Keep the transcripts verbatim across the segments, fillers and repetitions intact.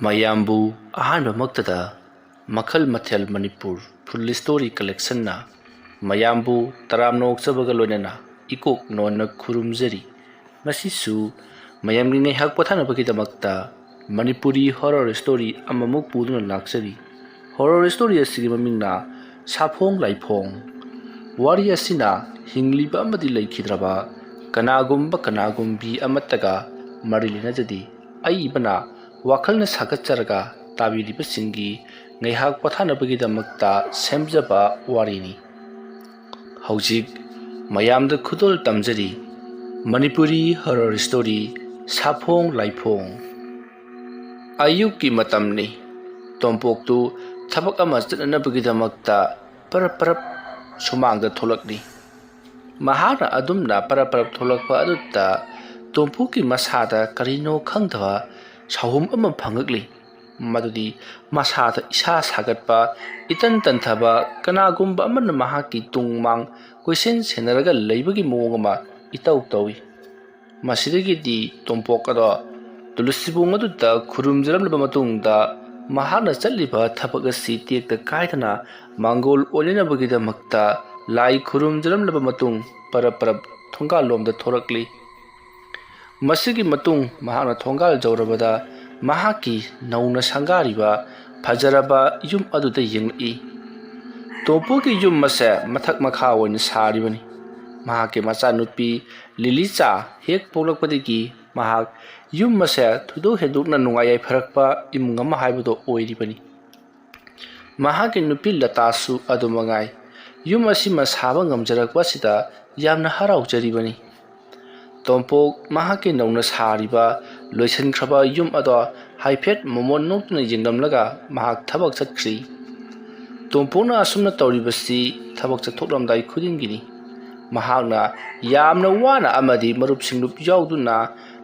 ꯃꯌꯥꯝꯕꯨ ꯑꯍꯥꯟꯕꯃꯛꯇꯗ ꯃꯈꯜ ꯃꯊꯦꯜ ꯃꯅꯤꯄꯨꯔ ꯐꯨꯜ ꯁ꯭ꯇꯣꯔꯤ ꯀꯂꯦꯛꯁꯟꯅ ꯃꯌꯥꯝꯕꯨ ꯇꯔꯥꯝꯅ ꯑꯣꯛꯆꯕꯒ ꯂꯣꯏꯅꯅ ꯏꯀꯣꯛ ꯅꯣꯟꯅ ꯈꯨꯔꯨꯝꯖꯔꯤ꯫ ꯉꯁꯤꯁꯨ ꯃꯌꯥꯝꯒꯤ ꯉꯥꯏꯍꯥꯛ ꯄꯣꯊꯥꯅꯕꯒꯤꯗꯃꯛꯇ ꯃꯅꯤꯄꯨꯔꯤ ꯍꯣꯔꯔ ꯁ꯭ꯇꯣꯔꯤ ꯑꯃꯃꯨꯛ ꯄꯨꯗꯨꯅ ꯂꯥꯛꯆꯔꯤ꯫ ꯍꯣꯔꯔ ꯁ꯭ꯇꯣꯔꯤ ꯑꯁꯤꯒꯤ ꯃꯃꯤꯡꯅ ꯁꯥꯐꯣꯡ ꯂꯥꯏꯐꯣꯡ꯫ ꯋꯥꯔꯤ ꯑꯁꯤꯅ ꯍꯤꯡꯂꯤꯕ ꯑꯃꯗꯤ ꯂꯩꯈꯤꯗ꯭ꯔꯕ ꯀꯅꯥꯒꯨꯝꯕ ꯀꯅꯥꯒꯨꯝꯕꯤ ꯑꯃꯠꯇꯒ ꯃꯔꯤ ꯂꯩꯅꯖꯗꯦ꯫ ꯑꯏꯕꯅ ꯋꯥꯈꯜꯅ ꯁꯥꯒꯠꯆꯔꯒ ꯇꯥꯕꯤꯔꯤꯕꯁꯤꯡꯒꯤ ꯉꯥꯏꯍꯥꯛ ꯄꯣꯊꯥꯅꯕꯒꯤꯗꯃꯛꯇ ꯁꯦꯝꯖꯕ ꯋꯥꯔꯤꯅꯤ꯫ ꯍꯧꯖꯤꯛ ꯃꯌꯥꯝꯗ ꯈꯨꯗꯣꯜ ꯇꯝꯖꯔꯤ ꯃꯅꯤꯄꯨꯔꯤ ꯍꯣꯔꯔ ꯁ꯭ꯇꯣꯔꯤ ꯁꯥꯐꯣꯡ ꯂꯥꯏꯐꯣꯡ꯫ ꯑꯌꯨꯛꯀꯤ ꯃꯇꯝꯅꯤ꯫ ꯇꯣꯝꯄꯣꯛꯇꯨ ꯊꯕꯛ ꯑꯃ ꯆꯠꯅꯅꯕꯒꯤꯗꯃꯛꯇ ꯄꯔꯞ ꯄꯔꯞ ꯁꯨꯃꯥꯡꯗ ꯊꯣꯛꯂꯛꯂꯤ꯫ ꯃꯍꯥꯛꯅ ꯑꯗꯨꯝꯅ ꯄꯔꯞ ꯄꯔꯞ ꯊꯣꯛꯂꯛꯄ ꯑꯗꯨꯗ ꯇꯣꯝꯄꯣꯛꯀꯤ ꯃꯁꯥꯗ ꯀꯔꯤꯅꯣ ꯈꯪꯗꯕ ꯁꯥꯍꯨꯝ ꯑꯃ ꯐꯪꯉꯛꯂꯤ꯫ ꯃꯗꯨꯗꯤ ꯃꯁꯥꯗ ꯏꯁꯥ ꯁꯥꯒꯠꯄ, ꯏꯇꯟ ꯇꯟꯊꯕ, ꯀꯅꯥꯒꯨꯝꯕ ꯑꯃꯅ ꯃꯍꯥꯛꯀꯤ ꯇꯨꯡ ꯃꯥꯡ ꯀꯣꯏꯁꯦꯟ ꯁꯦꯟꯅꯔꯒ ꯂꯩꯕꯒꯤ ꯃꯑꯣꯡ ꯑꯃ ꯏꯇꯧ ꯇꯧꯏ꯫ ꯃꯁꯤꯗꯒꯤꯗꯤ ꯇꯣꯝꯄꯣꯛ ꯑꯗꯣ ꯇꯨꯂꯁꯤꯕꯣꯡ ꯑꯗꯨꯗ ꯈꯨꯔꯨꯝꯖꯔꯝꯂꯕ ꯃꯇꯨꯡꯗ ꯃꯍꯥꯛꯅ ꯆꯠꯂꯤꯕ ꯊꯕꯛ ꯑꯁꯤ ꯇꯦꯛꯇ ꯀꯥꯏꯗꯅ ꯃꯥꯡꯒꯣꯜ ꯑꯣꯏꯅꯅꯕꯒꯤꯗꯃꯛꯇ ꯂꯥꯏ ꯈꯨꯔꯨꯝꯖꯔꯝꯂꯕ ꯃꯇꯨꯡ ꯄꯔꯞ ꯄꯔꯞ ꯊꯣꯡꯒꯥꯜꯂꯣꯝꯗ ꯊꯣꯔꯛꯂꯤ꯫ ꯃꯁꯤꯒꯤ ꯃꯇꯨꯡ ꯃꯍꯥꯛꯅ ꯊꯣꯡꯒꯥꯜ ꯌꯧꯔꯕꯗ ꯃꯍꯥꯛꯀꯤ ꯅꯧꯅ ꯁꯪꯒꯥꯔꯤꯕ ꯐꯖꯔꯕ ꯌꯨꯝ ꯑꯗꯨꯗ ꯌꯦꯡꯂꯛꯏ꯫ ꯇꯣꯝꯄꯣꯛꯀꯤ ꯌꯨꯝ ꯑꯁꯦ ꯃꯊꯛ ꯃꯈꯥ ꯑꯣꯏꯅ ꯁꯥꯔꯤꯕꯅꯤ꯫ ꯃꯍꯥꯛꯀꯤ ꯃꯆꯥꯅꯨꯄꯤ ꯂꯤꯂꯤꯆꯥ ꯍꯦꯛ ꯄꯣꯛꯂꯛꯄꯗꯒꯤ ꯃꯍꯥꯛ ꯌꯨꯝ ꯑꯁꯦ ꯊꯣꯏꯗꯣꯛ ꯍꯦꯟꯗꯣꯛꯅ ꯅꯨꯡꯉꯥꯏ ꯌꯥꯏꯐꯔꯛꯄ ꯏꯃꯨꯡ ꯑꯃ ꯍꯥꯏꯕꯗꯣ ꯑꯣꯏꯔꯤꯕꯅꯤ꯫ ꯃꯍꯥꯛꯀꯤ ꯅꯨꯄꯤ ꯂꯇꯥꯁꯨ ꯑꯗꯨꯃꯉꯥꯏ꯫ ꯌꯨꯝ ꯑꯁꯤꯃ ꯁꯥꯕ ꯉꯝꯖꯔꯛꯄ ꯑꯁꯤꯗ ꯌꯥꯝꯅ ꯍꯔꯥꯎꯖꯔꯤꯕꯅꯤ꯫ ꯇꯣꯝꯄꯣꯛ ꯃꯍꯥꯛꯀꯤ ꯅꯧꯅ ꯁꯥꯔꯤꯕ ꯂꯣꯏꯁꯤꯟꯈ꯭ꯔꯕ ꯌꯨꯝ ꯑꯗꯣ ꯍꯥꯏꯐꯦꯠ ꯃꯃꯣꯟ ꯅꯣꯛꯇꯨꯅ ꯌꯦꯡꯂꯝꯂꯒ ꯃꯍꯥꯛ ꯊꯕꯛ ꯆꯠꯈ꯭ꯔꯤ꯫ ꯇꯣꯝꯄꯣꯛꯅ ꯑꯁꯨꯝꯅ ꯇꯧꯔꯤꯕꯁꯤ ꯊꯕꯛ ꯆꯠꯊꯣꯛꯂꯝꯗꯥꯏ ꯈꯨꯗꯤꯡꯒꯤꯅꯤ꯫ ꯃꯍꯥꯛꯅ ꯌꯥꯝꯅ ꯋꯥꯅ ꯑꯃꯗꯤ ꯃꯔꯨꯞ ꯁꯤꯡꯂꯨꯞ ꯌꯥꯎꯗꯨꯅ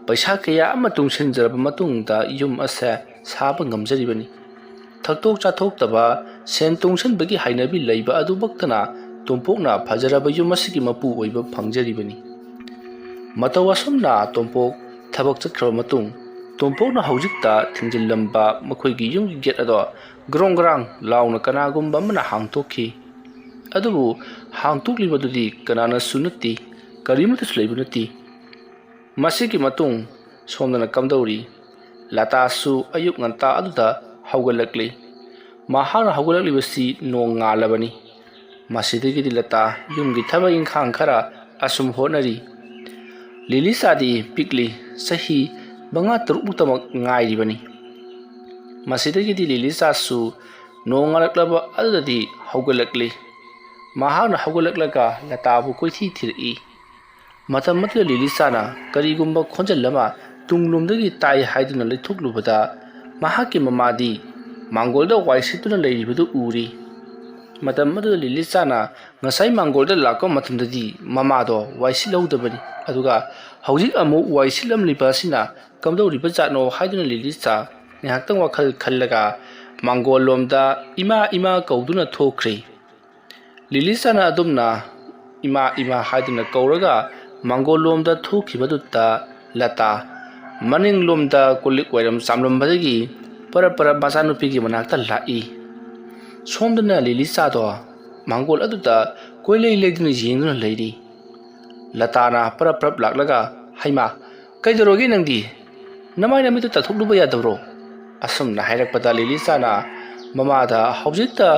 ꯄꯩꯁꯥ ꯀꯌꯥ ꯑꯃ ꯇꯨꯡꯁꯤꯟꯖꯔꯕ ꯃꯇꯨꯡꯗ ꯌꯨꯝ ꯑꯁꯦ ꯁꯥꯕ ꯉꯝꯖꯔꯤꯕꯅꯤ꯫ ꯊꯛꯇꯣꯛ ꯆꯥꯊꯣꯛꯇꯕ, ꯁꯦꯟ ꯇꯨꯡꯁꯤꯟꯕꯒꯤ ꯍꯩꯅꯕꯤ ꯂꯩꯕ ꯑꯗꯨꯃꯛꯇꯅ ꯇꯣꯝꯄꯣꯛꯅ ꯐꯖꯔꯕ ꯌꯨꯝ ꯑꯁꯤꯒꯤ ꯃꯄꯨ ꯑꯣꯏꯕ ꯐꯪꯖꯔꯤꯕꯅꯤ꯫ ꯃꯇꯧ ꯑꯁꯨꯝꯅ ꯇꯣꯝꯄꯣꯛ ꯊꯕꯛ ꯆꯠꯈ꯭ꯔꯕ ꯃꯇꯨꯡ ꯇꯣꯝꯄꯣꯛꯅ ꯍꯧꯖꯤꯛꯇ ꯊꯤꯡꯖꯤꯜꯂꯝꯕ ꯃꯈꯣꯏꯒꯤ ꯌꯨꯝꯒꯤ ꯒꯦꯠ ꯑꯗꯣ ꯒ꯭ꯔꯣꯡ ꯒ꯭ꯔꯥꯡ ꯂꯥꯎꯅ ꯀꯅꯥꯒꯨꯝꯕ ꯑꯃꯅ ꯍꯥꯡꯇꯣꯛꯈꯤ꯫ ꯑꯗꯨꯕꯨ ꯍꯥꯡꯇꯣꯛꯂꯤꯕꯗꯨꯗꯤ ꯀꯅꯥꯅꯁꯨ ꯅꯠꯇꯦ, ꯀꯔꯤꯃꯠꯇꯁꯨ ꯂꯩꯕ ꯅꯠꯇꯦ꯫ ꯃꯁꯤꯒꯤ ꯃꯇꯨꯡ ꯁꯣꯝꯗꯅ ꯀꯝꯗꯧꯔꯤ? ꯂꯇꯥꯁꯨ ꯑꯌꯨꯛ ꯉꯟꯇꯥ ꯑꯗꯨꯗ ꯍꯧꯒꯠꯂꯛꯂꯤ꯫ ꯃꯍꯥꯛꯅ ꯍꯧꯒꯠꯂꯛꯂꯤꯕꯁꯤ ꯅꯣꯡ ꯉꯥꯜꯂꯕꯅꯤ꯫ ꯃꯁꯤꯗꯒꯤꯗꯤ ꯂꯇꯥ ꯌꯨꯝꯒꯤ ꯊꯕꯛ ꯏꯪꯈꯥꯡ ꯈꯔ ꯑꯁꯨꯝ ꯍꯣꯠꯅꯔꯤ꯫ ꯂꯤꯂꯤꯆꯥꯗꯤ ꯄꯤꯛꯂꯤ, ꯆꯍꯤ ꯃꯉꯥ ꯇꯔꯨꯛꯃꯨꯛꯇꯃꯛ ꯉꯥꯏꯔꯤꯕꯅꯤ꯫ ꯃꯁꯤꯗꯒꯤꯗꯤ ꯂꯤꯂꯤꯆꯥꯁꯨ ꯅꯣꯡ ꯉꯥꯜꯂꯛꯂꯕ ꯑꯗꯨꯗꯗꯤ ꯍꯧꯒꯠꯂꯛꯂꯤ꯫ ꯃꯍꯥꯛꯅ ꯍꯧꯒꯠꯂꯛꯂꯒ ꯂꯇꯥꯕꯨ ꯀꯣꯏꯊꯤ ꯊꯤꯔꯛꯏ꯫ ꯃꯇꯝ ꯑꯗꯨꯗ ꯂꯤꯂꯤꯆꯥꯅ ꯀꯔꯤꯒꯨꯝꯕ ꯈꯣꯟꯖꯦꯜ ꯑꯃ ꯇꯨꯡꯂꯣꯝꯗꯒꯤ ꯇꯥꯏ ꯍꯥꯏꯗꯨꯅ ꯂꯩꯊꯣꯛꯂꯨꯕꯗ, ꯃꯍꯥꯛꯀꯤ ꯃꯃꯥꯗꯤ ꯃꯥꯡꯒꯣꯜꯗ ꯋꯥꯏ ꯁꯤꯠꯇꯨꯅ ꯂꯩꯔꯤꯕꯗꯨ ꯎꯔꯤ꯫ ꯃꯇꯝ ꯑꯗꯨꯗ ꯂꯤꯂꯤꯆꯥꯅ ꯉꯁꯥꯏ ꯃꯥꯡꯒꯣꯜꯗ ꯂꯥꯛꯄ ꯃꯇꯝꯗꯗꯤ ꯃꯃꯥꯗꯣ ꯋꯥꯏ ꯁꯤꯠꯍꯧꯗꯕꯅꯤ, ꯑꯗꯨꯒ ꯍꯧꯖꯤꯛ ꯑꯃꯨꯛ ꯋꯥꯏ ꯁꯤꯠꯂꯝꯂꯤꯕ ꯑꯁꯤꯅ ꯀꯝꯗꯧꯔꯤꯕ ꯖꯥꯠꯅꯣ ꯍꯥꯏꯗꯨꯅ ꯂꯤꯂꯤꯆꯥ ꯉꯥꯏꯍꯥꯛꯇꯪ ꯋꯥꯈꯜ ꯈꯜꯂꯒ ꯃꯥꯡꯒꯣꯜ ꯂꯣꯝꯗ "ꯏꯃꯥ, ꯏꯃꯥ" ꯀꯧꯗꯨꯅ ꯊꯣꯛꯈ꯭ꯔꯦ꯫ ꯂꯤꯂꯤꯆꯥꯅ ꯑꯗꯨꯝꯅ "ꯏꯃꯥ, ꯏꯃꯥ" ꯍꯥꯏꯗꯨꯅ ꯀꯧꯔꯒ ꯃꯥꯡꯒꯣꯜ ꯂꯣꯝꯗ ꯊꯣꯛꯈꯤꯕꯗꯨꯗ, ꯂꯇꯥ ꯃꯅꯤꯡꯂꯣꯝꯗ ꯀꯣꯜꯂꯤꯛ ꯋꯥꯏꯔꯝ ꯆꯥꯝꯂꯝꯕꯗꯒꯤ ꯄꯔꯞ ꯄꯔꯞ ꯃꯆꯥꯅꯨꯄꯤꯒꯤ ꯃꯅꯥꯛꯇ ꯂꯥꯛꯏ꯫ ꯁꯣꯝꯗꯅ ꯂꯤꯂꯤꯆꯥꯗꯣ ꯃꯥꯡꯒꯣꯜ ꯑꯗꯨꯗ ꯀꯣꯏꯂꯩ ꯂꯩꯗꯨꯅ ꯌꯦꯡꯗꯨꯅ ꯂꯩꯔꯤ꯫ ꯂꯇꯥꯅ ꯄꯔꯞ ꯄꯔꯞ ꯂꯥꯛꯂꯒ, "ꯍꯩꯃꯥ, ꯀꯩꯗꯧꯔꯒꯦ ꯅꯪꯗꯤ? ꯅꯃꯥꯏ ꯅꯃꯤꯠꯇꯨ ꯇꯥꯊꯣꯛꯂꯨꯕ ꯌꯥꯗꯕ꯭ꯔꯣ?" ꯑꯁꯨꯝꯅ ꯍꯥꯏꯔꯛꯄꯗ, ꯂꯤꯂꯤꯆꯥꯅ ꯃꯃꯥꯗ "ꯍꯧꯖꯤꯛꯇ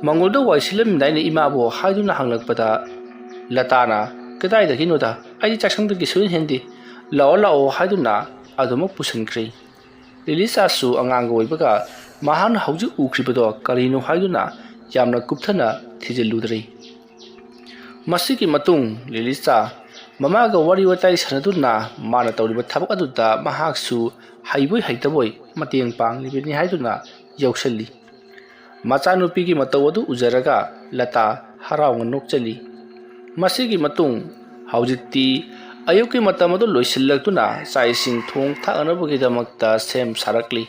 ꯃꯥꯡꯒꯣꯜꯗ ꯋꯥꯏ ꯁꯤꯠꯂꯝꯃꯤꯗꯥꯏꯅꯦ ꯏꯃꯥꯕꯨ?" ꯍꯥꯏꯗꯨꯅ ꯍꯪꯂꯛꯄꯗ, ꯂꯇꯥꯅ "ꯀꯗꯥꯏꯗꯒꯤꯅꯣꯗ, ꯑꯩꯗꯤ ꯆꯥꯛꯁꯪꯗꯒꯤ ꯁꯨꯡꯍꯦꯟ ꯍꯦꯟꯗꯦ, ꯂꯥꯛꯑꯣ, ꯂꯥꯛꯑꯣ" ꯍꯥꯏꯗꯨꯅ ꯑꯗꯨꯃꯛ ꯄꯨꯁꯤꯟꯈ꯭ꯔꯦ꯫ ꯂꯤꯂꯤꯆꯥꯁꯨ ꯑꯉꯥꯡꯒ ꯑꯣꯏꯕꯒ ꯃꯍꯥꯛꯅ ꯍꯧꯖꯤꯛ ꯎꯈ꯭ꯔꯤꯕꯗꯣ ꯀꯔꯤꯅꯣ ꯍꯥꯏꯗꯨꯅ ꯌꯥꯝꯅ ꯀꯨꯞꯊꯅ ꯊꯤꯖꯤꯜꯂꯨꯗ꯭ꯔꯦ꯫ ꯃꯁꯤꯒꯤ ꯃꯇꯨꯡ ꯂꯤꯂꯤꯆꯥ ꯃꯃꯥꯒ ꯋꯥꯔꯤ ꯋꯥꯇꯥꯏ ꯁꯥꯟꯅꯗꯨꯅ ꯃꯥꯅ ꯇꯧꯔꯤꯕ ꯊꯕꯛ ꯑꯗꯨꯗ ꯃꯍꯥꯛꯁꯨ ꯍꯩꯕꯣꯏ ꯍꯩꯇꯕꯣꯏ ꯃꯇꯦꯡ ꯄꯥꯡꯂꯤꯕꯅꯤ ꯍꯥꯏꯗꯨꯅ ꯌꯧꯁꯤꯜꯂꯤ꯫ ꯃꯆꯥꯅꯨꯄꯤꯒꯤ ꯃꯇꯧ ꯑꯗꯨ ꯎꯖꯔꯒ ꯂꯇꯥ ꯍꯔꯥꯎꯅ ꯅꯣꯛꯆꯜꯂꯤ꯫ ꯃꯁꯤꯒꯤ ꯃꯇꯨꯡ ꯍꯧꯖꯤꯛꯇꯤ ꯑꯌꯨꯛꯀꯤ ꯃꯇꯝ ꯑꯗꯨ ꯂꯣꯏꯁꯤꯜꯂꯛꯇꯨꯅ ꯆꯥꯛ ꯏꯁꯤꯡ ꯊꯣꯡ ꯊꯥꯛꯅꯕꯒꯤꯗꯃꯛꯇ ꯁꯦꯝ ꯁꯥꯔꯛꯂꯤ꯫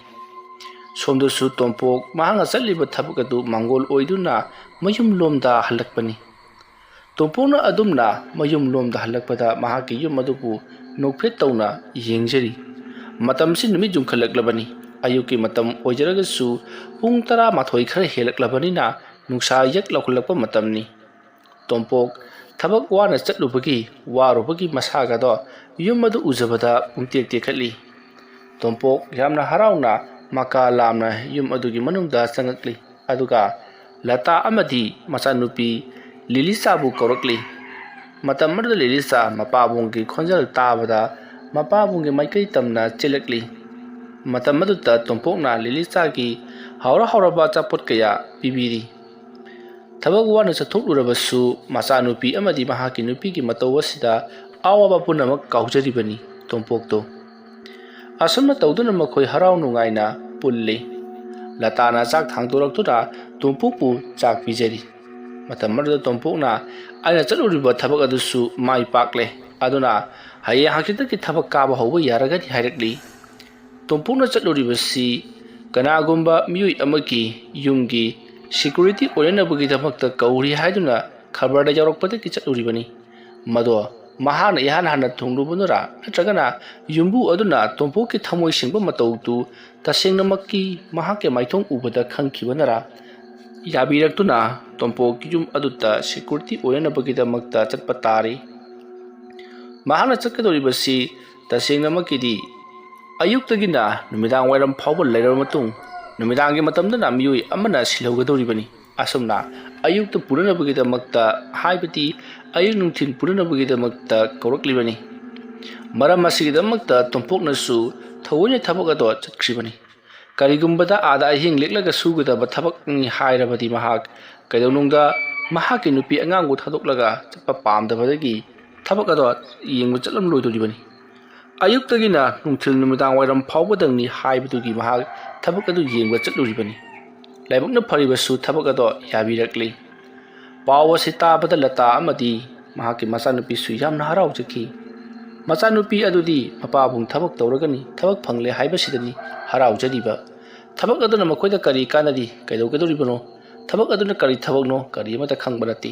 ꯁꯣꯝꯗꯁꯨ ꯇꯣꯝꯄꯣꯛ ꯃꯍꯥꯛꯅ ꯆꯠꯂꯤꯕ ꯊꯕꯛ ꯑꯗꯨ ꯃꯥꯡꯒꯣꯜ ꯑꯣꯏꯗꯨꯅ ꯃꯌꯨꯝ ꯂꯣꯝꯗ ꯍꯜꯂꯛꯄꯅꯤ꯫ ꯇꯣꯝꯄꯣꯛꯅ ꯑꯗꯨꯝꯅ ꯃꯌꯨꯝ ꯂꯣꯝꯗ ꯍꯜꯂꯛꯄꯗ ꯃꯍꯥꯛꯀꯤ ꯌꯨꯝ ꯑꯗꯨꯕꯨ ꯅꯣꯛꯐꯦꯠ ꯇꯧꯅ ꯌꯦꯡꯖꯔꯤ꯫ ꯃꯇꯝꯁꯤ ꯅꯨꯃꯤꯠ ꯌꯨꯡꯈꯠꯂꯛꯂꯕꯅꯤ꯫ ꯑꯌꯨꯛꯀꯤ ꯃꯇꯝ ꯑꯣꯏꯖꯔꯒꯁꯨ ꯄꯨꯡ ꯇꯔꯥꯃꯥꯊꯣꯏ ꯈꯔ ꯍꯦꯜꯂꯛꯂꯕꯅꯤꯅ ꯅꯨꯡꯁꯥ ꯌꯛ ꯂꯥꯎꯈꯠꯂꯛꯄ ꯃꯇꯝꯅꯤ꯫ ꯇꯣꯝꯄꯣꯛ ꯊꯕꯛ ꯋꯥꯅ ꯆꯠꯂꯨꯕꯒꯤ ꯋꯥꯔꯨꯕꯒꯤ ꯃꯁꯥꯒꯗꯣ ꯌꯨꯝ ꯑꯗꯨ ꯎꯖꯕꯗ ꯄꯨꯡꯇꯦꯛ ꯇꯦꯛꯈꯠꯂꯤ꯫ ꯇꯣꯝꯄꯣꯛ ꯌꯥꯝꯅ ꯍꯔꯥꯎꯅ ꯃꯀꯥ ꯂꯥꯝꯅ ꯌꯨꯝ ꯑꯗꯨꯒꯤ ꯃꯅꯨꯡꯗ ꯆꯪꯉꯛꯂꯤ꯫ ꯑꯗꯨꯒ ꯂꯇꯥ ꯑꯃꯗꯤ ꯃꯆꯥꯅꯨꯄꯤ ꯂꯤꯂꯤꯁꯥꯕꯨ ꯀꯧꯔꯛꯂꯤ꯫ ꯃꯇꯝ ꯑꯗꯨꯗ ꯂꯤꯂꯤꯁꯥ ꯃꯄꯥꯕꯨꯡꯒꯤ ꯈꯣꯟꯖꯦꯜ ꯇꯥꯕꯗ ꯃꯄꯥꯕꯨꯡꯒꯤ ꯃꯥꯏꯀꯩ ꯇꯝꯅ ꯆꯦꯜꯂꯛꯂꯤ꯫ ꯃꯇꯝ ꯑꯗꯨꯗ ꯇꯣꯝꯄꯣꯛꯅ ꯂꯤꯂꯤꯁꯥꯒꯤ ꯍꯥꯎꯔ ꯍꯥꯎꯔꯕ ꯑꯆꯥꯄꯣꯠ ꯀꯌꯥ ꯄꯤꯕꯤꯔꯤ꯫ ꯊꯕꯛ ꯋꯥꯅ ꯆꯠꯊꯣꯛꯂꯨꯔꯕꯁꯨ ꯃꯆꯥꯅꯨꯄꯤ ꯑꯃꯗꯤ ꯃꯍꯥꯛꯀꯤ ꯅꯨꯄꯤꯒꯤ ꯃꯇꯧ ꯑꯁꯤꯗ ꯑꯋꯥꯕ ꯄꯨꯝꯅꯃꯛ ꯀꯥꯎꯖꯔꯤꯕꯅꯤ ꯇꯣꯝꯄꯣꯛꯇꯣ꯫ ꯑꯁꯨꯝꯅ ꯇꯧꯗꯨꯅ ꯃꯈꯣꯏ ꯍꯔꯥꯎ ꯅꯨꯡꯉꯥꯏꯅ ꯄꯨꯜꯂꯤ꯫ ꯂꯇꯥꯅ ꯆꯥꯛ ꯊꯥꯡꯗꯣꯔꯛꯇꯨꯅ ꯇꯣꯝꯄꯣꯛꯄꯨ ꯆꯥꯛ ꯄꯤꯖꯔꯤ꯫ ꯃꯇꯝ ꯑꯗꯨꯗ ꯇꯣꯝꯄꯣꯛꯅ "ꯑꯩꯅ ꯆꯠꯂꯨꯔꯤꯕ ꯊꯕꯛ ꯑꯗꯨꯁꯨ ꯃꯥꯏ ꯄꯥꯛꯂꯦ, ꯑꯗꯨꯅ ꯍꯌꯦꯡ ꯍꯪꯆꯤꯠꯇꯒꯤ ꯊꯕꯛ ꯀꯥꯕ ꯍꯧꯕ ꯌꯥꯔꯒꯅꯤ" ꯍꯥꯏꯔꯛꯂꯤ꯫ ꯇꯣꯝꯄꯣꯛꯅ ꯆꯠꯂꯨꯔꯤꯕꯁꯤ ꯀꯅꯥꯒꯨꯝꯕ ꯃꯤꯑꯣꯏ ꯑꯃꯒꯤ ꯌꯨꯝꯒꯤ ꯁꯦꯀ꯭ꯌꯨꯔꯤꯇꯤ ꯑꯣꯏꯅꯅꯕꯒꯤꯗꯃꯛꯇ ꯀꯧꯔꯤ ꯍꯥꯏꯗꯨꯅ ꯈꯕꯔꯗ ꯌꯥꯎꯔꯛꯄꯗꯒꯤ ꯆꯠꯂꯨꯔꯤꯕꯅꯤ꯫ ꯃꯗꯣ ꯃꯍꯥꯛꯅ ꯏꯍꯥꯟ ꯍꯥꯟꯅ ꯊꯨꯡꯂꯨꯕꯅꯔꯥ, ꯅꯠꯇ꯭ꯔꯒꯅ ꯌꯨꯝꯕꯨ ꯑꯗꯨꯅ ꯇꯣꯝꯄꯣꯛꯀꯤ ꯊꯃꯣꯏ ꯁꯦꯡꯕ ꯃꯇꯧꯗꯨ ꯇꯁꯦꯡꯅꯃꯛꯀꯤ ꯃꯍꯥꯛꯀꯤ ꯃꯥꯏꯊꯣꯡ ꯎꯕꯗ ꯈꯪꯈꯤꯕꯅꯔꯥ, ꯌꯥꯕꯤꯔꯛꯇꯨꯅ ꯇꯣꯝꯄꯣꯛꯀꯤ ꯌꯨꯝ ꯑꯗꯨꯗ ꯁꯦꯀ꯭ꯌꯨꯔꯤꯇꯤ ꯑꯣꯏꯅꯅꯕꯒꯤꯗꯃꯛꯇ ꯆꯠꯄ ꯇꯥꯔꯤ꯫ ꯃꯍꯥꯛꯅ ꯆꯠꯀꯗꯧꯔꯤꯕꯁꯤ ꯇꯁꯦꯡꯅꯃꯛꯀꯤꯗꯤ ꯑꯌꯨꯛꯇꯒꯤꯅ ꯅꯨꯃꯤꯗꯥꯡ ꯋꯥꯏꯔꯝ ꯐꯥꯎꯕ ꯂꯩꯔꯕ ꯃꯇꯨꯡ, ꯅꯨꯃꯤꯗꯥꯡꯒꯤ ꯃꯇꯝꯗꯅ ꯃꯤꯑꯣꯏ ꯑꯃꯅ ꯁꯤꯜꯍꯧꯒꯗꯧꯔꯤꯕꯅꯤ꯫ ꯑꯁꯨꯝꯅ ꯑꯌꯨꯛꯇ ꯄꯨꯅꯅꯕꯒꯤꯗꯃꯛꯇ, ꯍꯥꯏꯕꯗꯤ ꯑꯌꯨꯛ ꯅꯨꯡꯊꯤꯜ ꯄꯨꯅꯅꯕꯒꯤꯗꯃꯛꯇ ꯀꯧꯔꯛꯂꯤꯕꯅꯤ꯫ ꯃꯔꯝ ꯑꯁꯤꯒꯤꯗꯃꯛꯇ ꯇꯣꯝꯄꯣꯛꯅꯁꯨ ꯊꯑꯣꯏꯅ ꯊꯕꯛ ꯑꯗꯣ ꯆꯠꯈ꯭ꯔꯤꯕꯅꯤ꯫ ꯀꯔꯤꯒꯨꯝꯕꯗ ꯑꯥꯗ ꯑꯍꯤꯡ ꯂꯦꯛꯂꯒ ꯁꯨꯒꯗꯕ ꯊꯕꯛꯅꯤ ꯍꯥꯏꯔꯕꯗꯤ ꯃꯍꯥꯛ ꯀꯩꯗꯧꯅꯨꯡꯗ ꯃꯍꯥꯛꯀꯤ ꯅꯨꯄꯤ ꯑꯉꯥꯡꯕꯨ ꯊꯥꯗꯣꯛꯂꯒ ꯆꯠꯄ ꯄꯥꯝꯗꯕꯗꯒꯤ ꯊꯕꯛ ꯑꯗꯣ ꯌꯦꯡꯕ ꯆꯠꯂꯝꯂꯣꯏꯗꯣꯔꯤꯕꯅꯤ꯫ ꯑꯌꯨꯛꯇꯒꯤꯅ ꯅꯨꯡꯊꯤꯜ ꯅꯨꯃꯤꯗꯥꯡ ꯋꯥꯏꯔꯝ ꯐꯥꯎꯕꯗꯪꯅꯤ ꯍꯥꯏꯕꯗꯨꯒꯤ ꯃꯍꯥꯛ ꯊꯕꯛ ꯑꯗꯨ ꯌꯦꯡꯕ ꯆꯠꯂꯨꯔꯤꯕꯅꯤ꯫ ꯂꯥꯏꯕꯛꯅ ꯐꯔꯤꯕꯁꯨ ꯊꯕꯛ ꯑꯗꯣ ꯌꯥꯕꯤꯔꯛꯂꯤ꯫ ꯄꯥꯎ ꯑꯁꯤ ꯇꯥꯕꯗ ꯂꯇꯥ ꯑꯃꯗꯤ ꯃꯍꯥꯛꯀꯤ ꯃꯆꯥꯅꯨꯄꯤꯁꯨ ꯌꯥꯝꯅ ꯍꯔꯥꯎꯖꯈꯤ꯫ ꯃꯆꯥꯅꯨꯄꯤ ꯑꯗꯨꯗꯤ ꯃꯄꯥꯕꯨꯡ ꯊꯕꯛ ꯇꯧꯔꯒꯅꯤ, ꯊꯕꯛ ꯐꯪꯂꯦ ꯍꯥꯏꯕꯁꯤꯗꯅꯤ ꯍꯔꯥꯎꯖꯔꯤꯕ꯫ ꯊꯕꯛ ꯑꯗꯨꯅ ꯃꯈꯣꯏꯗ ꯀꯔꯤ ꯀꯥꯟꯅꯔꯤ? ꯀꯩꯗꯧꯒꯗꯧꯔꯤꯕꯅꯣ? ꯊꯕꯛ ꯑꯗꯨꯅ ꯀꯔꯤ ꯊꯕꯛꯅꯣ? ꯀꯔꯤ ꯑꯃꯠꯇ ꯈꯪꯕ ꯅꯠꯇꯦ꯫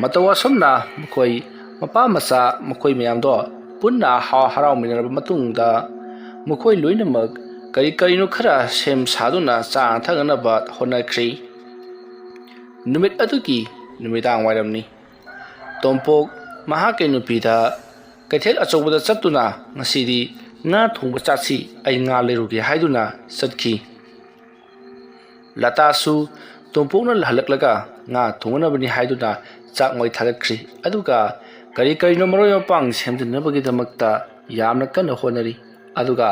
ꯃꯇꯧ ꯑꯁꯨꯝꯅ ꯃꯈꯣꯏ ꯃꯄꯥ ꯃꯆꯥ ꯃꯈꯣꯏ ꯃꯌꯥꯝꯗꯣ ꯄꯨꯟꯅ ꯍꯥ-, ꯍꯔꯥꯎꯃꯤꯟꯅꯔꯕ ꯃꯇꯨꯡꯗ ꯃꯈꯣꯏ ꯂꯣꯏꯅꯃꯛ ꯀꯔꯤ ꯀꯔꯤꯅꯣ ꯈꯔ ꯁꯦꯝ ꯁꯥꯗꯨꯅ ꯆꯥꯅ ꯊꯛꯅꯅꯕ ꯍꯣꯠꯅꯈ꯭ꯔꯤ꯫ ꯅꯨꯃꯤꯠ ꯑꯗꯨꯒꯤ ꯅꯨꯃꯤꯗꯥꯡ ꯋꯥꯏꯔꯝꯅꯤ꯫ ꯇꯣꯝꯄꯣꯛ ꯃꯍꯥꯛꯀꯤ ꯅꯨꯄꯤꯗ ꯀꯩꯊꯦꯜ ꯑꯆꯧꯕꯗ ꯆꯠꯇꯨꯅ ꯉꯁꯤꯗꯤ ꯉꯥ ꯊꯣꯡꯕ ꯆꯥꯁꯤ, ꯑꯩ ꯉꯥ ꯂꯩꯔꯨꯒꯦ ꯍꯥꯏꯗꯨꯅ ꯆꯠꯈꯤ꯫ ꯂꯇꯥꯁꯨ ꯇꯣꯝꯄꯣꯛꯅ ꯍꯜꯂꯛꯂꯒ ꯉꯥ ꯊꯣꯡꯅꯕꯅꯤ ꯍꯥꯏꯗꯨꯅ ꯆꯥꯛ ꯃꯩ ꯊꯥꯒꯠꯈ꯭ꯔꯤ꯫ ꯑꯗꯨꯒ ꯀꯔꯤ ꯀꯔꯤꯅꯣ ꯃꯔꯣꯏ ꯃꯄꯥꯡ ꯁꯦꯝꯖꯤꯟꯅꯕꯒꯤꯗꯃꯛꯇ ꯌꯥꯝꯅ ꯀꯟꯅ ꯍꯣꯠꯅꯔꯤ꯫ ꯑꯗꯨꯒ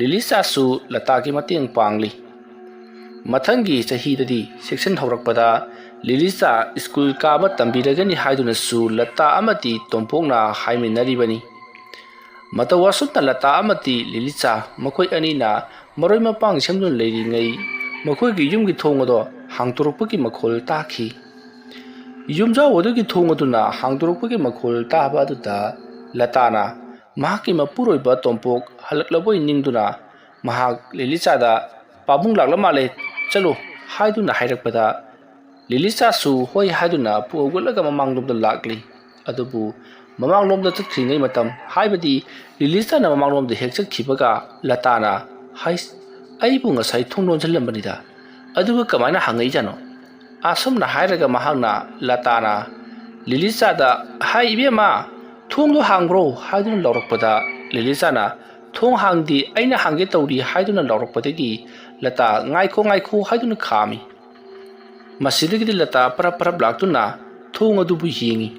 ꯂꯤꯂꯤꯆꯥꯁꯨ ꯂꯇꯥꯒꯤ ꯃꯇꯦꯡ ꯄꯥꯡꯂꯤ꯫ ꯃꯊꯪꯒꯤ ꯆꯍꯤꯗꯗꯤ ꯁꯦꯛꯁꯟ ꯍꯧꯔꯛꯄꯗ ꯂꯤꯂꯤꯆꯥ ꯁ꯭ꯀꯨꯜ ꯀꯥꯕ ꯇꯝꯕꯤꯔꯒꯅꯤ ꯍꯥꯏꯗꯨꯅꯁꯨ ꯂꯇꯥ ꯑꯃꯗꯤ ꯇꯣꯝꯄꯣꯛꯅ ꯍꯥꯏꯃꯤꯟꯅꯔꯤꯕꯅꯤ꯫ ꯃꯇꯧ ꯑꯁꯨꯝꯅ ꯂꯇꯥ ꯑꯃꯗꯤ ꯂꯤꯂꯤꯆꯥ ꯃꯈꯣꯏ ꯑꯅꯤꯅ ꯃꯔꯣꯏ ꯃꯄꯥꯡ ꯁꯦꯝꯗꯨꯅ ꯂꯩꯔꯤꯉꯩ ꯃꯈꯣꯏꯒꯤ ꯌꯨꯝꯒꯤ ꯊꯣꯡ ꯑꯗꯣ ꯍꯥꯡꯗꯣꯔꯛꯄꯒꯤ ꯃꯈꯣꯜ ꯇꯥꯈꯤ꯫ ꯌꯨꯝꯖꯥꯎ ꯑꯗꯨꯒꯤ ꯊꯣꯡ ꯑꯗꯨꯅ ꯍꯥꯡꯗꯣꯔꯛꯄꯒꯤ ꯃꯈꯣꯜ ꯇꯥꯕ ꯑꯗꯨꯗ ꯂꯇꯥꯅ ꯃꯍꯥꯛꯀꯤ ꯃꯄꯨꯔꯣꯏꯕ ꯇꯣꯝꯄꯣꯛ ꯍꯜꯂꯛꯂꯕꯣꯏ ꯅꯤꯡꯗꯨꯅ ꯃꯍꯥꯛ ꯂꯤꯂꯤꯆꯥꯗ "ꯄꯥꯕꯨꯡ ꯂꯥꯛꯂ ꯃꯥꯜꯂꯦ, ꯆꯠꯂꯨ" ꯍꯥꯏꯗꯨꯅ ꯍꯥꯏꯔꯛꯄꯗ ꯂꯤꯂꯤꯆꯥꯁꯨ ꯍꯣꯏ ꯍꯥꯏꯗꯨꯅ ꯄꯨ ꯍꯧꯒꯠꯂꯒ ꯃꯃꯥꯡꯂꯣꯝꯗ ꯂꯥꯛꯂꯤ꯫ ꯑꯗꯨꯕꯨ ꯃꯃꯥꯡꯂꯣꯝꯗ ꯆꯠꯈ꯭ꯔꯤꯉꯩ ꯃꯇꯝ, ꯍꯥꯏꯕꯗꯤ ꯂꯤꯂꯤꯆꯥꯅ ꯃꯃꯥꯡꯂꯣꯝꯗ ꯍꯦꯛ ꯆꯠꯈꯤꯕꯒ ꯂꯇꯥꯅ, "ꯍꯩꯁ, ꯑꯩꯕꯨ ꯉꯁꯥꯏ ꯊꯣꯡ ꯂꯣꯟꯁꯤꯜꯂꯝꯕꯅꯤꯗ, ꯑꯗꯨꯒ ꯀꯃꯥꯏꯅ ꯍꯪꯉꯛꯏꯖꯥꯠꯅꯣ?" ꯑꯁꯨꯝꯅ ꯍꯥꯏꯔꯒ ꯃꯍꯥꯛꯅ ꯂꯇꯥꯅ ꯂꯤꯂꯤꯆꯥꯗ, "ꯍꯥꯏ ꯏꯕꯦꯝꯃ, ꯊꯣꯡꯗꯣ ꯍꯥꯡꯕ꯭ꯔꯣ?" ꯍꯥꯏꯗꯨꯅ ꯂꯥꯎꯔꯛꯄꯗ ꯂꯤꯂꯤꯆꯥꯅ, "ꯊꯣꯡ ꯍꯥꯡꯗꯦ, ꯑꯩꯅ ꯍꯥꯡꯒꯦ ꯇꯧꯔꯤ" ꯍꯥꯏꯗꯨꯅ ꯂꯥꯎꯔꯛꯄꯗꯒꯤ ꯂꯇꯥ "ꯉꯥꯏꯈꯣ, ꯉꯥꯏꯈꯣ" ꯍꯥꯏꯗꯨꯅ ꯈꯥꯝꯃꯤ꯫ ꯃꯁꯤꯗꯒꯤꯗꯤ ꯂꯇꯥ ꯄꯔꯞ ꯄꯔꯞ ꯂꯥꯛꯇꯨꯅ ꯊꯣꯡ ꯑꯗꯨꯕꯨ ꯌꯦꯡꯉꯤ꯫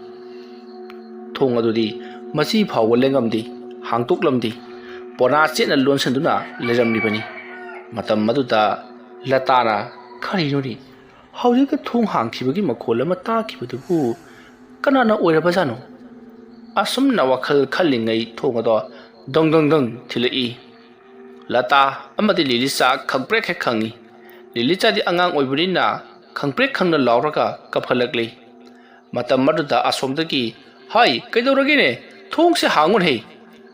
ꯊꯣꯡ ꯑꯗꯨꯗꯤ ꯃꯁꯤ ꯐꯥꯎꯕ ꯂꯦꯡꯉꯝꯗꯦ, ꯍꯥꯡꯗꯣꯛꯂꯝꯗꯦ, ꯄꯣꯅꯥ ꯆꯦꯠꯅ ꯂꯣꯟꯁꯤꯟꯗꯨꯅ ꯂꯩꯔꯝꯂꯤꯕꯅꯤ꯫ ꯃꯇꯝ ꯑꯗꯨꯗ ꯂꯇꯥꯅ, "ꯀꯔꯤꯅꯣꯅꯦ, ꯍꯧꯖꯤꯛꯇ ꯊꯣꯡ ꯍꯥꯡꯈꯤꯕꯒꯤ ꯃꯈꯣꯜ ꯑꯃ ꯇꯥꯈꯤꯕꯗꯨꯕꯨ ꯀꯅꯥꯅ ꯑꯣꯏꯔꯕꯖꯥꯠꯅꯣ?" ꯑꯁꯨꯝꯅ ꯋꯥꯈꯜ ꯈꯜꯂꯤꯉꯩ ꯊꯣꯡ ꯑꯗꯣ ꯗꯪ ꯗꯪ ꯗꯪ ꯊꯤꯜꯂꯛꯏ꯫ ꯂꯇꯥ ꯑꯃꯗꯤ ꯂꯤꯂꯤꯆꯥ ꯈꯪꯄ꯭ꯔꯦꯛ ꯍꯦꯛ ꯈꯪꯏ꯫ ꯂꯤꯂꯤꯆꯥꯗꯤ ꯑꯉꯥꯡ ꯑꯣꯏꯕꯅꯤꯅ ꯈꯪꯄ꯭ꯔꯦꯛ ꯈꯪꯅ ꯂꯥꯎꯔꯒ ꯀꯞꯈꯠꯂꯛꯂꯤ꯫ ꯃꯇꯝ ꯑꯗꯨꯗ ꯑꯁꯣꯝꯗꯒꯤ, "ꯍꯥꯏ, ꯀꯩꯗꯧꯔꯒꯦꯅꯦ? ꯊꯣꯡꯁꯦ ꯍꯥꯡꯉꯨꯅꯦ!"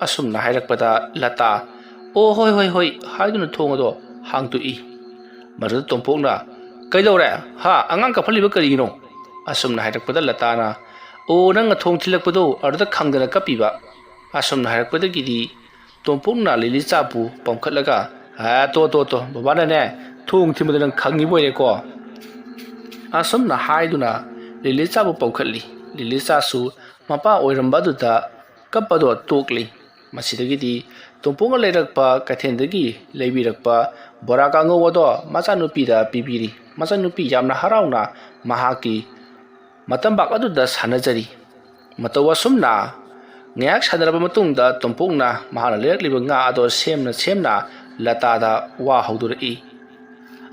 ꯑꯁꯨꯝꯅ ꯍꯥꯏꯔꯛꯄꯗ ꯂꯇꯥ, "ꯑꯣ, ꯍꯣꯏ, ꯍꯣꯏ, ꯍꯣꯏ" ꯍꯥꯏꯗꯨꯅ ꯊꯣꯡ ꯑꯗꯣ ꯍꯥꯡꯗꯣꯛꯏ꯫ ꯃꯗꯨꯗ ꯇꯣꯝꯄꯣꯛꯅ, "ꯀꯩꯗꯧꯔꯦ? ꯍꯥ, ꯑꯉꯥꯡ ꯀꯞꯍꯜꯂꯤꯕ ꯀꯔꯤꯒꯤꯅꯣ?" ꯑꯁꯨꯝꯅ ꯍꯥꯏꯔꯛꯄꯗ ꯂꯇꯥꯅ, "ꯑꯣ, ꯅꯪꯅ ꯊꯣꯡ ꯊꯤꯜꯂꯛꯄꯗꯣ ꯑꯗꯨꯗ ꯈꯪꯗꯅ ꯀꯞꯄꯤꯕ" ꯑꯁꯨꯝꯅ ꯍꯥꯏꯔꯛꯄꯗꯒꯤꯗꯤ ꯇꯣꯝꯄꯣꯛꯅ ꯂꯤꯂꯤꯆꯥꯕꯨ ꯄꯝꯈꯠꯂꯒ, "ꯑꯦ, ꯇꯣ, ꯇꯣ, ꯇꯣ, ꯕꯕꯥꯅꯅꯦ ꯊꯣꯡ ꯊꯤꯟꯕꯗ ꯅꯪ ꯈꯪꯉꯤꯕ ꯑꯣꯏꯔꯦꯀꯣ?" ꯑꯁꯨꯝꯅ ꯍꯥꯏꯗꯨꯅ ꯂꯤꯂꯤꯆꯥꯕꯨ ꯄꯝꯈꯠꯂꯤ꯫ ꯂꯤꯂꯤꯆꯥꯁꯨ ꯃꯄꯥ ꯑꯣꯏꯔꯝꯕ ꯑꯗꯨꯗ ꯀꯞꯄꯗꯣ ꯇꯣꯛꯂꯤ꯫ ꯃꯁꯤꯗꯒꯤꯗꯤ ꯇꯣꯝꯄꯣꯛꯅ ꯂꯩꯔꯛꯄ ꯀꯩꯊꯦꯜꯗꯒꯤ ꯂꯩꯕꯤꯔꯛꯄ ꯕꯣꯔꯥ ꯀꯥꯡꯉꯧ ꯑꯗꯣ ꯃꯆꯥꯅꯨꯄꯤꯗ ꯄꯤꯕꯤꯔꯤ꯫ ꯃꯆꯥꯅꯨꯄꯤ ꯌꯥꯝꯅ ꯍꯔꯥꯎꯅ ꯃꯍꯥꯛꯀꯤ ꯃꯇꯝꯕꯥꯛ ꯑꯗꯨꯗ ꯁꯥꯟꯅꯖꯔꯤ꯫ ꯃꯇꯧ ꯑꯁꯨꯝꯅ ꯉꯥꯏꯍꯥꯛ ꯁꯥꯟꯅꯔꯕ ꯃꯇꯨꯡꯗ ꯇꯣꯝꯄꯣꯛꯅ ꯃꯍꯥꯛꯅ ꯂꯩꯔꯛꯂꯤꯕ ꯉꯥ ꯑꯗꯣ ꯁꯦꯝꯅ ꯁꯦꯝꯅ ꯂꯇꯥꯗ ꯋꯥ ꯍꯧꯗꯣꯔꯛꯏ꯫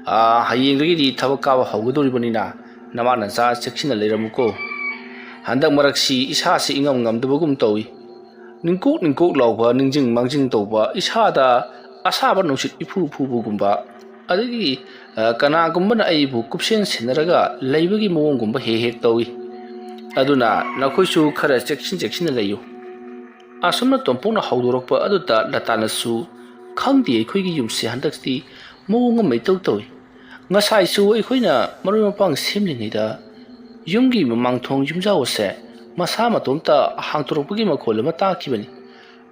"ꯑꯥ, ꯍꯌꯦꯡꯗꯒꯤꯗꯤ ꯊꯕꯛ ꯀꯥꯕ ꯍꯧꯒꯗꯧꯔꯤꯕꯅꯤꯅ ꯅꯃꯥ ꯅꯆꯥ ꯆꯦꯛꯁꯤꯟꯅ ꯂꯩꯔꯝꯃꯨꯀꯣ꯫ ꯍꯟꯗꯛ ꯃꯔꯛꯁꯤ ꯏꯁꯥꯁꯤ ꯏꯉꯝ ꯉꯝꯗꯕꯒꯨꯝ ꯇꯧꯏ꯫ ꯅꯤꯡꯀꯣꯛ ꯅꯤꯡꯀꯣꯛ ꯂꯥꯎꯕ, ꯅꯤꯡꯖꯤꯡ ꯃꯥꯡꯖꯤꯡ ꯇꯧꯕ, ꯏꯁꯥꯗ ꯑꯁꯥꯕ ꯅꯨꯡꯁꯤꯠ ꯏꯐꯨ ꯐꯨꯕꯒꯨꯝꯕ, ꯑꯗꯒꯤ, ꯑ, ꯀꯅꯥꯒꯨꯝꯕꯅ ꯑꯩꯕꯨ ꯀꯨꯞꯁꯦꯟ ꯁꯦꯟꯅꯔꯒ ꯂꯩꯕꯒꯤ ꯃꯑꯣꯡꯒꯨꯝꯕ ꯍꯦꯛ ꯍꯦꯛ ꯇꯧꯏ꯫ ꯑꯗꯨꯅ ꯅꯈꯣꯏꯁꯨ ꯈꯔ ꯆꯦꯛꯁꯤꯟ ꯆꯦꯛꯁꯤꯟꯅ ꯂꯩꯌꯨ"꯫ ꯑꯁꯨꯝꯅ ꯇꯣꯝꯄꯣꯛꯅ ꯍꯧꯗꯣꯔꯛꯄ ꯑꯗꯨꯗ ꯂꯇꯥꯅꯁꯨ, "ꯈꯪꯗꯦ, ꯑꯩꯈꯣꯏꯒꯤ ꯌꯨꯝꯁꯦ ꯍꯟꯗꯛꯇꯤ ꯃꯑꯣꯡ ꯑꯃ ꯏꯇꯧ ꯇꯧꯏ꯫ ꯉꯁꯥꯏꯁꯨ ꯑꯩꯈꯣꯏꯅ ꯃꯔꯣꯏ ꯃꯄꯥꯡ ꯁꯦꯝꯂꯤꯉꯩꯗ ꯌꯨꯝꯒꯤ ꯃꯃꯥꯡ ꯊꯣꯡ ꯌꯨꯝꯖꯥꯎ ꯑꯁꯦ ꯃꯁꯥ ꯃꯇꯣꯝꯇ ꯍꯥꯡꯇꯣꯔꯛꯄꯒꯤ ꯃꯈꯣꯜ ꯑꯃ ꯇꯥꯈꯤꯕꯅꯤ꯫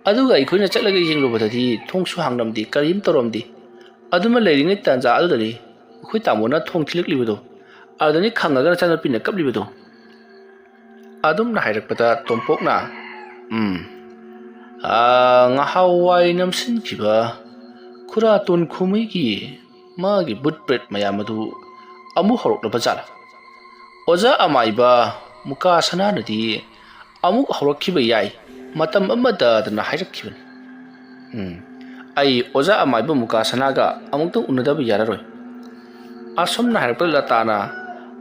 ꯑꯗꯨꯒ ꯑꯩꯈꯣꯏꯅ ꯆꯠꯂꯒ ꯌꯦꯡꯂꯨꯕꯗꯗꯤ ꯊꯣꯡꯁꯨ ꯍꯥꯡꯂꯝꯗꯦ, ꯀꯔꯤꯝ ꯇꯧꯔꯝꯗꯦ꯫ ꯑꯗꯨꯃ ꯂꯩꯔꯤꯉꯩ ꯇꯥꯟꯖꯥ ꯑꯗꯨꯗꯅꯤ ꯑꯩꯈꯣꯏ ꯇꯥꯃꯣꯅ ꯊꯣꯡ ꯊꯤꯜꯂꯛꯂꯤꯕꯗꯣ꯫ ꯑꯗꯨꯗꯅꯤ ꯈꯪꯉꯒ ꯅꯆꯥꯅꯨꯄꯤꯅ ꯀꯞꯂꯤꯕꯗꯣ"꯫ ꯑꯗꯨꯝꯅ ꯍꯥꯏꯔꯛꯄꯗ ꯇꯣꯝꯄꯣꯛꯅ, "ꯎꯝ, ꯑꯥ, ꯉꯍꯥꯟꯋꯥꯏ ꯅꯝꯁꯤꯟꯈꯤꯕ ꯈꯨꯔꯥꯇꯣꯟ ꯈꯨꯃꯩꯒꯤ ꯃꯥꯒꯤ ꯕꯨꯠ ꯄ꯭ꯔꯦꯠ ꯃꯌꯥꯝ ꯑꯗꯨ ꯑꯃꯨꯛ ꯍꯧꯔꯛꯂꯕ ꯖꯥꯠꯂꯥ? ꯑꯣꯖꯥ ꯑꯃꯥꯏꯕ ꯃꯨꯀꯥ ꯁꯅꯥꯅꯗꯤ ꯑꯃꯨꯛ ꯍꯧꯔꯛꯈꯤꯕ ꯌꯥꯏ, ꯃꯇꯝ ꯑꯃꯗꯗꯅ ꯍꯥꯏꯔꯛꯈꯤꯕꯅꯤ꯫ ꯎꯝ, ꯑꯩ ꯑꯣꯖꯥ ꯑꯃꯥꯏꯕ ꯃꯨꯀꯥ ꯁꯅꯥꯒ ꯑꯃꯨꯛꯇ ꯎꯅꯗꯕ ꯌꯥꯔꯔꯣꯏ"꯫ ꯑꯁꯨꯝꯅ ꯍꯥꯏꯔꯛꯄꯗ ꯂꯇꯥꯅ,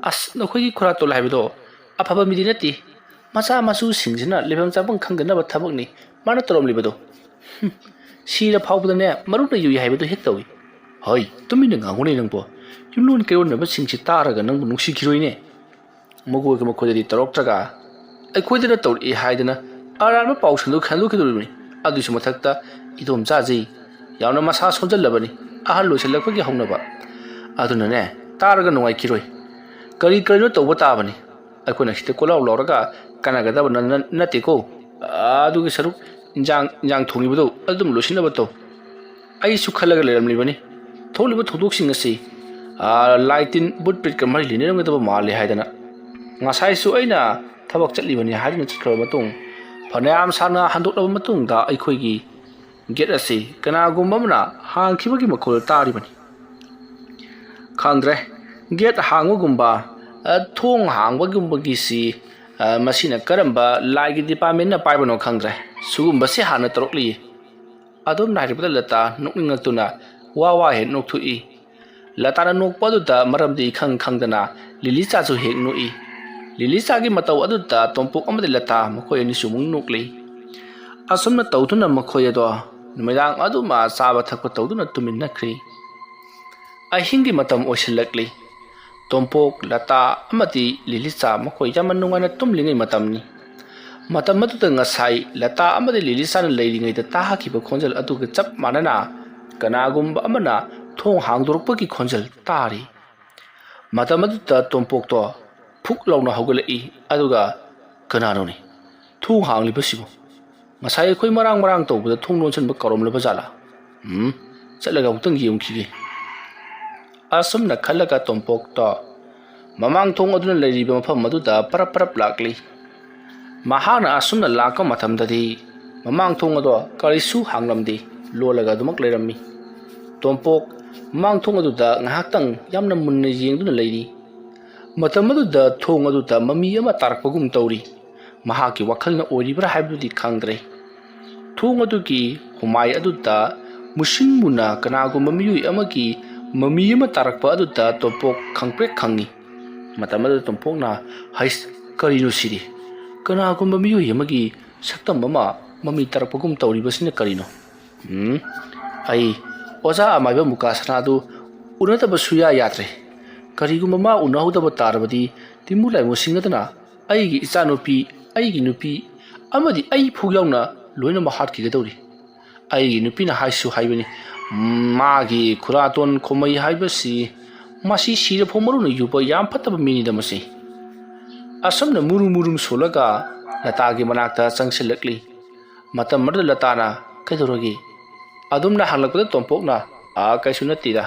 "ꯑꯁ, ꯅꯈꯣꯏꯒꯤ ꯈꯨꯔꯥꯇꯣꯜ ꯍꯥꯏꯕꯗꯣ ꯑꯐꯕ ꯃꯤꯗꯤ ꯅꯠꯇꯦ꯫ ꯃꯆꯥ ꯃꯁꯨꯁꯤꯡꯁꯤꯅ ꯂꯩꯐꯝ ꯆꯥꯐꯝ ꯈꯪꯗꯅꯕ ꯊꯕꯛꯅꯤ ꯃꯥꯅ ꯇꯧꯔꯝꯂꯤꯕꯗꯣ꯫ ꯍꯨꯝ, ꯁꯤꯔ ꯐꯥꯎꯕꯗꯅꯦ ꯃꯔꯨꯞꯅ ꯌꯨꯏ ꯍꯥꯏꯕꯗꯨ ꯍꯦꯛ ꯇꯧꯏ"꯫ "ꯍꯣꯏ, ꯇꯨꯃꯤꯟꯅ ꯉꯥꯡꯉꯨꯅꯦ ꯅꯪꯕꯣ꯫ ꯌꯨꯝꯂꯣꯟ ꯀꯩꯔꯣꯟꯅꯕꯁꯤꯡꯁꯤ ꯇꯥꯔꯒ ꯅꯪꯕꯨ ꯅꯨꯡꯁꯤꯈꯤꯔꯣꯏꯅꯦ"꯫ ꯃꯒꯣꯏꯒꯤ ꯃꯈꯣꯏꯗꯗꯤ ꯇꯧꯔꯛꯇ꯭ꯔꯒ ꯑꯩꯈꯣꯏꯗꯅ ꯇꯧꯔꯛꯏ ꯍꯥꯏꯗꯅ ꯑꯔꯥꯟꯕ ꯄꯥꯎ ꯁꯟꯗꯣꯛ ꯁꯟꯗꯣꯛꯈꯤꯗꯧꯔꯤꯕꯅꯤ꯫ ꯑꯗꯨꯒꯤꯁꯨ ꯃꯊꯛꯇ ꯏꯗꯣꯝꯆꯥꯁꯤ ꯌꯥꯝꯅ ꯃꯁꯥ ꯁꯣꯟꯖꯜꯂꯕꯅꯤ, ꯑꯍꯜ ꯑꯣꯏꯁꯜꯂꯛꯄꯒꯤ ꯍꯧꯅꯕ꯫ ꯑꯗꯨꯅꯅꯦ, ꯇꯥꯔꯒ ꯅꯨꯡꯉꯥꯏꯈꯤꯔꯣꯏ꯫ ꯀꯔꯤ ꯀꯔꯤꯅꯣ ꯇꯧꯕ ꯇꯥꯕꯅꯤ꯫ ꯑꯩꯈꯣꯏꯅ ꯁꯤꯗ ꯀꯣꯏꯂꯥꯎ ꯂꯥꯎꯔꯒ ꯀꯥꯟꯅꯒꯗꯕ ꯅ-, ꯅ-, ꯅꯠꯇꯦꯀꯣ꯫ ꯑꯗꯨꯒꯤ ꯁꯔꯨꯛ ꯏꯟꯖꯥꯡ ꯏꯟꯖꯥꯡ ꯊꯣꯡꯉꯤꯕꯗꯨ ꯑꯗꯨꯝ ꯂꯣꯏꯁꯤꯟꯅꯕ ꯇꯧ꯫ ꯑꯩꯁꯨ ꯈꯜꯂꯒ ꯂꯩꯔꯝꯂꯤꯕꯅꯤ, ꯊꯣꯛꯂꯤꯕ ꯊꯧꯗꯣꯛꯁꯤꯡ ꯑꯁꯤ, ꯑꯥ, ꯂꯥꯏ ꯇꯤꯟ ꯕꯨꯠ ꯄ꯭ꯔꯤꯠꯀ ꯃꯔꯤ ꯂꯩꯅꯔꯝꯒꯗꯕ ꯃꯥꯜꯂꯦ ꯍꯥꯏꯗꯅ꯫ ꯉꯁꯥꯏꯁꯨ ꯑꯩꯅ ꯊꯕꯛ ꯆꯠꯂꯤꯕꯅꯤ ꯍꯥꯏꯗꯨꯅ ꯆꯠꯈ꯭ꯔꯕ ꯃꯇꯨꯡ, ꯐꯅꯌꯥꯝ ꯁꯥꯡꯅ ꯍꯟꯗꯣꯛꯂꯕ ꯃꯇꯨꯡꯗ ꯑꯩꯈꯣꯏꯒꯤ ꯒꯦꯠ ꯑꯁꯤ ꯀꯅꯥꯒꯨꯝꯕ ꯑꯃꯅ ꯍꯥꯡꯈꯤꯕꯒꯤ ꯃꯈꯣꯜ ꯇꯥꯔꯤꯕꯅꯤ꯫ ꯈꯪꯗ꯭ꯔꯦ, ꯒꯦꯠ ꯍꯥꯡꯕꯒꯨꯝꯕ, ꯑ, ꯊꯣꯡ ꯍꯥꯡꯕꯒꯨꯝꯕꯒꯤꯁꯤ, ꯑ, ꯃꯁꯤꯅ ꯀꯔꯝꯕ ꯂꯥꯏꯒꯤ ꯗꯤꯄꯥꯔꯠꯃꯦꯟꯅ ꯄꯥꯏꯕꯅꯣ ꯈꯪꯗ꯭ꯔꯦ꯫ ꯁꯤꯒꯨꯝꯕꯁꯤ ꯍꯥꯟꯅ ꯇꯧꯔꯛꯂꯤꯌꯦ꯫ ꯑꯗꯨꯝꯅ ꯍꯥꯏꯔꯛꯄꯗ ꯂꯇꯥ ꯅꯣꯛꯅꯤꯡꯉꯛꯇꯨꯅ ꯋꯥ ꯋꯥ ꯍꯦꯛ ꯅꯣꯛꯊꯣꯛꯏ꯫ ꯂꯇꯥꯅ ꯅꯣꯛꯄ ꯑꯗꯨꯗ ꯃꯔꯝꯗꯤ ꯏꯈꯪ ꯈꯪꯗꯅ ꯂꯤꯂꯤꯆꯥꯁꯨ ꯍꯦꯛ ꯅꯣꯛꯏ꯫ ꯂꯤꯂꯤꯆꯥꯒꯤ ꯃꯇꯧ ꯑꯗꯨꯗ ꯇꯣꯝꯄꯣꯛ ꯑꯃꯗꯤ ꯂꯇꯥ ꯃꯈꯣꯏ ꯑꯅꯤꯁꯨ ꯑꯃꯨꯛ ꯅꯣꯛꯂꯤ꯫ ꯑꯁꯨꯝꯅ ꯇꯧꯗꯨꯅ ꯃꯈꯣꯏ ꯑꯗꯣ ꯅꯨꯃꯤꯗꯥꯡ ꯑꯗꯨꯃ ꯆꯥꯕ ꯊꯛꯄ ꯇꯧꯗꯨꯅ ꯇꯨꯝꯃꯤꯟꯅꯈ꯭ꯔꯤ꯫ ꯑꯍꯤꯡꯒꯤ ꯃꯇꯝ ꯑꯣꯏꯁꯤꯜꯂꯛꯂꯤ꯫ ꯇꯣꯝꯄꯣꯛ, ꯂꯇꯥ ꯑꯃꯗꯤ ꯂꯤꯂꯤꯆꯥ ꯃꯈꯣꯏ ꯌꯥꯝꯅ ꯅꯨꯡꯉꯥꯏꯅ ꯇꯨꯝꯂꯤꯉꯩ ꯃꯇꯝꯅꯤ꯫ ꯃꯇꯝ ꯑꯗꯨꯗ ꯉꯁꯥꯏ ꯂꯇꯥ ꯑꯃꯗꯤ ꯂꯤꯂꯤꯆꯥꯅ ꯂꯩꯔꯤꯉꯩꯗ ꯇꯥꯈꯤꯕ ꯈꯣꯟꯖꯦꯜ ꯑꯗꯨꯒ ꯆꯞ ꯃꯥꯟꯅꯅ ꯀꯅꯥꯒꯨꯝꯕ ꯑꯃꯅ ꯊꯣꯡ ꯍꯥꯡꯗꯣꯔꯛꯄꯒꯤ ꯈꯣꯟꯖꯦꯜ ꯇꯥꯔꯤ꯫ ꯃꯇꯝ ꯑꯗꯨꯗ ꯇꯣꯝꯄꯣꯛꯇꯣ ꯐꯨꯛ ꯂꯥꯎꯅ ꯍꯧꯒꯠꯂꯛꯏ꯫ ꯑꯗꯨꯒ, "ꯀꯅꯥꯅꯣꯅꯦ ꯊꯣꯡ ꯍꯥꯡꯂꯤꯕꯁꯤꯕꯨ? ꯉꯁꯥꯏ ꯑꯩꯈꯣꯏ ꯃꯔꯥꯡ ꯃꯔꯥꯡ ꯇꯧꯕꯗ ꯊꯣꯡ ꯂꯣꯟꯁꯤꯟꯕ ꯀꯧꯔꯝꯂꯕ ꯖꯥꯠꯂꯥ? ꯎꯝ, ꯆꯠꯂꯒ ꯑꯃꯨꯛꯇꯪ ꯌꯦꯡꯈꯤꯒꯦ"꯫ ꯑꯁꯨꯝꯅ ꯈꯜꯂꯒ ꯇꯣꯝꯄꯣꯛꯇꯣ ꯃꯃꯥꯡ ꯊꯣꯡ ꯑꯗꯨꯅ ꯂꯩꯔꯤꯕ ꯃꯐꯝ ꯑꯗꯨꯗ ꯄꯔꯞ ꯄꯔꯞ ꯂꯥꯛꯂꯤ꯫ ꯃꯍꯥꯛꯅ ꯑꯁꯨꯝꯅ ꯂꯥꯛꯄ ꯃꯇꯝꯗꯗꯤ ꯃꯃꯥꯡ ꯊꯣꯡ ꯑꯗꯣ ꯀꯔꯤꯁꯨ ꯍꯥꯡꯂꯝꯗꯦ, ꯂꯣꯜꯂꯒ ꯑꯗꯨꯃꯛ ꯂꯩꯔꯝꯃꯤ꯫ ꯇꯣꯝꯄꯣꯛ ꯃꯃꯥꯡ ꯊꯣꯡ ꯑꯗꯨꯗ ꯉꯥꯏꯍꯥꯛꯇꯪ ꯌꯥꯝꯅ ꯃꯨꯟꯅ ꯌꯦꯡꯗꯨꯅ ꯂꯩꯔꯤ꯫ ꯃꯇꯝ ꯑꯗꯨꯗ ꯊꯣꯡ ꯑꯗꯨꯗ ꯃꯃꯤ ꯑꯃ ꯇꯥꯔꯛꯄꯒꯨꯝ ꯇꯧꯔꯤ꯫ ꯃꯍꯥꯛꯀꯤ ꯋꯥꯈꯜꯅ ꯑꯣꯏꯔꯤꯕ꯭ꯔꯥ ꯍꯥꯏꯕꯗꯨꯗꯤ ꯈꯪꯗ꯭ꯔꯦ꯫ ꯊꯣꯡ ꯑꯗꯨꯒꯤ ꯍꯨꯃꯥꯏ ꯑꯗꯨꯗ ꯃꯨꯁꯤꯟ ꯃꯨꯅ ꯀꯅꯥꯒꯨꯝꯕ ꯃꯤꯑꯣꯏ ꯑꯃꯒꯤ ꯃꯃꯤ ꯑꯃ ꯇꯥꯔꯛꯄ ꯑꯗꯨꯗ ꯇꯣꯝꯄꯣꯛ ꯈꯪꯄ꯭ꯔꯦꯛ ꯈꯪꯉꯤ꯫ ꯃꯇꯝ ꯑꯗꯨꯗ ꯇꯣꯝꯄꯣꯛꯅ, "ꯍꯩꯁ, ꯀꯔꯤꯅꯣ ꯁꯤꯗꯤ? ꯀꯅꯥꯒꯨꯝꯕ ꯃꯤꯑꯣꯏ ꯑꯃꯒꯤ ꯁꯛꯇꯝ ꯑꯃ ꯃꯃꯤ ꯇꯥꯔꯛꯄꯒꯨꯝ ꯇꯧꯔꯤꯕꯁꯤꯅ ꯀꯔꯤꯅꯣ? ꯎꯝ, ꯑꯩ ꯑꯣꯖꯥ ꯑꯃꯥꯏꯕ ꯃꯨꯀꯥ ꯁꯅꯥꯗꯨ ꯎꯅꯗꯕ ꯁꯨꯌꯥ ꯌꯥꯗ꯭ꯔꯦ꯫ ꯀꯔꯤꯒꯨꯝꯕ ꯃꯥ ꯎꯅꯍꯧꯗꯕ ꯇꯥꯔꯕꯗꯤ ꯇꯤꯃꯨ ꯂꯥꯏꯃꯨ ꯁꯤꯡ ꯑꯗꯨꯅ ꯑꯩꯒꯤ ꯏꯆꯥꯅꯨꯄꯤ, ꯑꯩꯒꯤ ꯅꯨꯄꯤ ꯑꯃꯗꯤ ꯑꯩ ꯐꯥꯎ ꯌꯥꯎꯅ ꯂꯣꯏꯅꯃꯛ ꯍꯥꯠꯈꯤꯒꯗꯧꯔꯤ꯫ ꯑꯩꯒꯤ ꯅꯨꯄꯤꯅ ꯍꯥꯏꯁꯨ ꯍꯥꯏꯕꯅꯤ, ꯃꯥꯒꯤ ꯈꯨꯔꯥꯇꯣꯟ ꯈꯣꯃꯩ ꯍꯥꯏꯕꯁꯤ, ꯃꯁꯤ ꯁꯤꯔ ꯐꯥꯎ ꯃꯔꯨꯅ ꯌꯨꯕ ꯌꯥꯝ ꯐꯠꯇꯕ ꯃꯤꯅꯤꯗ ꯃꯁꯤ"꯫ ꯑꯁꯨꯝꯅ ꯃꯨꯔꯨꯝ ꯃꯨꯔꯨꯝ ꯁꯣꯜꯂꯒ ꯂꯇꯥꯒꯤ ꯃꯅꯥꯛꯇ ꯆꯪꯁꯤꯜꯂꯛꯂꯤ꯫ ꯃꯇꯝ ꯑꯗꯨꯗ ꯂꯇꯥꯅ, "ꯀꯩꯗꯧꯔꯒꯦ?" ꯑꯗꯨꯝꯅ ꯍꯪꯂꯛꯄꯗ ꯇꯣꯝꯄꯣꯛꯅ, "ꯑꯥ, ꯀꯩꯁꯨ ꯅꯠꯇꯦꯗ,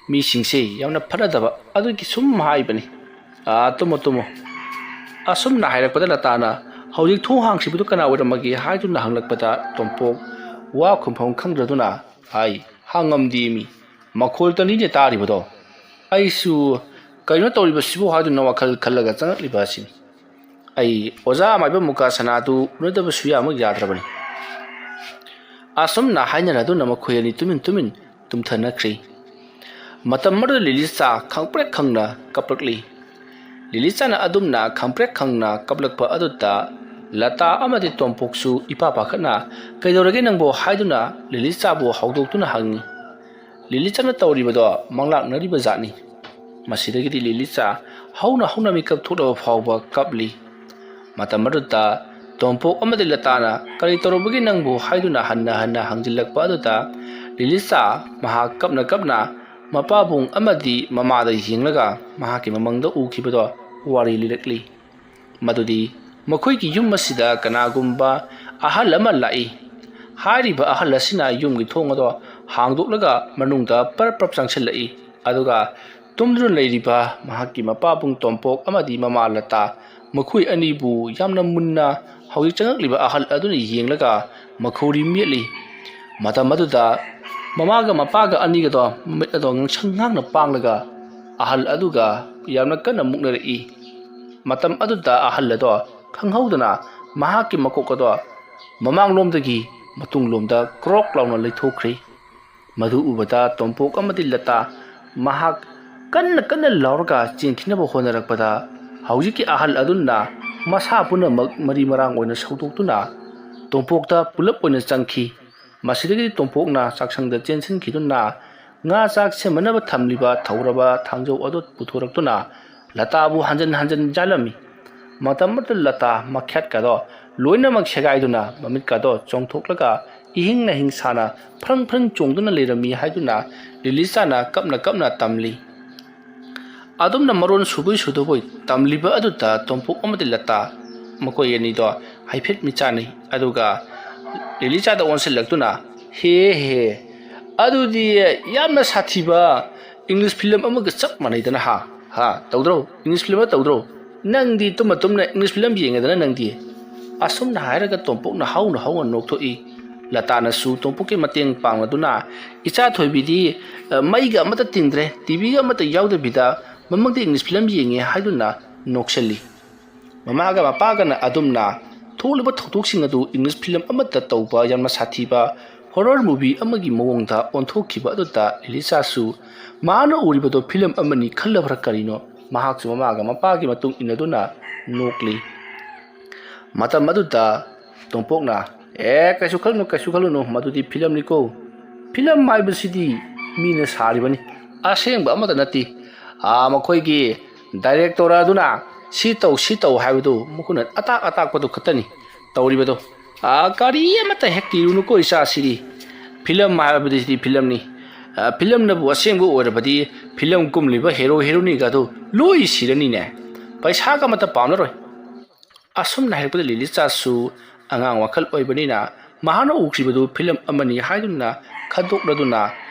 ꯃꯤꯁꯤꯡꯁꯦ ꯌꯥꯝꯅ ꯐꯠꯅꯗꯕ ꯑꯗꯨꯒꯤ ꯁꯨꯝ ꯍꯥꯏꯕꯅꯤ꯫ ꯑꯥ, ꯇꯨꯝꯃꯣ, ꯇꯨꯝꯃꯣ"꯫ ꯑꯁꯨꯝꯅ ꯍꯥꯏꯔꯛꯄꯗ ꯂꯇꯥꯅ, "ꯍꯧꯖꯤꯛ ꯊꯣꯡ ꯍꯥꯡꯈꯤꯕꯗꯨ ꯀꯅꯥ ꯑꯣꯏꯔꯝꯃꯒꯦ?" ꯍꯥꯏꯗꯨꯅ ꯍꯪꯂꯛꯄꯗ ꯇꯣꯝꯄꯣꯛ ꯋꯥ ꯈꯨꯝꯐꯝ ꯈꯪꯗ꯭ꯔꯗꯨꯅ, "ꯑꯩ ꯍꯪꯉꯝꯗꯦ ꯃꯤ, ꯃꯈꯣꯜꯇꯅꯤꯅꯦ ꯇꯥꯔꯤꯕꯗꯣ꯫ ꯑꯩꯁꯨ ꯀꯩꯅꯣ ꯇꯧꯔꯤꯕꯁꯤꯕꯨ ꯍꯥꯏꯗꯨꯅ ꯋꯥꯈꯜ ꯈꯜꯂꯒ ꯆꯪꯂꯛꯂꯤꯕ ꯑꯁꯤꯅꯤ꯫ ꯑꯩ ꯑꯣꯖꯥ ꯃꯥꯏꯕꯝ ꯃꯨꯀꯥ ꯁꯅꯥꯗꯨ ꯎꯅꯗꯕ ꯁꯨꯌꯥꯃꯛ ꯌꯥꯗ꯭ꯔꯕꯅꯤ"꯫ ꯑꯁꯨꯝꯅ ꯍꯥꯏꯅꯔꯗꯨꯅ ꯃꯈꯣꯏ ꯑꯅꯤ ꯇꯨꯃꯤꯟ ꯇꯨꯃꯤꯟ ꯇꯨꯝꯊꯅꯈ꯭ꯔꯤ꯫ ꯃꯇꯝ ꯑꯗꯨꯗ ꯂꯤꯂꯤꯆꯥ ꯈꯪꯄ꯭ꯔꯦꯛ ꯈꯪꯅ ꯀꯞꯂꯛꯂꯤ꯫ ꯂꯤꯂꯤꯆꯥꯅ ꯑꯗꯨꯝꯅ ꯈꯪꯄ꯭ꯔꯦꯛ ꯈꯪꯅ ꯀꯞꯂꯛꯄ ꯑꯗꯨꯗ ꯂꯇꯥ ꯑꯃꯗꯤ ꯇꯣꯝꯄꯣꯛꯁꯨ ꯏꯄꯥ ꯄꯥꯈꯠꯅ, "ꯀꯩꯗꯧꯔꯒꯦ ꯅꯪꯕꯣ?" ꯍꯥꯏꯗꯨꯅ ꯂꯤꯂꯤꯆꯥꯕꯨ ꯍꯧꯗꯣꯛꯇꯨꯅ ꯍꯪꯉꯤ꯫ ꯂꯤꯂꯤꯆꯥꯅ ꯇꯧꯔꯤꯕꯗꯣ ꯃꯪꯂꯥꯛꯅꯔꯤꯕ ꯖꯥꯠꯅꯤ꯫ ꯃꯁꯤꯗꯒꯤꯗꯤ ꯂꯤꯂꯤꯆꯥ ꯍꯧꯅ ꯍꯧꯅ ꯃꯤꯀꯞ ꯊꯣꯛꯂꯕ ꯐꯥꯎꯕ ꯀꯞꯂꯤ꯫ ꯃꯇꯝ ꯑꯗꯨꯗ ꯇꯣꯝꯄꯣꯛ ꯑꯃꯗꯤ ꯂꯇꯥꯅ "ꯀꯔꯤ ꯇꯧꯔꯨꯕꯒꯦ ꯅꯪꯕꯨ?" ꯍꯥꯏꯗꯨꯅ ꯍꯟꯅ ꯍꯟꯅ ꯍꯪꯖꯤꯜꯂꯛꯄ ꯑꯗꯨꯗ ꯂꯤꯂꯤꯆꯥ ꯃꯍꯥꯛ ꯀꯞꯅ ꯀꯞꯅ ꯃꯄꯥꯕꯨꯡ ꯑꯃꯗꯤ ꯃꯃꯥꯗ ꯌꯦꯡꯂꯒ ꯃꯍꯥꯛꯀꯤ ꯃꯃꯪꯗ ꯎꯈꯤꯕꯗꯣ ꯋꯥꯔꯤ ꯂꯤꯔꯛꯂꯤ꯫ ꯃꯗꯨꯗꯤ ꯃꯈꯣꯏꯒꯤ ꯌꯨꯝ ꯑꯁꯤꯗ ꯀꯅꯥꯒꯨꯝꯕ ꯑꯍꯜ ꯑꯃ ꯂꯥꯛꯏ꯫ ꯍꯥꯏꯔꯤꯕ ꯑꯍꯜ ꯑꯁꯤꯅ ꯌꯨꯝꯒꯤ ꯊꯣꯡ ꯑꯗꯣ ꯍꯥꯡꯗꯣꯛꯂꯒ ꯃꯅꯨꯡꯗ ꯄꯔꯞ ꯄꯔꯞ ꯆꯪꯁꯤꯜꯂꯛꯏ꯫ ꯑꯗꯨꯒ ꯇꯨꯝꯗꯨꯅ ꯂꯩꯔꯤꯕ ꯃꯍꯥꯛꯀꯤ ꯃꯄꯥꯕꯨꯡ ꯇꯣꯝꯄꯣꯛ ꯑꯃꯗꯤ ꯃꯃꯥ ꯂꯇꯥ, ꯃꯈꯣꯏ ꯑꯅꯤꯕꯨ ꯌꯥꯝꯅ ꯃꯨꯟꯅ ꯍꯧꯖꯤꯛ ꯆꯪꯂꯛꯂꯤꯕ ꯑꯍꯜ ꯑꯗꯨꯅ ꯌꯦꯡꯂꯒ ꯃꯈꯧꯔꯤ ꯃꯦꯠꯂꯤ꯫ ꯃꯇꯝ ꯑꯗꯨꯗ ꯃꯃꯥꯒ ꯃꯄꯥꯒ ꯑꯅꯤꯒꯗꯣ ꯃꯃꯤꯠ ꯑꯗꯣ ꯉꯥꯡꯁꯪ ꯉꯥꯡꯅ ꯄꯥꯡꯂꯒ ꯑꯍꯜ ꯑꯗꯨꯒ ꯌꯥꯝꯅ ꯀꯟꯅ ꯃꯨꯛꯅꯔꯛꯏ꯫ ꯃꯇꯝ ꯑꯗꯨꯗ ꯑꯍꯜ ꯑꯗꯣ ꯈꯪꯍꯧꯗꯅ ꯃꯍꯥꯛꯀꯤ ꯃꯀꯣꯛ ꯑꯗꯣ ꯃꯃꯥꯡꯂꯣꯝꯗꯒꯤ ꯃꯇꯨꯡꯂꯣꯝꯗ ꯀ꯭ꯔꯣꯛ ꯂꯥꯎꯅ ꯂꯩꯊꯣꯛꯈ꯭ꯔꯦ꯫ ꯃꯗꯨ ꯎꯕꯗ ꯇꯣꯝꯄꯣꯛ ꯑꯃꯗꯤ ꯂꯇꯥ ꯃꯍꯥꯛ ꯀꯟꯅ ꯀꯟꯅ ꯂꯥꯎꯔꯒ ꯆꯦꯟꯈꯤꯅꯕ ꯍꯣꯠꯅꯔꯛꯄꯗ ꯍꯧꯖꯤꯛꯀꯤ ꯑꯍꯜ ꯑꯗꯨꯅ ꯃꯁꯥ ꯄꯨꯝꯅꯃꯛ ꯃꯔꯤ ꯃꯔꯥꯡ ꯑꯣꯏꯅ ꯁꯧꯗꯣꯛꯇꯨꯅ ꯇꯣꯝꯄꯣꯛꯇ ꯄꯨꯂꯞ ꯑꯣꯏꯅ ꯆꯪꯈꯤ꯫ ꯃꯁꯤꯗꯒꯤꯗꯤ ꯇꯣꯝꯄꯣꯛꯅ ꯆꯥꯛꯁꯪꯗ ꯆꯦꯟꯁꯤꯟꯈꯤꯗꯨꯅ ꯉꯥ ꯆꯥꯛ ꯁꯦꯝꯅꯅꯕ ꯊꯝꯂꯤꯕ ꯊꯧꯔꯕ ꯊꯥꯡꯖꯧ ꯑꯗꯨ ꯄꯨꯊꯣꯔꯛꯇꯨꯅ ꯂꯇꯥꯕꯨ ꯍꯟꯖꯟ ꯍꯟꯖꯟ ꯌꯥꯜꯂꯝꯃꯤ꯫ ꯃꯇꯝ ꯑꯗꯨꯗ ꯂꯇꯥ ꯃꯈ꯭ꯌꯥꯠꯀꯗꯣ ꯂꯣꯏꯅꯃꯛ ꯁꯦꯒꯥꯏꯗꯨꯅ ꯃꯃꯤꯠꯀꯗꯣ ꯆꯣꯡꯊꯣꯛꯂꯒ ꯏꯍꯤꯡ ꯅꯥꯍꯤꯡ ꯁꯥꯅ ꯐ꯭ꯔꯪ ꯐ꯭ꯔꯪ ꯆꯣꯡꯗꯨꯅ ꯂꯩꯔꯝꯃꯤ ꯍꯥꯏꯗꯨꯅ ꯂꯤꯂꯤꯆꯥꯅ ꯀꯞꯅ ꯀꯞꯅ ꯇꯝꯂꯤ꯫ ꯑꯗꯨꯝꯅ ꯃꯔꯣꯟ ꯁꯨꯕꯣꯏ ꯁꯨꯗꯕꯣꯏ ꯇꯝꯂꯤꯕ ꯑꯗꯨꯗ ꯇꯣꯝꯄꯣꯛ ꯑꯃꯗꯤ ꯂꯇꯥ ꯃꯈꯣꯏ ꯑꯅꯤꯗꯣ ꯍꯥꯏꯐꯦꯠ ꯃꯤꯆꯥꯟꯅꯩ꯫ ꯑꯗꯨꯒ ꯂꯤꯂꯤꯆꯥꯗ ꯑꯣꯟꯁꯤꯜꯂꯛꯇꯨꯅ, "ꯍꯦ ꯍꯦ, ꯑꯗꯨꯗꯤ ꯌꯥꯝꯅ ꯁꯥꯊꯤꯕ ꯏꯪꯂꯤꯁ ꯐꯤꯂꯝ ꯑꯃꯒ ꯆꯞ ꯃꯥꯟꯅꯩꯗꯅ, ꯍꯥ? ꯍꯥ, ꯇꯧꯗ꯭ꯔꯣ? ꯏꯪꯂꯤꯁ ꯐꯤꯂꯝ ꯑꯃ ꯇꯧꯗ꯭ꯔꯣ? ꯅꯪꯗꯤ ꯇꯨꯝꯃ ꯇꯨꯝꯅ ꯏꯪꯂꯤꯁ ꯐꯤꯂꯝ ꯌꯦꯡꯉꯦꯗꯅ ꯅꯪꯗꯤ?" ꯑꯁꯨꯝꯅ ꯍꯥꯏꯔꯒ ꯇꯣꯝꯄꯣꯛꯅ ꯍꯧꯅ ꯍꯧꯅ ꯅꯣꯛꯊꯣꯛꯏ꯫ ꯂꯇꯥꯅꯁꯨ ꯇꯣꯝꯄꯣꯛꯀꯤ ꯃꯇꯦꯡ ꯄꯥꯡꯂꯗꯨꯅ, "ꯏꯆꯥ ꯊꯣꯏꯕꯤꯗꯤ, ꯑ, ꯃꯩꯒ ꯑꯃꯠꯇ ꯇꯤꯡꯗ꯭ꯔꯦ, ꯇꯤ ꯚꯤꯒ ꯑꯃꯠꯇ ꯌꯥꯎꯗꯕꯤꯗ ꯃꯃꯛꯇ ꯏꯪꯂꯤꯁ ꯐꯤꯂꯝ ꯌꯦꯡꯉꯦ" ꯍꯥꯏꯗꯨꯅ ꯅꯣꯛꯁꯜꯂꯤ꯫ ꯃꯃꯥꯒ ꯃꯄꯥꯒꯅ ꯑꯗꯨꯝꯅ ꯊꯣꯛꯂꯤꯕ ꯊꯧꯗꯣꯛꯁꯤꯡ ꯑꯗꯨ ꯏꯪꯂꯤꯁ ꯐꯤꯂꯝ ꯑꯃꯠꯇ ꯇꯧꯕ ꯌꯥꯝꯅ ꯁꯥꯊꯤꯕ ꯍꯣꯔꯔ ꯃꯨꯚꯤ ꯑꯃꯒꯤ ꯃꯑꯣꯡꯗ ꯑꯣꯟꯊꯣꯛꯈꯤꯕ ꯑꯗꯨꯗ ꯂꯤꯂꯤꯆꯥꯁꯨ ꯃꯥꯅ ꯎꯔꯤꯕꯗꯣ ꯐꯤꯂꯝ ꯑꯃꯅꯤ ꯈꯜꯂꯕ꯭ꯔꯥ ꯀꯔꯤꯅꯣ, ꯃꯍꯥꯛꯁꯨ ꯃꯃꯥꯒ ꯃꯄꯥꯒꯤ ꯃꯇꯨꯡ ꯏꯟꯅꯗꯨꯅ ꯅꯣꯛꯂꯤ꯫ ꯃꯇꯝ ꯑꯗꯨꯗ ꯇꯣꯝꯄꯣꯛꯅ, "ꯑꯦ, ꯀꯩꯁꯨ ꯈꯜꯂꯨꯅꯨ, ꯀꯩꯁꯨ ꯈꯜꯂꯨꯅꯨ, ꯃꯗꯨꯗꯤ ꯐꯤꯂꯝꯅꯤꯀꯣ꯫ ꯐꯤꯂꯝ ꯍꯥꯏꯕꯁꯤꯗꯤ ꯃꯤꯅ ꯁꯥꯔꯤꯕꯅꯤ, ꯑꯁꯦꯡꯕ ꯑꯃꯠꯇ ꯅꯠꯇꯦ꯫ ꯑꯥ, ꯃꯈꯣꯏꯒꯤ ꯗꯥꯏꯔꯦꯛꯇꯣꯔ ꯑꯗꯨꯅ ꯁꯤ ꯇꯧ, ꯁꯤ ꯇꯧ ꯍꯥꯏꯕꯗꯨ ꯃꯈꯣꯏꯅ ꯑꯇꯥꯛ ꯑꯇꯥꯛꯄꯗꯨ ꯈꯛꯇꯅꯤ ꯇꯧꯔꯤꯕꯗꯣ꯫ ꯑꯥ, ꯀꯔꯤ ꯑꯃꯠꯇ ꯍꯦꯛ ꯀꯤꯔꯨꯅꯨꯀꯣ ꯏꯆꯥꯁꯤꯗꯤ꯫ ꯐꯤꯂꯝ ꯍꯥꯏꯕꯗꯤ ꯁꯤꯗꯤ ꯐꯤꯂꯝꯅꯤ꯫ ꯑꯥ, ꯐꯤꯂꯝꯅꯕꯨ ꯑꯁꯦꯡꯕ ꯑꯣꯏꯔꯕꯗꯤ ꯐꯤꯂꯝ ꯀꯨꯝꯂꯤꯕ ꯍꯦꯔꯣ ꯍꯦꯔꯣꯅꯤꯒꯗꯨ ꯂꯣꯏ ꯁꯤꯔꯅꯤꯅꯦ꯫ ꯄꯩꯁꯥꯒ ꯑꯃꯠꯇ ꯄꯥꯝꯂꯔꯣꯏ"꯫ ꯑꯁꯨꯝꯅ ꯍꯥꯏꯔꯛꯄꯗ ꯂꯤꯂꯤꯆꯥꯁꯨ ꯑꯉꯥꯡ ꯋꯥꯈꯜ ꯑꯣꯏꯕꯅꯤꯅ ꯃꯍꯥꯛꯅ ꯎꯈ꯭ꯔꯤꯕꯗꯨ ꯐꯤꯂꯝ ꯑꯃꯅꯤ ꯍꯥꯏꯗꯨꯅ ꯈꯟꯗꯣꯛꯂꯗꯨꯅ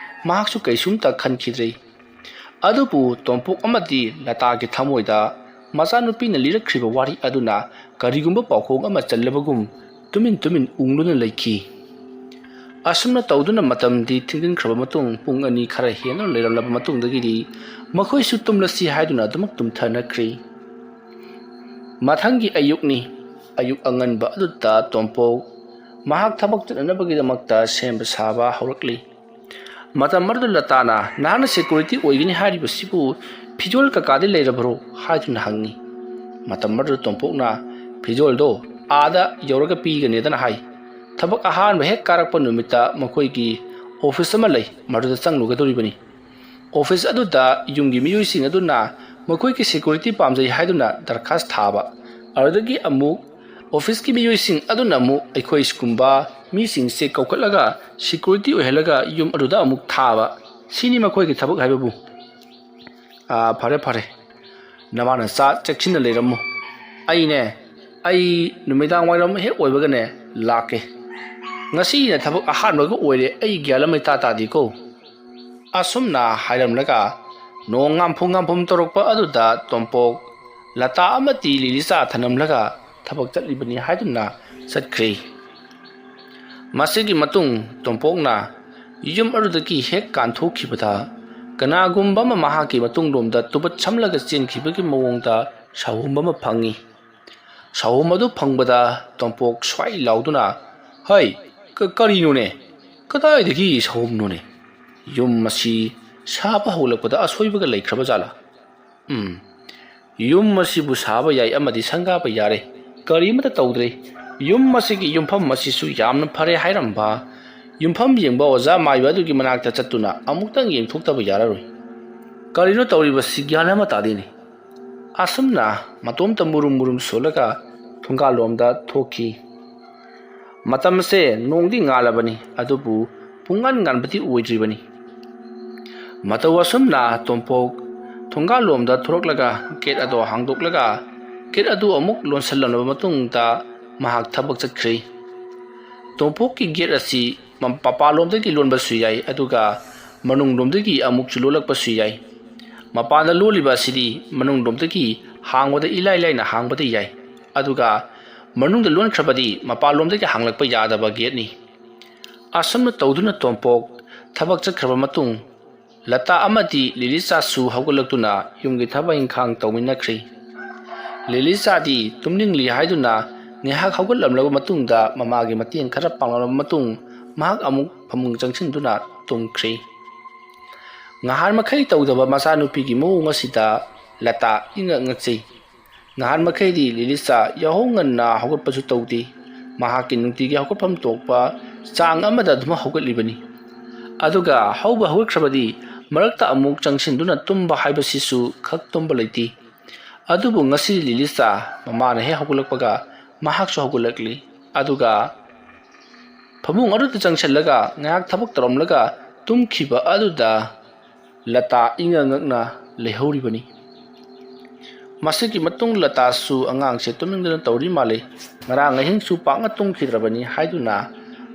ꯃꯍꯥꯛꯁꯨ ꯀꯩꯁꯨꯝꯇ ꯈꯟꯈꯤꯗ꯭ꯔꯦ꯫ ꯑꯗꯨꯕꯨ ꯇꯣꯝꯄꯣꯛ ꯑꯃꯗꯤ ꯂꯇꯥꯒꯤ ꯊꯃꯣꯏꯗ ꯃꯆꯥꯅꯨꯄꯤꯅ ꯂꯤꯔꯛꯈ꯭ꯔꯤꯕ ꯋꯥꯔꯤ ꯑꯗꯨꯅ ꯀꯔꯤꯒꯨꯝꯕ ꯄꯥꯎꯈꯣꯡ ꯑꯃ ꯆꯜꯂꯕꯒꯨꯝ ꯇꯨꯃꯤꯟ ꯇꯨꯃꯤꯟ ꯎꯪꯗꯨꯅ ꯂꯩꯈꯤ꯫ ꯑꯁꯨꯝꯅ ꯇꯧꯗꯨꯅ ꯃꯇꯝꯗꯤ ꯊꯤꯡꯖꯤꯟꯈ꯭ꯔꯕ ꯃꯇꯨꯡ ꯄꯨꯡ ꯑꯅꯤ ꯈꯔ ꯍꯦꯟꯅ ꯂꯩꯔꯝꯂꯕ ꯃꯇꯨꯡꯗꯒꯤꯗꯤ ꯃꯈꯣꯏꯁꯨ ꯇꯨꯝꯂꯁꯤ ꯍꯥꯏꯗꯨꯅ ꯑꯗꯨꯃꯛ ꯇꯨꯝꯊꯅꯈ꯭ꯔꯦ꯫ ꯃꯊꯪꯒꯤ ꯑꯌꯨꯛꯅꯤ꯫ ꯑꯌꯨꯛ ꯑꯉꯟꯕ ꯑꯗꯨꯗ ꯇꯣꯝꯄꯣꯛ ꯃꯍꯥꯛ ꯊꯕꯛ ꯆꯠꯅꯅꯕꯒꯤꯗꯃꯛꯇ ꯁꯦꯝꯕ ꯁꯥꯕ ꯍꯧꯔꯛꯂꯤ꯫ ꯃꯇꯝ ꯑꯗꯨꯗ ꯂꯇꯥꯅ, "ꯅꯍꯥꯛꯅ ꯁꯦꯀ꯭ꯌꯨꯔꯤꯇꯤ ꯑꯣꯏꯒꯅꯤ ꯍꯥꯏꯔꯤꯕꯁꯤꯕꯨ ꯐꯤꯖꯣꯜ ꯀꯀꯥꯗꯤ ꯂꯩꯔꯕ꯭ꯔꯣ?" ꯍꯥꯏꯗꯨꯅ ꯍꯪꯉꯤ꯫ ꯃꯇꯝ ꯑꯗꯨꯗ ꯇꯣꯝꯄꯣꯛꯅ, "ꯐꯤꯖꯣꯜꯗꯣ ꯑꯥꯗ ꯌꯧꯔꯒ ꯄꯤꯒꯅꯤꯗꯅ ꯍꯥꯏ꯫ ꯊꯕꯛ ꯑꯍꯥꯟꯕ ꯍꯦꯛ ꯀꯥꯔꯛꯄ ꯅꯨꯃꯤꯠꯇ ꯃꯈꯣꯏꯒꯤ ꯑꯣꯐꯤꯁ ꯑꯃ ꯂꯩ, ꯃꯗꯨꯗ ꯆꯪꯂꯨꯒꯗꯧꯔꯤꯕꯅꯤ꯫ ꯑꯣꯐꯤꯁ ꯑꯗꯨꯗ ꯌꯨꯝꯒꯤ ꯃꯤꯑꯣꯏꯁꯤꯡ ꯑꯗꯨꯅ ꯃꯈꯣꯏꯒꯤ ꯁꯦꯀ꯭ꯌꯨꯔꯤꯇꯤ ꯄꯥꯝꯖꯩ ꯍꯥꯏꯗꯨꯅ ꯗꯔꯈꯥꯁ ꯊꯥꯕ꯫ ꯑꯗꯨꯗꯒꯤ ꯑꯃꯨꯛ ꯑꯣꯐꯤꯁꯀꯤ ꯃꯤꯑꯣꯏꯁꯤꯡ ꯑꯗꯨꯅ ꯑꯃꯨꯛ ꯑꯩꯈꯣꯏꯒꯨꯝꯕ ꯃꯤꯁꯤꯡꯁꯦ ꯀꯧꯈꯠꯂꯒ ꯁꯦꯀ꯭ꯌꯨꯔꯤꯇꯤ ꯑꯣꯏꯍꯜꯂꯒ ꯌꯨꯝ ꯑꯗꯨꯗ ꯑꯃꯨꯛ ꯊꯥꯕ꯫ ꯁꯤꯅꯤ ꯃꯈꯣꯏꯒꯤ ꯊꯕꯛ ꯍꯥꯏꯕꯕꯨ꯫ ꯑꯥ, ꯐꯔꯦ, ꯐꯔꯦ꯫ ꯅꯃꯥ ꯅꯆꯥ ꯆꯦꯛꯁꯤꯟꯅ ꯂꯩꯔꯝꯃꯨ꯫ ꯑꯩꯅꯦ, ꯑꯩ ꯅꯨꯃꯤꯗꯥꯡ ꯋꯥꯏꯔꯝ ꯍꯦꯛ ꯑꯣꯏꯕꯒꯅꯦ ꯂꯥꯛꯀꯦ꯫ "ꯉꯁꯤꯅ ꯊꯕꯛ ꯑꯍꯥꯟꯕꯒ ꯑꯣꯏꯔꯦ, ꯑꯩ ꯒ꯭ꯌꯥꯟ ꯑꯃ ꯏꯇꯥ ꯇꯥꯗꯦꯀꯣ"꯫ ꯑꯁꯨꯝꯅ ꯍꯥꯏꯔꯝꯂꯒ ꯅꯣꯡ ꯉꯥꯝꯐꯨ ꯉꯥꯝꯐꯨꯝ ꯇꯧꯔꯛꯄ ꯑꯗꯨꯗ ꯇꯣꯝꯄꯣꯛ, ꯂꯇꯥ ꯑꯃꯗꯤ ꯂꯤꯂꯤꯆꯥ ꯊꯅꯝꯂꯒ ꯊꯕꯛ ꯆꯠꯂꯤꯕꯅꯤ ꯍꯥꯏꯗꯨꯅ ꯆꯠꯈ꯭ꯔꯦ꯫ ꯃꯁꯤꯒꯤ ꯃꯇꯨꯡ ꯇꯣꯝꯄꯣꯛꯅ ꯌꯨꯝ ꯑꯗꯨꯗꯒꯤ ꯍꯦꯛ ꯀꯥꯟꯊꯣꯛꯈꯤꯕꯗ ꯀꯅꯥꯒꯨꯝꯕ ꯑꯃ ꯃꯍꯥꯛꯀꯤ ꯃꯇꯨꯡꯂꯣꯝꯗ ꯇꯨꯕꯠ ꯁꯝꯂꯒ ꯆꯦꯟꯈꯤꯕꯒꯤ ꯃꯑꯣꯡꯗ ꯁꯥꯍꯨꯝ ꯑꯃ ꯐꯪꯉꯤ꯫ ꯁꯥꯍꯨꯝ ꯑꯗꯨ ꯐꯪꯕꯗ ꯇꯣꯝꯄꯣꯛ ꯁ꯭ꯋꯥꯏ ꯂꯥꯎꯗꯨꯅ, "ꯍꯩ, ꯀ-, ꯀꯔꯤꯅꯣꯅꯦ? ꯀꯗꯥꯏꯗꯒꯤ ꯁꯥꯍꯨꯝꯅꯣꯅꯦ? ꯌꯨꯝ ꯑꯁꯤ ꯁꯥꯕ ꯍꯧꯂꯛꯄꯗ ꯑꯁꯣꯏꯕꯒ ꯂꯩꯈ꯭ꯔꯕ ꯖꯥꯠꯂꯥ? ꯎꯝ, ꯌꯨꯝ ꯑꯁꯤꯕꯨ ꯁꯥꯕ ꯌꯥꯏ ꯑꯃꯗꯤ ꯁꯪꯒꯥꯕ ꯌꯥꯔꯦ꯫ ꯀꯔꯤꯃꯠꯇ ꯇꯧꯗ꯭ꯔꯦ꯫ ꯌꯨꯝ ꯑꯁꯤꯒꯤ ꯌꯨꯝꯐꯝ ꯑꯁꯤꯁꯨ ꯌꯥꯝꯅ ꯐꯔꯦ" ꯍꯥꯏꯔꯝꯕ ꯌꯨꯝꯐꯝ ꯌꯦꯡꯕ ꯑꯣꯖꯥ ꯃꯥꯏꯕ ꯑꯗꯨꯒꯤ ꯃꯅꯥꯛꯇ ꯆꯠꯇꯨꯅ ꯑꯃꯨꯛꯇꯪ ꯌꯦꯡꯊꯣꯛꯇꯕ ꯌꯥꯔꯔꯣꯏ꯫ ꯀꯔꯤꯅꯣ ꯇꯧꯔꯤꯕꯁꯤ? ꯒ꯭ꯌꯥꯟ ꯑꯃ ꯇꯥꯗꯦꯅꯦ꯫ ꯑꯁꯨꯝꯅ ꯃꯇꯣꯝꯇ ꯃꯨꯔꯨꯝ ꯃꯨꯔꯨꯝ ꯁꯣꯜꯂꯒ ꯊꯣꯡꯒꯥꯜꯂꯣꯝꯗ ꯊꯣꯛꯈꯤ꯫ ꯃꯇꯝꯁꯦ ꯅꯣꯡꯗꯤ ꯉꯥꯜꯂꯕꯅꯤ, ꯑꯗꯨꯕꯨ ꯄꯨꯡꯉꯥꯟ ꯉꯥꯟꯕꯗꯤ ꯑꯣꯏꯗ꯭ꯔꯤꯕꯅꯤ꯫ ꯃꯇꯧ ꯑꯁꯨꯝꯅ ꯇꯣꯝꯄꯣꯛ ꯊꯣꯡꯒꯥꯜꯂꯣꯝꯗ ꯊꯣꯔꯛꯂꯒ ꯒꯦꯠ ꯑꯗꯣ ꯍꯥꯡꯗꯣꯛꯂꯒ ꯒꯦꯠ ꯑꯗꯨ ꯑꯃꯨꯛ ꯂꯣꯟꯁꯤꯜꯂꯝꯂꯕ ꯃꯇꯨꯡꯗ ꯃꯍꯥꯛ ꯊꯕꯛ ꯆꯠꯈ꯭ꯔꯦ꯫ ꯇꯣꯝꯄꯣꯛꯀꯤ ꯒꯦꯠ ꯑꯁꯤ ꯃ-, ꯃꯄꯥꯟꯂꯣꯝꯗꯒꯤ ꯂꯣꯟꯕꯁꯨ ꯌꯥꯏ, ꯑꯗꯨꯒ ꯃꯅꯨꯡꯂꯣꯝꯗꯒꯤ ꯑꯃꯨꯛꯁꯨ ꯂꯣꯜꯂꯛꯄꯁꯨ ꯌꯥꯏ꯫ ꯃꯄꯥꯟꯗ ꯂꯣꯜꯂꯤꯕ ꯑꯁꯤꯗꯤ ꯃꯅꯨꯡꯂꯣꯝꯗꯒꯤ ꯍꯥꯡꯕꯗ ꯏꯂꯥꯏ ꯂꯥꯏꯅ ꯍꯥꯡꯕꯗꯤ ꯌꯥꯏ, ꯑꯗꯨꯒ ꯃꯅꯨꯡꯗ ꯂꯣꯟꯈ꯭ꯔꯕꯗꯤ ꯃꯄꯥꯟꯂꯣꯝꯗꯒꯤ ꯍꯥꯡꯂꯛꯄ ꯌꯥꯗꯕ ꯒꯦꯠꯅꯤ꯫ ꯑꯁꯨꯝꯅ ꯇꯧꯗꯨꯅ ꯇꯣꯝꯄꯣꯛ ꯊꯕꯛ ꯆꯠꯈ꯭ꯔꯕ ꯃꯇꯨꯡ, ꯂꯇꯥ ꯑꯃꯗꯤ ꯂꯤꯂꯤꯆꯥꯁꯨ ꯍꯧꯒꯠꯂꯛꯇꯨꯅ ꯌꯨꯝꯒꯤ ꯊꯕꯛ ꯏꯪꯈꯥꯡ ꯇꯧꯃꯤꯟꯅꯈ꯭ꯔꯦ꯫ ꯂꯤꯂꯤꯆꯥꯗꯤ ꯇꯨꯝꯅꯤꯡꯂꯤ ꯍꯥꯏꯗꯨꯅ ꯉꯥꯏꯍꯥꯛ ꯍꯧꯒꯠꯂꯝꯂꯕ ꯃꯇꯨꯡꯗ ꯃꯃꯥꯒꯤ ꯃꯇꯦꯡ ꯈꯔ ꯄꯥꯡꯂꯝꯂꯕ ꯃꯇꯨꯡ ꯃꯍꯥꯛ ꯑꯃꯨꯛ ꯐꯃꯨꯡ ꯆꯪꯁꯤꯟꯗꯨꯅ ꯇꯨꯝꯈ꯭ꯔꯦ꯫ ꯉꯍꯥꯟ ꯃꯈꯩ ꯇꯧꯗꯕ ꯃꯆꯥꯅꯨꯄꯤꯒꯤ ꯃꯑꯣꯡ ꯑꯁꯤꯗ ꯂꯇꯥ ꯏꯉꯛ ꯉꯛꯆꯩ꯫ ꯉꯍꯥꯟ ꯃꯈꯩꯗꯤ ꯂꯤꯂꯤꯆꯥ ꯌꯥꯍꯧ ꯉꯟꯅ ꯍꯧꯒꯠꯄꯁꯨ ꯇꯧꯗꯦ꯫ ꯃꯍꯥꯛꯀꯤ ꯅꯨꯡꯇꯤꯒꯤ ꯍꯧꯒꯠꯐꯝ ꯊꯣꯛꯄ ꯆꯥꯡ ꯑꯃꯗ ꯑꯗꯨꯝ ꯍꯧꯒꯠꯂꯤꯕꯅꯤ꯫ ꯑꯗꯨꯒ ꯍꯧꯕ ꯍꯧꯒꯠꯈ꯭ꯔꯕꯗꯤ ꯃꯔꯛꯇ ꯑꯃꯨꯛ ꯆꯪꯁꯤꯟꯗꯨꯅ ꯇꯨꯝꯕ ꯍꯥꯏꯕꯁꯤꯁꯨ ꯈꯛ ꯇꯨꯝꯕ ꯂꯩꯇꯦ꯫ ꯑꯗꯨꯕꯨ ꯉꯁꯤ ꯂꯤꯂꯤꯆꯥ ꯃꯃꯥꯅ ꯍꯦꯛ ꯍꯧꯒꯠꯂꯛꯄꯒ ꯃꯍꯥꯛꯁꯨ ꯍꯧꯒꯠꯂꯛꯂꯤ꯫ ꯑꯗꯨꯒ ꯐꯃꯨꯡ ꯑꯗꯨꯗ ꯆꯪꯁꯤꯜꯂꯒ ꯉꯥꯏꯍꯥꯛ ꯊꯕꯛ ꯇꯧꯔꯝꯂꯒ ꯇꯨꯝꯈꯤꯕ ꯑꯗꯨꯗ ꯂꯇꯥ ꯏꯉꯛ ꯉꯛꯅ ꯂꯩꯍꯧꯔꯤꯕꯅꯤ꯫ ꯃꯁꯤꯒꯤ ꯃꯇꯨꯡ ꯂꯇꯥꯁꯨ ꯑꯉꯥꯡꯁꯦ ꯇꯨꯝꯅꯤꯡꯗꯅ ꯇꯧꯔꯤ ꯃꯥꯜꯂꯤ, ꯉꯔꯥꯡ ꯑꯍꯤꯡꯁꯨ ꯄꯥꯛꯅ ꯇꯨꯝꯈꯤꯗ꯭ꯔꯕꯅꯤ ꯍꯥꯏꯗꯨꯅ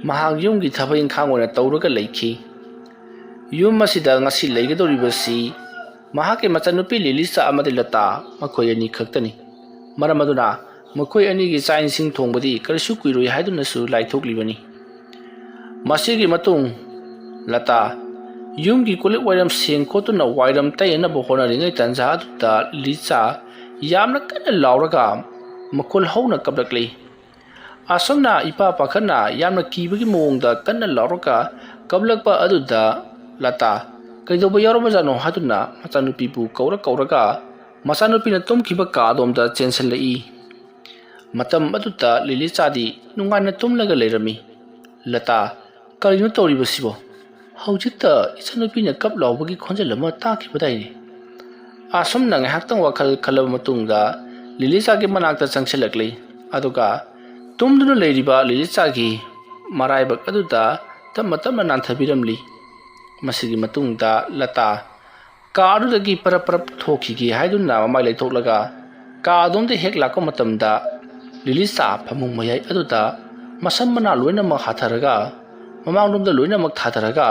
ꯃꯍꯥꯛ ꯌꯨꯝꯒꯤ ꯊꯕꯛ ꯏꯪꯈꯥꯡ ꯑꯣꯏꯅ ꯇꯧꯔꯒ ꯂꯩꯈꯤ꯫ ꯌꯨꯝ ꯑꯁꯤꯗ ꯉꯁꯤ ꯂꯩꯒꯗꯧꯔꯤꯕꯁꯤ ꯃꯍꯥꯛꯀꯤ ꯃꯆꯥꯅꯨꯄꯤ ꯂꯤꯂꯤꯆꯥ ꯑꯃꯗꯤ ꯂꯇꯥ, ꯃꯈꯣꯏ ꯑꯅꯤ ꯈꯛꯇꯅꯤ꯫ ꯃꯔꯝ ꯑꯗꯨꯅ ꯃꯈꯣꯏ ꯑꯅꯤꯒꯤ ꯆꯥꯛ ꯏꯁꯤꯡ ꯊꯣꯡꯕꯗꯤ ꯀꯔꯤꯁꯨ ꯀꯨꯏꯔꯣꯏ ꯍꯥꯏꯗꯨꯅꯁꯨ ꯂꯥꯏꯊꯣꯛꯂꯤꯕꯅꯤ꯫ ꯃꯁꯤꯒꯤ ꯃꯇꯨꯡ ꯂꯇꯥ ꯌꯨꯝꯒꯤ ꯀꯣꯜꯂꯤꯛ ꯋꯥꯏꯔꯝ ꯁꯦꯡ ꯈꯣꯠꯇꯨꯅ ꯋꯥꯏꯔꯝ ꯇꯩꯅꯅꯕ ꯍꯣꯠꯅꯔꯤꯉꯩ ꯇꯟꯖꯥ ꯑꯗꯨꯗ ꯂꯤꯂꯤꯆꯥ ꯌꯥꯝꯅ ꯀꯟꯅ ꯂꯥꯎꯔꯒ ꯃꯈꯣꯜ ꯍꯧꯅ ꯀꯞꯂꯛꯂꯤ꯫ ꯑꯁꯨꯝꯅ ꯏꯄꯥ ꯄꯥꯈꯠꯅ ꯌꯥꯝꯅ ꯀꯤꯕꯒꯤ ꯃꯑꯣꯡꯗ ꯀꯟꯅ ꯂꯥꯎꯔꯒ ꯀꯞꯂꯛꯄ ꯑꯗꯨꯗ ꯂꯇꯥ ꯀꯩꯗꯧꯕ ꯌꯥꯎꯔꯕꯖꯥꯠꯅꯣ ꯍꯥꯏꯗꯨꯅ ꯃꯆꯥꯅꯨꯄꯤꯕꯨ ꯀꯧꯔ ꯀꯧꯔꯒ ꯃꯆꯥꯅꯨꯄꯤꯅ ꯇꯨꯝꯈꯤꯕ ꯀꯥ ꯑꯗꯣꯝꯗ ꯆꯦꯟꯁꯤꯜꯂꯛꯏ꯫ ꯃꯇꯝ ꯑꯗꯨꯗ ꯂꯤꯂꯤꯆꯥꯗꯤ ꯅꯨꯡꯉꯥꯏꯅ ꯇꯨꯝꯂꯒ ꯂꯩꯔꯝꯃꯤ꯫ ꯂꯇꯥ, ꯀꯔꯤꯅꯣ ꯇꯧꯔꯤꯕꯁꯤꯕꯣ? ꯍꯧꯖꯤꯛꯇ ꯏꯆꯥꯅꯨꯄꯤꯅ ꯀꯞ ꯂꯥꯎꯕꯒꯤ ꯈꯣꯟꯖꯦꯜ ꯑꯃ ꯇꯥꯈꯤꯕꯗꯥꯏꯅꯦ꯫ ꯑꯁꯨꯝꯅ ꯉꯥꯏꯍꯥꯛꯇꯪ ꯋꯥꯈꯜ ꯈꯜꯂꯕ ꯃꯇꯨꯡꯗ ꯂꯤꯂꯤꯆꯥꯒꯤ ꯃꯅꯥꯛꯇ ꯆꯪꯁꯤꯜꯂꯛꯂꯤ꯫ ꯑꯗꯨꯒ ꯇꯨꯝꯗꯨꯅ ꯂꯩꯔꯤꯕ ꯂꯤꯂꯤꯆꯥꯒꯤ ꯃꯔꯥꯏꯕꯛ ꯑꯗꯨꯗ ꯇꯞꯅ ꯇꯞꯅ ꯅꯥꯟꯊꯕꯤꯔꯝꯂꯤ꯫ ꯃꯁꯤꯒꯤ ꯃꯇꯨꯡꯗ ꯂꯇꯥ ꯀꯥ ꯑꯗꯨꯗꯒꯤ ꯄꯔꯞ ꯄꯔꯞ ꯊꯣꯛꯈꯤꯒꯦ ꯍꯥꯏꯗꯨꯅ ꯃꯃꯥꯏ ꯂꯩꯊꯣꯛꯂꯒ ꯀꯥ ꯑꯗꯣꯝꯗ ꯍꯦꯛ ꯂꯥꯛꯄ ꯃꯇꯝꯗ ꯂꯤꯂꯤꯆꯥ ꯐꯃꯨꯡ ꯃꯌꯥꯏ ꯑꯗꯨꯗ ꯃꯁꯝ ꯃꯅꯥ ꯂꯣꯏꯅꯃꯛ ꯍꯥꯊꯔꯒ ꯃꯃꯥꯡꯂꯣꯝꯗ ꯂꯣꯏꯅꯃꯛ ꯊꯥꯊꯔꯒ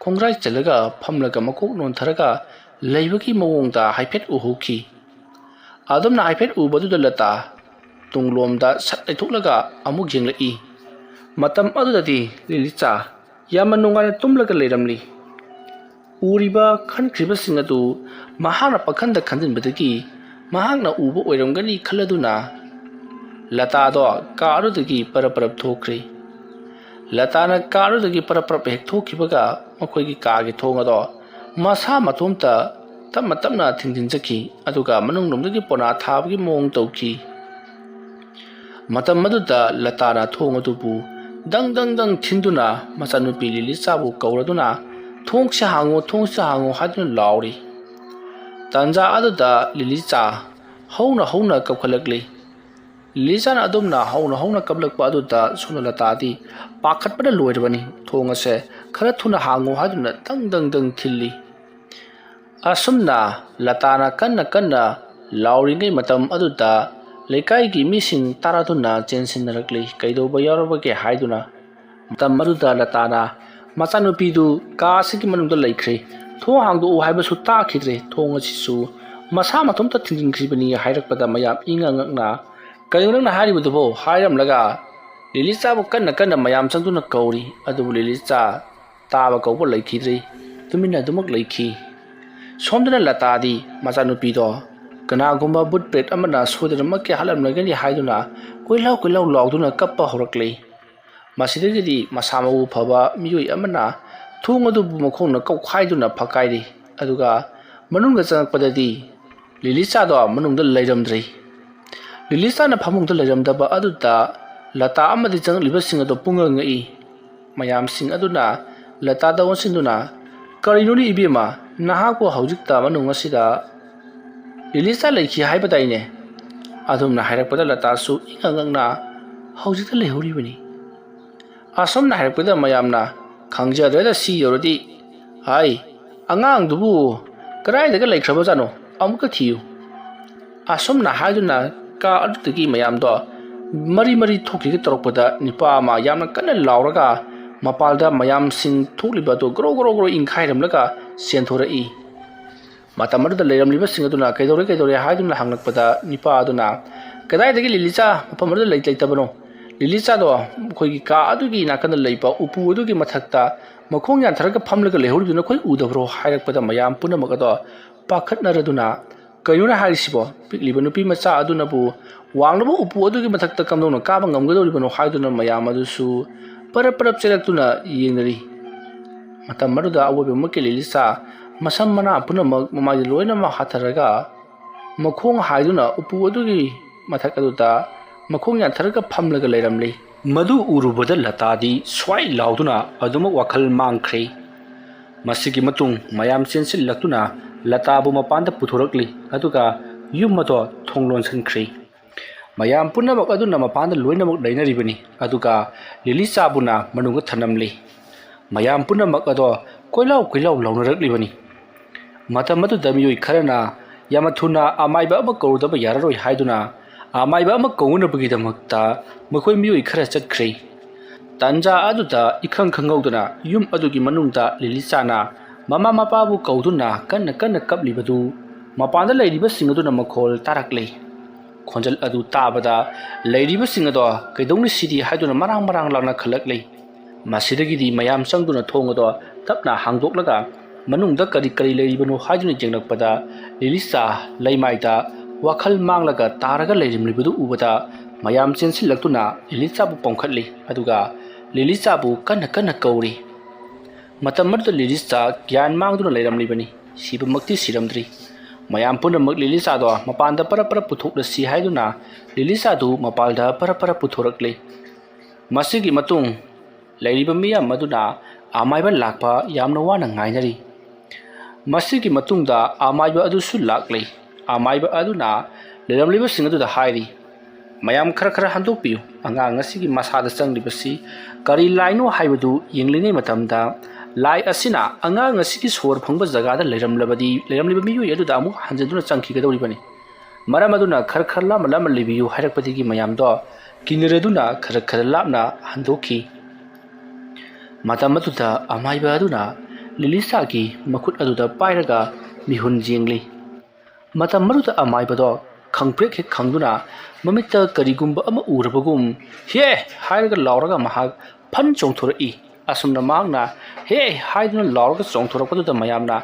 ꯈꯣꯡꯒ꯭ꯔꯥꯏ ꯆꯜꯂꯒ ꯐꯝꯂꯒ ꯃꯀꯣꯛ ꯅꯣꯟꯊꯔꯒ ꯂꯩꯕꯒꯤ ꯃꯑꯣꯡꯗ ꯍꯥꯏꯐꯦꯠ ꯎꯍꯧꯈꯤ꯫ ꯑꯗꯨꯝꯅ ꯍꯥꯏꯐꯦꯠ ꯎꯕꯗꯨꯗ ꯂꯇꯥ ꯇꯨꯡꯂꯣꯝꯗ ꯁꯠ ꯂꯩꯊꯣꯛꯂꯒ ꯑꯃꯨꯛ ꯌꯦꯡꯂꯛꯏ꯫ ꯃꯇꯝ ꯑꯗꯨꯗꯗꯤ ꯂꯤꯂꯤꯆꯥ ꯌꯥꯝꯅ ꯅꯨꯡꯉꯥꯏꯅ ꯇꯨꯝꯂꯒ ꯂꯩꯔꯝꯂꯤ꯫ ꯎꯔꯤꯕ ꯈꯟꯈ꯭ꯔꯤꯕꯁꯤꯡ ꯑꯗꯨ ꯃꯍꯥꯛꯅ ꯄꯥꯈꯟꯗ ꯈꯟꯖꯤꯟꯕꯗꯒꯤ ꯃꯍꯥꯛꯅ ꯎꯕ ꯑꯣꯏꯔꯝꯒꯅꯤ ꯈꯜꯂꯗꯨꯅ ꯂꯇꯥꯗꯣ ꯀꯥ ꯑꯗꯨꯗꯒꯤ ꯄꯔꯞ ꯄꯔꯞ ꯊꯣꯛꯈ꯭ꯔꯦ꯫ ꯂꯇꯥꯅ ꯀꯥ ꯑꯗꯨꯗꯒꯤ ꯄꯔꯞ ꯄꯔꯞ ꯍꯦꯛ ꯊꯣꯛꯈꯤꯕꯒ ꯃꯈꯣꯏꯒꯤ ꯀꯥꯒꯤ ꯊꯣꯡ ꯑꯗꯣ ꯃꯁꯥ ꯃꯇꯣꯝꯇ ꯇꯞꯅ ꯇꯞꯅ ꯊꯤꯡꯖꯤꯟꯖꯈꯤ, ꯑꯗꯨꯒ ꯃꯅꯨꯡꯂꯣꯝꯗꯒꯤ ꯄꯣꯅꯥ ꯊꯥꯕꯒꯤ ꯃꯑꯣꯡ ꯇꯧꯈꯤ꯫ ꯃꯇꯝ ꯑꯗꯨꯗ ꯂꯇꯥꯅ ꯊꯣꯡ ꯑꯗꯨꯕꯨ ꯗꯪ ꯗꯪ ꯗꯪ ꯊꯤꯟꯗꯨꯅ ꯃꯆꯥꯅꯨꯄꯤ ꯂꯤꯂꯤꯆꯥꯕꯨ ꯀꯧꯔꯗꯨꯅ, "ꯊꯣꯡꯁꯦ ꯍꯥꯡꯉꯣ, ꯊꯣꯡꯁꯦ ꯍꯥꯡꯉꯣ" ꯍꯥꯏꯗꯨꯅ ꯂꯥꯎꯔꯤ꯫ ꯇꯥꯟꯖꯥ ꯑꯗꯨꯗ ꯂꯤꯂꯤꯆꯥ ꯍꯧꯅ ꯍꯧꯅ ꯀꯞꯈꯠꯂꯛꯂꯤ꯫ ꯂꯤꯂꯤꯆꯥꯅ ꯑꯗꯨꯝꯅ ꯍꯧꯅ ꯍꯧꯅ ꯀꯞꯂꯛꯄ ꯑꯗꯨꯗ ꯁꯣꯝꯗ ꯂꯇꯥꯗꯤ ꯄꯥꯈꯠꯄꯅ ꯂꯣꯏꯔꯕꯅꯤ꯫ ꯊꯣꯡ ꯑꯁꯦ ꯈꯔ ꯊꯨꯅ ꯍꯥꯡꯉꯣ ꯍꯥꯏꯗꯨꯅ ꯗꯪ ꯗꯪ ꯗꯪ ꯊꯤꯜꯂꯤ꯫ ꯑꯁꯨꯝꯅ ꯂꯇꯥꯅ ꯀꯟꯅ ꯀꯟꯅ ꯂꯥꯎꯔꯤꯉꯩ ꯃꯇꯝ ꯑꯗꯨꯗ ꯂꯩꯀꯥꯏꯒꯤ ꯃꯤꯁꯤꯡ ꯇꯥꯔꯗꯨꯅ ꯆꯦꯟꯁꯤꯟꯅꯔꯛꯂꯤ꯫ ꯀꯩꯗꯧꯕ ꯌꯥꯎꯔꯕꯒꯦ ꯍꯥꯏꯗꯨꯅ ꯃꯇꯝ ꯑꯗꯨꯗ ꯂꯇꯥꯅ ꯃꯆꯥꯅꯨꯄꯤꯗꯨ ꯀꯥ ꯑꯁꯤꯒꯤ ꯃꯅꯨꯡꯗ ꯂꯩꯈ꯭ꯔꯦ, ꯊꯣꯡ ꯍꯥꯡꯗꯣꯛꯎ ꯍꯥꯏꯕꯁꯨ ꯇꯥꯈꯤꯗ꯭ꯔꯦ, ꯊꯣꯡ ꯑꯁꯤꯁꯨ ꯃꯁꯥ ꯃꯊꯣꯝꯇ ꯊꯤꯡꯖꯤꯟꯈ꯭ꯔꯤꯕꯅꯤ ꯍꯥꯏꯔꯛꯄꯗ ꯃꯌꯥꯝ ꯏꯉꯛ ꯉꯛꯅ, "ꯀꯔꯤꯅꯣ ꯅꯪꯅ ꯍꯥꯏꯔꯤꯕꯗꯨꯕꯣ?" ꯍꯥꯏꯔꯝꯂꯒ ꯂꯤꯂꯤꯆꯥꯕꯨ ꯀꯟꯅ ꯀꯟꯅ ꯃꯌꯥꯝ ꯆꯪꯗꯨꯅ ꯀꯧꯔꯤ꯫ ꯑꯗꯨꯕꯨ ꯂꯤꯂꯤꯆꯥ ꯇꯥꯕ ꯀꯧꯕ ꯂꯩꯈꯤꯗ꯭ꯔꯤ, ꯇꯨꯃꯤꯟꯅ ꯑꯗꯨꯃꯛ ꯂꯩꯈꯤ꯫ ꯁꯣꯝꯗꯅ ꯂꯇꯥꯗꯤ ꯃꯆꯥꯅꯨꯄꯤꯗꯣ ꯀꯅꯥꯒꯨꯝꯕ ꯕꯨꯠ ꯄ꯭ꯔꯦꯠ ꯑꯃꯅ ꯁꯣꯏꯗꯅꯃꯛꯀꯤ ꯍꯥꯠꯂꯝꯂꯒꯅꯤ ꯍꯥꯏꯗꯨꯅ ꯀꯣꯏꯂꯥꯎ ꯀꯣꯏꯂꯥꯎ ꯂꯥꯎꯗꯨꯅ ꯀꯞꯄ ꯍꯧꯔꯛꯂꯤ꯫ ꯃꯁꯤꯗꯒꯤꯗꯤ ꯃꯁꯥ ꯃꯎ ꯐꯕ ꯃꯤꯑꯣꯏ ꯑꯃꯅ ꯊꯣꯡ ꯑꯗꯨꯕꯨ ꯃꯈꯣꯡꯅ ꯀꯧꯈꯥꯏꯗꯨꯅ ꯐꯛꯀꯥꯏꯔꯤ꯫ ꯑꯗꯨꯒ ꯃꯅꯨꯡꯗ ꯆꯪꯂꯛꯄꯗꯗꯤ ꯂꯤꯂꯤꯆꯥꯗꯣ ꯃꯅꯨꯡꯗ ꯂꯩꯔꯝꯗ꯭ꯔꯦ꯫ ꯂꯤꯂꯤꯆꯥꯅ ꯐꯃꯨꯡꯗ ꯂꯩꯔꯝꯗꯕ ꯑꯗꯨꯗ ꯂꯇꯥ ꯑꯃꯗꯤ ꯆꯪꯂꯛꯂꯤꯕꯁꯤꯡ ꯑꯗꯨ ꯄꯨꯡꯉꯛ ꯉꯛꯏ꯫ ꯃꯌꯥꯝꯁꯤꯡ ꯑꯗꯨꯅ ꯂꯇꯥꯗ ꯑꯣꯟꯁꯤꯟꯗꯨꯅ, "ꯀꯔꯤꯅꯣꯅꯦ ꯏꯕꯦꯝꯃ, ꯅꯍꯥꯛꯄꯨ ꯍꯧꯖꯤꯛꯇ ꯃꯅꯨꯡ ꯑꯁꯤꯗ ꯂꯤꯂꯤꯆꯥ ꯂꯩꯈꯤ ꯍꯥꯏꯕꯗꯥꯏꯅꯦ?" ꯑꯗꯨꯝꯅ ꯍꯥꯏꯔꯛꯄꯗ ꯂꯇꯥꯁꯨ ꯏꯉꯛ ꯉꯛꯅ, "ꯍꯧꯖꯤꯛꯇ ꯂꯩꯍꯧꯔꯤꯕꯅꯤ꯫ ꯑꯁꯣꯝꯅ ꯍꯥꯏꯔꯛꯄꯗ ꯃꯌꯥꯝꯅ, 'ꯈꯪꯖꯗ꯭ꯔꯦꯗ, ꯁꯤ ꯌꯧꯔꯗꯤ꯫ ꯍꯥꯏ, ꯑꯉꯥꯡꯗꯨꯕꯨ ꯀꯗꯥꯏꯗꯒ ꯂꯩꯈ꯭ꯔꯕꯖꯥꯠꯅꯣ? ꯑꯃꯨꯛꯀ ꯊꯤꯌꯨ.'" ꯑꯁꯨꯝꯅ ꯍꯥꯏꯗꯨꯅ ꯀꯥ ꯑꯗꯨꯗꯒꯤ ꯃꯌꯥꯝꯗꯣ ꯃꯔꯤ ꯃꯔꯤ ꯊꯣꯛꯈꯤꯒꯦ ꯇꯧꯔꯛꯄꯗ ꯅꯨꯄꯥ ꯑꯃ ꯌꯥꯝꯅ ꯀꯟꯅ ꯂꯥꯎꯔꯒ ꯃꯄꯥꯟꯗ ꯃꯌꯥꯝꯁꯤꯡ ꯊꯣꯛꯂꯤꯕ ꯑꯗꯨ ꯒ꯭ꯔꯣ ꯒ꯭ꯔꯣ ꯒ꯭ꯔꯣ ꯏꯪꯈꯥꯏꯔꯝꯂꯒ ꯆꯦꯟꯊꯣꯔꯛꯏ꯫ ꯃꯇꯝ ꯑꯗꯨꯗ ꯂꯩꯔꯝꯂꯤꯕꯁꯤꯡ ꯑꯗꯨꯅ "ꯀꯩꯗꯧꯔꯦ, ꯀꯩꯗꯧꯔꯦ?" ꯍꯥꯏꯗꯨꯅ ꯍꯪꯂꯛꯄꯗ ꯅꯨꯄꯥ ꯑꯗꯨꯅ, "ꯀꯗꯥꯏꯗꯒꯤ ꯂꯤꯂꯤꯆꯥ ꯃꯐꯝ ꯑꯗꯨꯗ ꯂꯩ-, ꯂꯩꯇꯕꯅꯣ? ꯂꯤꯂꯤꯆꯥꯗꯣ ꯑꯩꯈꯣꯏꯒꯤ ꯀꯥ ꯑꯗꯨꯒꯤ ꯅꯥꯀꯟꯗ ꯂꯩꯕ ꯎꯄꯨ ꯑꯗꯨꯒꯤ ꯃꯊꯛꯇ ꯃꯈꯣꯡ ꯌꯥꯟꯊꯔꯒ ꯐꯝꯂꯒ ꯂꯩꯍꯧꯔꯤꯗꯨ ꯅꯈꯣꯏ ꯎꯗꯕ꯭ꯔꯣ?" ꯍꯥꯏꯔꯛꯄꯗ ꯃꯌꯥꯝ ꯄꯨꯝꯅꯃꯛ ꯑꯗꯣ ꯄꯥꯈꯠꯅꯔꯗꯨꯅ, "ꯀꯩꯅꯣꯅꯦ ꯍꯥꯏꯔꯤꯁꯤꯕꯣ? ꯄꯤꯛꯂꯤꯕ ꯅꯨꯄꯤ ꯃꯆꯥ ꯑꯗꯨꯅꯕꯨ ꯋꯥꯡꯂꯕ ꯎꯄꯨ ꯑꯗꯨꯒꯤ ꯃꯊꯛꯇ ꯀꯝꯗꯧꯅ ꯀꯥꯕ ꯉꯝꯒꯗꯧꯔꯤꯕꯅꯣ?" ꯍꯥꯏꯗꯨꯅ ꯃꯌꯥꯝ ꯑꯗꯨꯁꯨ ꯄꯔꯞ ꯄꯔꯞ ꯆꯦꯜꯂꯛꯇꯨꯅ ꯌꯦꯡꯅꯔꯤ꯫ ꯃꯇꯝ ꯑꯗꯨꯗ ꯑꯋꯣꯏꯕꯃꯛꯀꯤ ꯂꯤꯂꯤꯆꯥ ꯃꯁꯝ ꯃꯅꯥ ꯄꯨꯝꯅꯃꯛ ꯃꯃꯥꯏꯗ ꯂꯣꯏꯅꯃꯛ ꯍꯥꯊꯔꯒ ꯃꯈꯣꯡ ꯍꯥꯏꯗꯨꯅ ꯎꯄꯨ ꯑꯗꯨꯒꯤ ꯃꯊꯛ ꯑꯗꯨꯗ ꯃꯈꯣꯡ ꯌꯥꯟꯊꯔꯒ ꯐꯝꯂꯒ ꯂꯩꯔꯝꯂꯤ꯫ ꯃꯗꯨ ꯎꯔꯨꯕꯗ ꯂꯇꯥꯗꯤ ꯁ꯭ꯋꯥꯏ ꯂꯥꯎꯗꯨꯅ ꯑꯗꯨꯃꯛ ꯋꯥꯈꯜ ꯃꯥꯡꯈ꯭ꯔꯦ꯫ ꯃꯁꯤꯒꯤ ꯃꯇꯨꯡ ꯃꯌꯥꯝ ꯆꯦꯟꯁꯤꯜꯂꯛꯇꯨꯅ ꯂꯇꯥꯕꯨ ꯃꯄꯥꯟꯗ ꯄꯨꯊꯣꯔꯛꯂꯤ, ꯑꯗꯨꯒ ꯌꯨꯝ ꯑꯗꯣ ꯊꯣꯡ ꯂꯣꯟꯁꯤꯟꯈ꯭ꯔꯦ꯫ ꯃꯌꯥꯝ ꯄꯨꯝꯅꯃꯛ ꯑꯗꯨꯅ ꯃꯄꯥꯟꯗ ꯂꯣꯏꯅꯃꯛ ꯂꯩꯅꯔꯤꯕꯅꯤ, ꯑꯗꯨꯒ ꯂꯤꯂꯤꯆꯥꯕꯨꯅ ꯃꯅꯨꯡꯗ ꯊꯅꯝꯂꯤ꯫ ꯃꯌꯥꯝ ꯄꯨꯝꯅꯃꯛ ꯑꯗꯣ ꯀꯣꯏꯂꯥꯎ ꯀꯣꯏꯂꯥꯎ ꯂꯥꯎꯅꯔꯛꯂꯤꯕꯅꯤ꯫ ꯃꯇꯝ ꯑꯗꯨꯗ ꯃꯤꯑꯣꯏ ꯈꯔꯅ ꯌꯥꯝꯅ ꯊꯨꯅ ꯑꯃꯥꯏꯕ ꯑꯃ ꯀꯧꯔꯨꯗꯕ ꯌꯥꯔꯔꯣꯏ ꯍꯥꯏꯗꯨꯅ ꯑꯃꯥꯏꯕ ꯑꯃ ꯀꯧꯅꯅꯕꯒꯤꯗꯃꯛꯇ ꯃꯈꯣꯏ ꯃꯤꯑꯣꯏ ꯈꯔ ꯆꯠꯈ꯭ꯔꯦ꯫ ꯇꯥꯟꯖꯥ ꯑꯗꯨꯗ ꯏꯈꯪ ꯈꯪꯍꯧꯗꯅ ꯌꯨꯝ ꯑꯗꯨꯒꯤ ꯃꯅꯨꯡꯗ ꯂꯤꯂꯤꯆꯥꯅ ꯃꯃꯥ ꯃꯄꯥꯕꯨ ꯀꯧꯗꯨꯅ ꯀꯟꯅ ꯀꯟꯅ ꯀꯞꯂꯤꯕꯗꯨ ꯃꯄꯥꯟꯗ ꯂꯩꯔꯤꯕꯁꯤꯡ ꯑꯗꯨꯅ ꯃꯈꯣꯜ ꯇꯥꯔꯛꯂꯤ꯫ ꯈꯣꯟꯖꯦꯜ ꯑꯗꯨ ꯇꯥꯕꯗ ꯂꯩꯔꯤꯕꯁꯤꯡ ꯑꯗꯣ ꯀꯩꯗꯧꯅꯤ ꯁꯤꯗꯤ ꯍꯥꯏꯗꯨꯅ ꯃꯔꯥꯡ ꯃꯔꯥꯡ ꯂꯥꯎꯅ ꯈꯜꯂꯛꯂꯤ꯫ ꯃꯁꯤꯗꯒꯤꯗꯤ ꯃꯌꯥꯝ ꯆꯪꯗꯨꯅ ꯊꯣꯡ ꯑꯗꯣ ꯇꯞꯅ ꯍꯥꯡꯗꯣꯛꯂꯒ ꯃꯅꯨꯡꯗ ꯀꯔꯤ ꯀꯔꯤ ꯂꯩꯔꯤꯕꯅꯣ ꯍꯥꯏꯗꯨꯅ ꯌꯦꯡꯂꯛꯄꯗ ꯂꯤꯂꯤꯆꯥ ꯂꯩꯃꯥꯏꯗ ꯋꯥꯈꯜ ꯃꯥꯡꯂꯒ ꯇꯥꯔꯒ ꯂꯩꯔꯝꯂꯤꯕꯗꯨ ꯎꯕꯗ ꯃꯌꯥꯝ ꯆꯦꯟꯁꯤꯜꯂꯛꯇꯨꯅ ꯂꯤꯂꯤꯆꯥꯕꯨ ꯄꯣꯝꯈꯠꯂꯤ꯫ ꯑꯗꯨꯒ ꯂꯤꯂꯤꯆꯥꯕꯨ ꯀꯟꯅ ꯀꯟꯅ ꯀꯧꯔꯤ꯫ ꯃꯇꯝ ꯑꯗꯨꯗ ꯂꯤꯂꯤꯆꯥ ꯒ꯭ꯌꯥꯟ ꯃꯥꯡꯗꯨꯅ ꯂꯩꯔꯝꯂꯤꯕꯅꯤ꯫ ꯁꯤꯕꯃꯛꯇꯤ ꯁꯤꯔꯝꯗ꯭ꯔꯤ꯫ ꯃꯌꯥꯝ ꯄꯨꯝꯅꯃꯛ ꯂꯤꯂꯤꯆꯥꯗꯣ ꯃꯄꯥꯟꯗ ꯄꯔꯞ ꯄꯔꯞ ꯄꯨꯊꯣꯛꯂꯁꯤ ꯍꯥꯏꯗꯨꯅ ꯂꯤꯂꯤꯆꯥꯗꯨ ꯃꯄꯥꯟꯗ ꯄꯔꯞ ꯄꯔꯞ ꯄꯨꯊꯣꯔꯛꯂꯤ꯫ ꯃꯁꯤꯒꯤ ꯃꯇꯨꯡ ꯂꯩꯔꯤꯕ ꯃꯤꯌꯥꯝ ꯑꯗꯨꯅ ꯑꯃꯥꯏꯕ ꯂꯥꯛꯄ ꯌꯥꯝꯅ ꯋꯥꯅ ꯉꯥꯏꯅꯔꯤ꯫ ꯃꯁꯤꯒꯤ ꯃꯇꯨꯡꯗ ꯑꯃꯥꯏꯕ ꯑꯗꯨꯁꯨ ꯂꯥꯛꯂꯤ꯫ ꯑꯃꯥꯏꯕ ꯑꯗꯨꯅ ꯂꯩꯔꯝꯂꯤꯕꯁꯤꯡ ꯑꯗꯨꯗ ꯍꯥꯏꯔꯤ, "ꯃꯌꯥꯝ ꯈꯔ ꯈꯔ ꯍꯟꯗꯣꯛꯄꯤꯌꯨ꯫ ꯑꯉꯥꯡ ꯑꯁꯤꯒꯤ ꯃꯁꯥꯗ ꯆꯪꯂꯤꯕꯁꯤ ꯀꯔꯤ ꯂꯥꯏꯅꯣ ꯍꯥꯏꯕꯗꯨ ꯌꯦꯡꯂꯤꯉꯩ ꯃꯇꯝꯗ ꯂꯥꯏ ꯑꯁꯤꯅ ꯑꯉꯥꯡ ꯑꯁꯤꯒꯤ ꯁꯣꯔ ꯐꯪꯕ ꯖꯒꯥꯗ ꯂꯩꯔꯝꯂꯕꯗꯤ ꯂꯩꯔꯝꯂꯤꯕ ꯃꯤꯑꯣꯏ ꯑꯗꯨꯗ ꯑꯃꯨꯛ ꯍꯟꯖꯤꯟꯗꯨꯅ ꯆꯪꯈꯤꯒꯗꯧꯔꯤꯕꯅꯤ꯫ ꯃꯔꯝ ꯑꯗꯨꯅ ꯈꯔ ꯈꯔ ꯂꯥꯞꯅ ꯂꯥꯞꯅ ꯂꯩꯕꯤꯌꯨ" ꯍꯥꯏꯔꯛꯄꯗꯒꯤ ꯃꯌꯥꯝꯗꯣ ꯀꯤꯅꯔꯗꯨꯅ ꯈꯔ ꯈꯔ ꯂꯥꯞꯅ ꯍꯟꯗꯣꯛꯈꯤ꯫ ꯃꯇꯝ ꯑꯗꯨꯗ ꯑꯃꯥꯏꯕ ꯑꯗꯨꯅ ꯂꯤꯂꯤꯆꯥꯒꯤ ꯃꯈꯨꯠ ꯑꯗꯨꯗ ꯄꯥꯏꯔꯒ ꯃꯤꯍꯨꯟ ꯌꯦꯡꯂꯤ꯫ ꯃꯇꯝ ꯑꯗꯨꯗ ꯑꯃꯥꯏꯕꯗꯣ ꯈꯪꯄ꯭ꯔꯦꯛ ꯍꯦꯛ ꯈꯪꯗꯨꯅ ꯃꯃꯤꯠꯇ ꯀꯔꯤꯒꯨꯝꯕ ꯑꯃ ꯎꯔꯕꯒꯨꯝ "ꯍꯦ!" ꯍꯥꯏꯔꯒ ꯂꯥꯎꯔꯒ ꯃꯍꯥꯛ ꯐꯟ ꯆꯣꯡꯊꯣꯔꯛꯏ꯫ ꯑꯁꯨꯝꯅ ꯃꯍꯥꯛꯅ "ꯍꯦ!" ꯍꯥꯏꯗꯨꯅ ꯂꯥꯎꯔꯒ ꯆꯣꯡꯊꯣꯔꯛꯄꯗꯨꯗ ꯃꯌꯥꯝꯅ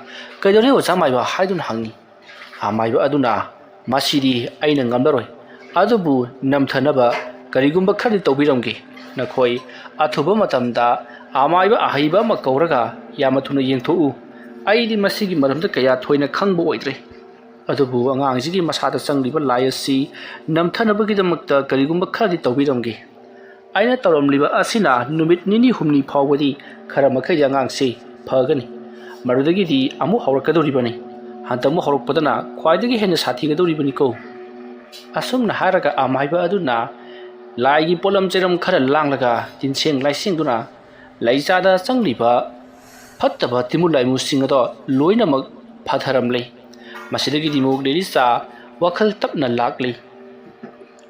"ꯀꯩꯗꯧꯔꯦ ꯑꯣꯖꯥ ꯃꯥꯏꯕ?" ꯍꯥꯏꯗꯨꯅ ꯍꯪꯉꯤ꯫ ꯑꯃꯥꯏꯕ ꯑꯗꯨꯅ "ꯃꯁꯤꯗꯤ ꯑꯩꯅ ꯉꯝꯂꯔꯣꯏ, ꯑꯗꯨꯕꯨ ꯅꯝꯊꯅꯕ ꯀꯔꯤꯒꯨꯝꯕ ꯈꯔꯗꯤ ꯇꯧꯕꯤꯔꯝꯒꯦ꯫ ꯅꯈꯣꯏ ꯑꯊꯨꯕ ꯃꯇꯝꯗ ꯑꯃꯥꯏꯕ ꯑꯍꯩꯕ ꯑꯃ ꯀꯧꯔꯒ ꯌꯥꯝꯅ ꯊꯨꯅ ꯌꯦꯡꯊꯣꯛꯎ꯫ ꯑꯩꯗꯤ ꯃꯁꯤꯒꯤ ꯃꯔꯝꯗ ꯀꯌꯥ ꯊꯣꯏꯅ ꯈꯪꯕ ꯑꯣꯏꯗ꯭ꯔꯦ꯫ ꯑꯗꯨꯕꯨ ꯑꯉꯥꯡꯁꯤꯒꯤ ꯃꯁꯥꯗ ꯆꯪꯂꯤꯕ ꯂꯥꯏ ꯑꯁꯤ ꯅꯝꯊꯅꯕꯒꯤꯗꯃꯛꯇ ꯀꯔꯤꯒꯨꯝꯕ ꯈꯔꯗꯤ ꯇꯧꯕꯤꯔꯝꯒꯦ꯫ ꯑꯩꯅ ꯇꯧꯔꯝꯂꯤꯕ ꯑꯁꯤꯅ ꯅꯨꯃꯤꯠ ꯅꯤꯅꯤ ꯍꯨꯝꯅꯤ ꯐꯥꯎꯕꯗꯤ ꯈꯔ ꯃꯈꯩꯗꯤ ꯑꯉꯥꯡꯁꯤ ꯐꯒꯅꯤ꯫ ꯃꯗꯨꯗꯒꯤꯗꯤ ꯑꯃꯨꯛ ꯍꯧꯔꯛꯀꯗꯧꯔꯤꯕꯅꯤ꯫ ꯍꯟꯗꯛꯃꯨꯛ ꯍꯧꯔꯛꯄꯗꯅ ꯈ꯭ꯋꯥꯏꯗꯒꯤ ꯍꯦꯟꯅ ꯁꯥꯊꯤꯒꯗꯧꯔꯤꯕꯅꯤꯀꯣ꯫" ꯑꯁꯨꯝꯅ ꯍꯥꯏꯔꯒ ꯑꯃꯥꯏꯕ ꯑꯗꯨꯅ ꯂꯥꯏꯒꯤ ꯄꯣꯠꯂꯝ ꯆꯩꯔꯝ ꯈꯔ ꯂꯥꯡꯂꯒ ꯇꯤꯟꯁꯦꯡ ꯂꯥꯏꯁꯦꯡꯗꯨꯅ ꯂꯩꯆꯥꯗ ꯆꯪꯂꯤꯕ ꯐꯠꯇꯕ ꯇꯤꯟꯃꯨ ꯂꯥꯏꯃꯨꯁꯤꯡ ꯑꯗꯣ ꯂꯣꯏꯅꯃꯛ ꯐꯊꯔꯝꯂꯦ꯫ ꯃꯁꯤꯗꯒꯤꯗꯤ ꯑꯃꯨꯛ ꯂꯤꯂꯤꯆꯥ ꯋꯥꯈꯜ ꯇꯞꯅ ꯂꯥꯛꯂꯤ꯫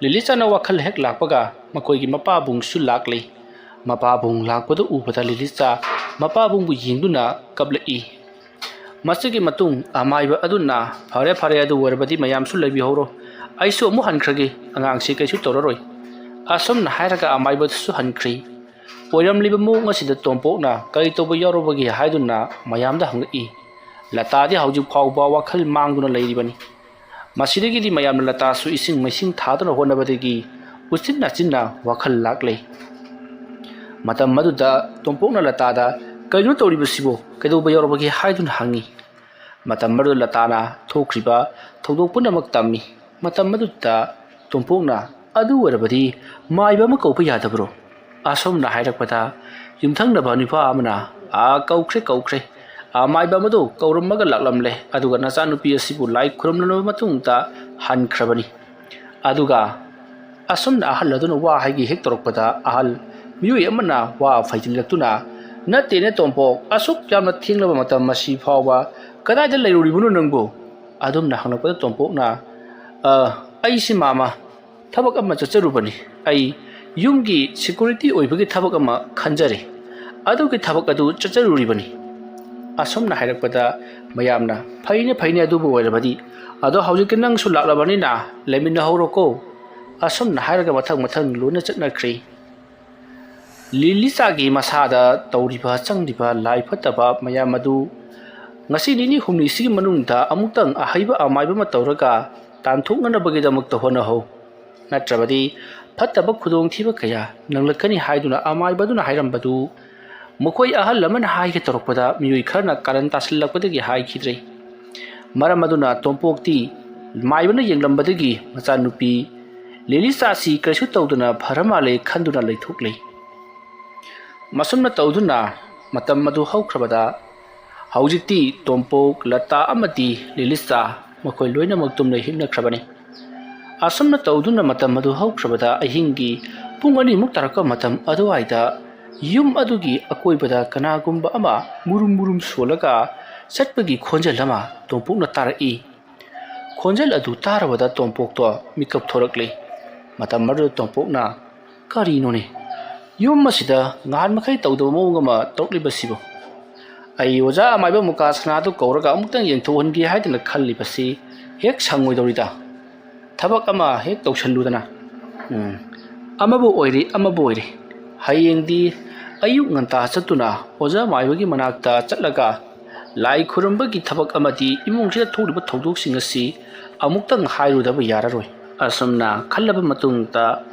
ꯂꯤꯂꯤꯆꯥꯅ ꯋꯥꯈꯜ ꯍꯦꯛ ꯂꯥꯛꯄꯒ ꯃꯈꯣꯏꯒꯤ ꯃꯄꯥꯕꯨꯡꯁꯨ ꯂꯥꯛꯂꯤ꯫ ꯃꯄꯥꯕꯨꯡ ꯂꯥꯛꯄꯗꯨ ꯎꯕꯗ ꯂꯤꯂꯤꯆꯥ ꯃꯄꯥꯕꯨꯡꯕꯨ ꯌꯦꯡꯗꯨꯅ ꯀꯞꯂꯛꯏ꯫ ꯃꯁꯤꯒꯤ ꯃꯇꯨꯡ ꯑꯃꯥꯏꯕ ꯑꯗꯨꯅ, "ꯐꯔꯦ, ꯐꯔꯦ, ꯑꯗꯨ ꯑꯣꯏꯔꯕꯗꯤ ꯃꯌꯥꯝꯁꯨ ꯂꯩꯕꯤꯍꯧꯔꯣ, ꯑꯩꯁꯨ ꯑꯃꯨꯛ ꯍꯟꯈ꯭ꯔꯒꯦ, ꯑꯉꯥꯡꯁꯤ ꯀꯩꯁꯨ ꯇꯧꯔꯔꯣꯏ"꯫ ꯑꯁꯨꯝꯅ ꯍꯥꯏꯔꯒ ꯑꯃꯥꯏꯕꯗꯨꯁꯨ ꯍꯟꯈ꯭ꯔꯤ꯫ ꯑꯣꯏꯔꯝꯂꯤꯕ ꯃꯑꯣꯡ ꯑꯁꯤꯗ ꯇꯣꯝꯄꯣꯛꯅ ꯀꯔꯤ ꯇꯧꯕ ꯌꯥꯎꯔꯨꯕꯒꯦ ꯍꯥꯏꯗꯨꯅ ꯃꯌꯥꯝꯗ ꯍꯪꯂꯛꯏ꯫ ꯂꯇꯥꯗꯤ ꯍꯧꯖꯤꯛ ꯐꯥꯎꯕ ꯋꯥꯈꯜ ꯃꯥꯡꯗꯨꯅ ꯂꯩꯔꯤꯕꯅꯤ꯫ ꯃꯁꯤꯗꯒꯤꯗꯤ ꯃꯌꯥꯝꯅ ꯂꯇꯥꯁꯨ ꯏꯁꯤꯡ ꯃꯥꯏꯁꯤꯡ ꯊꯥꯗꯨꯅ ꯍꯣꯠꯅꯕꯗꯒꯤ ꯎꯆꯤꯟ ꯅꯥꯆꯤꯟꯅ ꯋꯥꯈꯜ ꯂꯥꯛꯂꯦ꯫ ꯃꯇꯝ ꯑꯗꯨꯗ ꯇꯣꯝꯄꯣꯛꯅ ꯂꯇꯥꯗ, "ꯀꯩꯅꯣ ꯇꯧꯔꯤꯕꯁꯤꯕꯨ? ꯀꯩꯗꯧꯕ ꯌꯥꯎꯔꯕꯒꯦ?" ꯍꯥꯏꯗꯨꯅ ꯍꯪꯉꯤ꯫ ꯃꯇꯝ ꯑꯗꯨꯗ ꯂꯇꯥꯅ ꯊꯣꯛꯈ꯭ꯔꯤꯕ ꯊꯧꯗꯣꯛ ꯄꯨꯝꯅꯃꯛ ꯇꯝꯃꯤ꯫ ꯃꯇꯝ ꯑꯗꯨꯗ ꯇꯣꯝꯄꯣꯛꯅ, "ꯑꯗꯨ ꯑꯣꯏꯔꯕꯗꯤ ꯃꯥꯏꯕ ꯑꯃ ꯀꯧꯕ ꯌꯥꯗꯕ꯭ꯔꯣ?" ꯑꯁꯨꯝꯅ ꯍꯥꯏꯔꯛꯄꯗ ꯌꯨꯝꯊꯪꯅꯕ ꯅꯨꯄꯥ ꯑꯃꯅ, "ꯑꯥ, ꯀꯧꯈ꯭ꯔꯦ, ꯀꯧꯈ꯭ꯔꯦ꯫ ꯑꯥ, ꯃꯥꯏꯕ ꯑꯃꯗꯣ ꯀꯧꯔꯝꯃꯒ ꯂꯥꯛꯂꯝꯂꯦ, ꯑꯗꯨꯒ ꯅꯆꯥꯅꯨꯄꯤ ꯑꯁꯤꯕꯨ ꯂꯥꯏ ꯈꯨꯔꯨꯝꯂꯕ ꯃꯇꯨꯡꯗ ꯍꯟꯈ꯭ꯔꯕꯅꯤ"꯫ ꯑꯗꯨꯒ ꯑꯁꯨꯝꯅ ꯑꯍꯜ ꯑꯗꯨꯅ ꯋꯥ ꯍꯥꯏꯒꯦ ꯍꯦꯛ ꯇꯧꯔꯛꯄꯗ, ꯑꯍꯜ ꯃꯤꯑꯣꯏ ꯑꯃꯅ ꯋꯥ ꯐꯩꯖꯤꯜꯂꯛꯇꯨꯅ, "ꯅꯠꯇꯦꯅꯦ ꯇꯣꯝꯄꯣꯛ, ꯑꯁꯨꯛ ꯌꯥꯝꯅ ꯊꯦꯡꯂꯕ ꯃꯇꯝ ꯑꯁꯤ ꯐꯥꯎꯕ ꯀꯗꯥꯏꯗ ꯂꯩꯔꯨꯔꯤꯕꯅꯣ ꯅꯪꯕꯨ?" ꯑꯗꯨꯝꯅ ꯍꯪꯂꯛꯄꯗ ꯇꯣꯝꯄꯣꯛꯅ, "ꯑ, ꯑꯩꯁꯤ ꯃꯥꯃ, ꯊꯕꯛ ꯑꯃ ꯆꯠꯆꯔꯨꯕꯅꯤ꯫ ꯑꯩ ꯌꯨꯝꯒꯤ ꯁꯦꯀ꯭ꯌꯨꯔꯤꯇꯤ ꯑꯣꯏꯕꯒꯤ ꯊꯕꯛ ꯑꯃ ꯈꯟꯖꯔꯦ꯫ ꯑꯗꯨꯒꯤ ꯊꯕꯛ ꯑꯗꯨ ꯆꯠꯆꯔꯨꯔꯤꯕꯅꯤ"꯫ ꯑꯁꯨꯝꯅ ꯍꯥꯏꯔꯛꯄꯗ ꯃꯌꯥꯝꯅ, "ꯐꯩꯅꯦ, ꯐꯩꯅꯦ, ꯑꯗꯨꯕꯨ ꯑꯣꯏꯔꯕꯗꯤ꯫ ꯑꯗꯣ ꯍꯧꯖꯤꯛꯇꯤ ꯅꯪꯁꯨ ꯂꯥꯛꯂꯕꯅꯤꯅ ꯂꯩꯃꯤꯟꯅꯍꯧꯔꯣꯀꯣ"꯫ ꯑꯁꯨꯝꯅ ꯍꯥꯏꯔꯒ ꯃꯊꯪ ꯃꯊꯪ ꯂꯣꯏꯅ ꯆꯠꯅꯈ꯭ꯔꯦ꯫ ꯂꯤꯂꯤꯆꯥꯒꯤ ꯃꯁꯥꯗ ꯇꯧꯔꯤꯕ ꯆꯪꯂꯤꯕ ꯂꯥꯏ ꯐꯠꯇꯕ ꯃꯌꯥꯝ ꯑꯗꯨ ꯉꯁꯤ ꯅꯤꯅꯤ ꯍꯨꯝꯅꯤꯁꯤꯒꯤ ꯃꯅꯨꯡꯗ ꯑꯃꯨꯛꯇꯪ ꯑꯍꯩꯕ ꯑꯃꯥꯏꯕ ꯑꯃ ꯇꯧꯔꯒ ꯇꯥꯟꯊꯣꯛꯅꯅꯕꯒꯤꯗꯃꯛꯇ ꯍꯣꯠꯅꯍꯧ꯫ ꯅꯠꯇ꯭ꯔꯕꯗꯤ ꯐꯠꯇꯕ ꯈꯨꯗꯣꯡꯊꯤꯕ ꯀꯌꯥ ꯅꯪꯂꯛꯀꯅꯤ ꯍꯥꯏꯗꯨꯅ ꯑꯃꯥꯏꯕꯗꯨꯅ ꯍꯥꯏꯔꯝꯕꯗꯨ ꯃꯈꯣꯏ ꯑꯍꯜ ꯑꯃꯅ ꯍꯥꯏꯒꯦ ꯇꯧꯔꯛꯄꯗ ꯃꯤꯑꯣꯏ ꯈꯔꯅ ꯀꯥꯔꯟ ꯇꯥꯁꯤꯜꯂꯛꯄꯗꯒꯤ ꯍꯥꯏꯈꯤꯗ꯭ꯔꯦ꯫ ꯃꯔꯝ ꯑꯗꯨꯅ ꯇꯣꯝꯄꯣꯛꯇꯤ ꯃꯥꯏꯕꯅ ꯌꯦꯡꯂꯝꯕꯗꯒꯤ ꯃꯆꯥꯅꯨꯄꯤ ꯂꯤꯂꯤꯆꯥꯁꯤ ꯀꯔꯤꯁꯨ ꯇꯧꯗꯅ ꯐꯔ ꯃꯥꯜꯂꯦ ꯈꯟꯗꯨꯅ ꯂꯩꯊꯣꯛꯂꯦ꯫ ꯃꯁꯨꯝꯅ ꯇꯧꯗꯨꯅ ꯃꯇꯝ ꯑꯗꯨ ꯍꯧꯈ꯭ꯔꯕꯗ ꯍꯧꯖꯤꯛꯇꯤ ꯇꯣꯝꯄꯣꯛ, ꯂꯇꯥ ꯑꯃꯗꯤ ꯂꯤꯂꯤꯆꯥ ꯃꯈꯣꯏ ꯂꯣꯏꯅꯃꯛ ꯇꯨꯝꯅ ꯍꯤꯞꯅꯈ꯭ꯔꯕꯅꯤ꯫ ꯑꯁꯨꯝꯅ ꯇꯧꯗꯨꯅ ꯃꯇꯝ ꯑꯗꯨ ꯍꯧꯈ꯭ꯔꯕꯗ ꯑꯍꯤꯡꯒꯤ ꯄꯨꯡ ꯑꯅꯤꯃꯨꯛ ꯇꯥꯔꯛꯄ ꯃꯇꯝ ꯑꯗꯨꯋꯥꯏꯗ ꯌꯨꯝ ꯑꯗꯨꯒꯤ ꯑꯀꯣꯏꯕꯗ ꯀꯅꯥꯒꯨꯝꯕ ꯑꯃ ꯃꯨꯔꯨꯝ ꯃꯨꯔꯨꯝ ꯁꯣꯜꯂꯒ ꯆꯠꯄꯒꯤ ꯈꯣꯟꯖꯦꯜ ꯑꯃ ꯇꯣꯝꯄꯣꯛꯅ ꯇꯥꯔꯛꯏ꯫ ꯈꯣꯟꯖꯦꯜ ꯑꯗꯨ ꯇꯥꯔꯕꯗ ꯇꯣꯝꯄꯣꯛꯇꯣ ꯃꯤꯀꯞ ꯊꯣꯔꯛꯂꯦ꯫ ꯃꯇꯝ ꯑꯗꯨꯗ ꯇꯣꯝꯄꯣꯛꯅ, "ꯀꯔꯤꯅꯣꯅꯦ? ꯌꯨꯝ ꯑꯁꯤꯗ ꯉꯍꯥꯟ ꯃꯈꯩ ꯇꯧꯗꯕ ꯃꯑꯣꯡ ꯑꯃ ꯇꯧꯔꯛꯂꯤꯕꯁꯤꯕꯨ? ꯑꯩ ꯑꯣꯖꯥ ꯑꯃꯥꯏꯕ ꯃꯨꯀꯥ ꯁꯅꯥꯗꯨ ꯀꯧꯔꯒ ꯑꯃꯨꯛꯇꯪ ꯌꯦꯡꯊꯣꯛꯍꯟꯒꯦ ꯍꯥꯏꯗꯅ ꯈꯜꯂꯤꯕꯁꯤ ꯍꯦꯛ ꯁꯪꯉꯣꯏꯗꯧꯔꯤꯗ꯫ ꯊꯕꯛ ꯑꯃ ꯍꯦꯛ ꯇꯧꯁꯜꯂꯨꯗꯅ꯫ ꯎꯝ, ꯑꯃꯕꯨ ꯑꯣꯏꯔꯦ, ꯑꯃꯕꯨ ꯑꯣꯏꯔꯦ꯫ ꯍꯌꯦꯡꯗꯤ ꯑꯌꯨꯛ ꯉꯟꯇꯥ ꯆꯠꯇꯨꯅ ꯑꯣꯖꯥ ꯃꯥꯏꯕꯒꯤ ꯃꯅꯥꯛꯇ ꯆꯠꯂꯒ ꯂꯥꯏ ꯈꯨꯔꯨꯝꯕꯒꯤ ꯊꯕꯛ ꯑꯃꯗꯤ ꯏꯃꯨꯡꯁꯤꯗ ꯊꯣꯛꯂꯤꯕ ꯊꯧꯗꯣꯛꯁꯤꯡ ꯑꯁꯤ ꯑꯃꯨꯛꯇꯪ ꯍꯥꯏꯔꯨꯗꯕ ꯌꯥꯔꯔꯣꯏ꯫ ꯑꯁꯨꯝꯅ ꯈꯜꯂꯕ ꯃꯇꯨꯡꯗ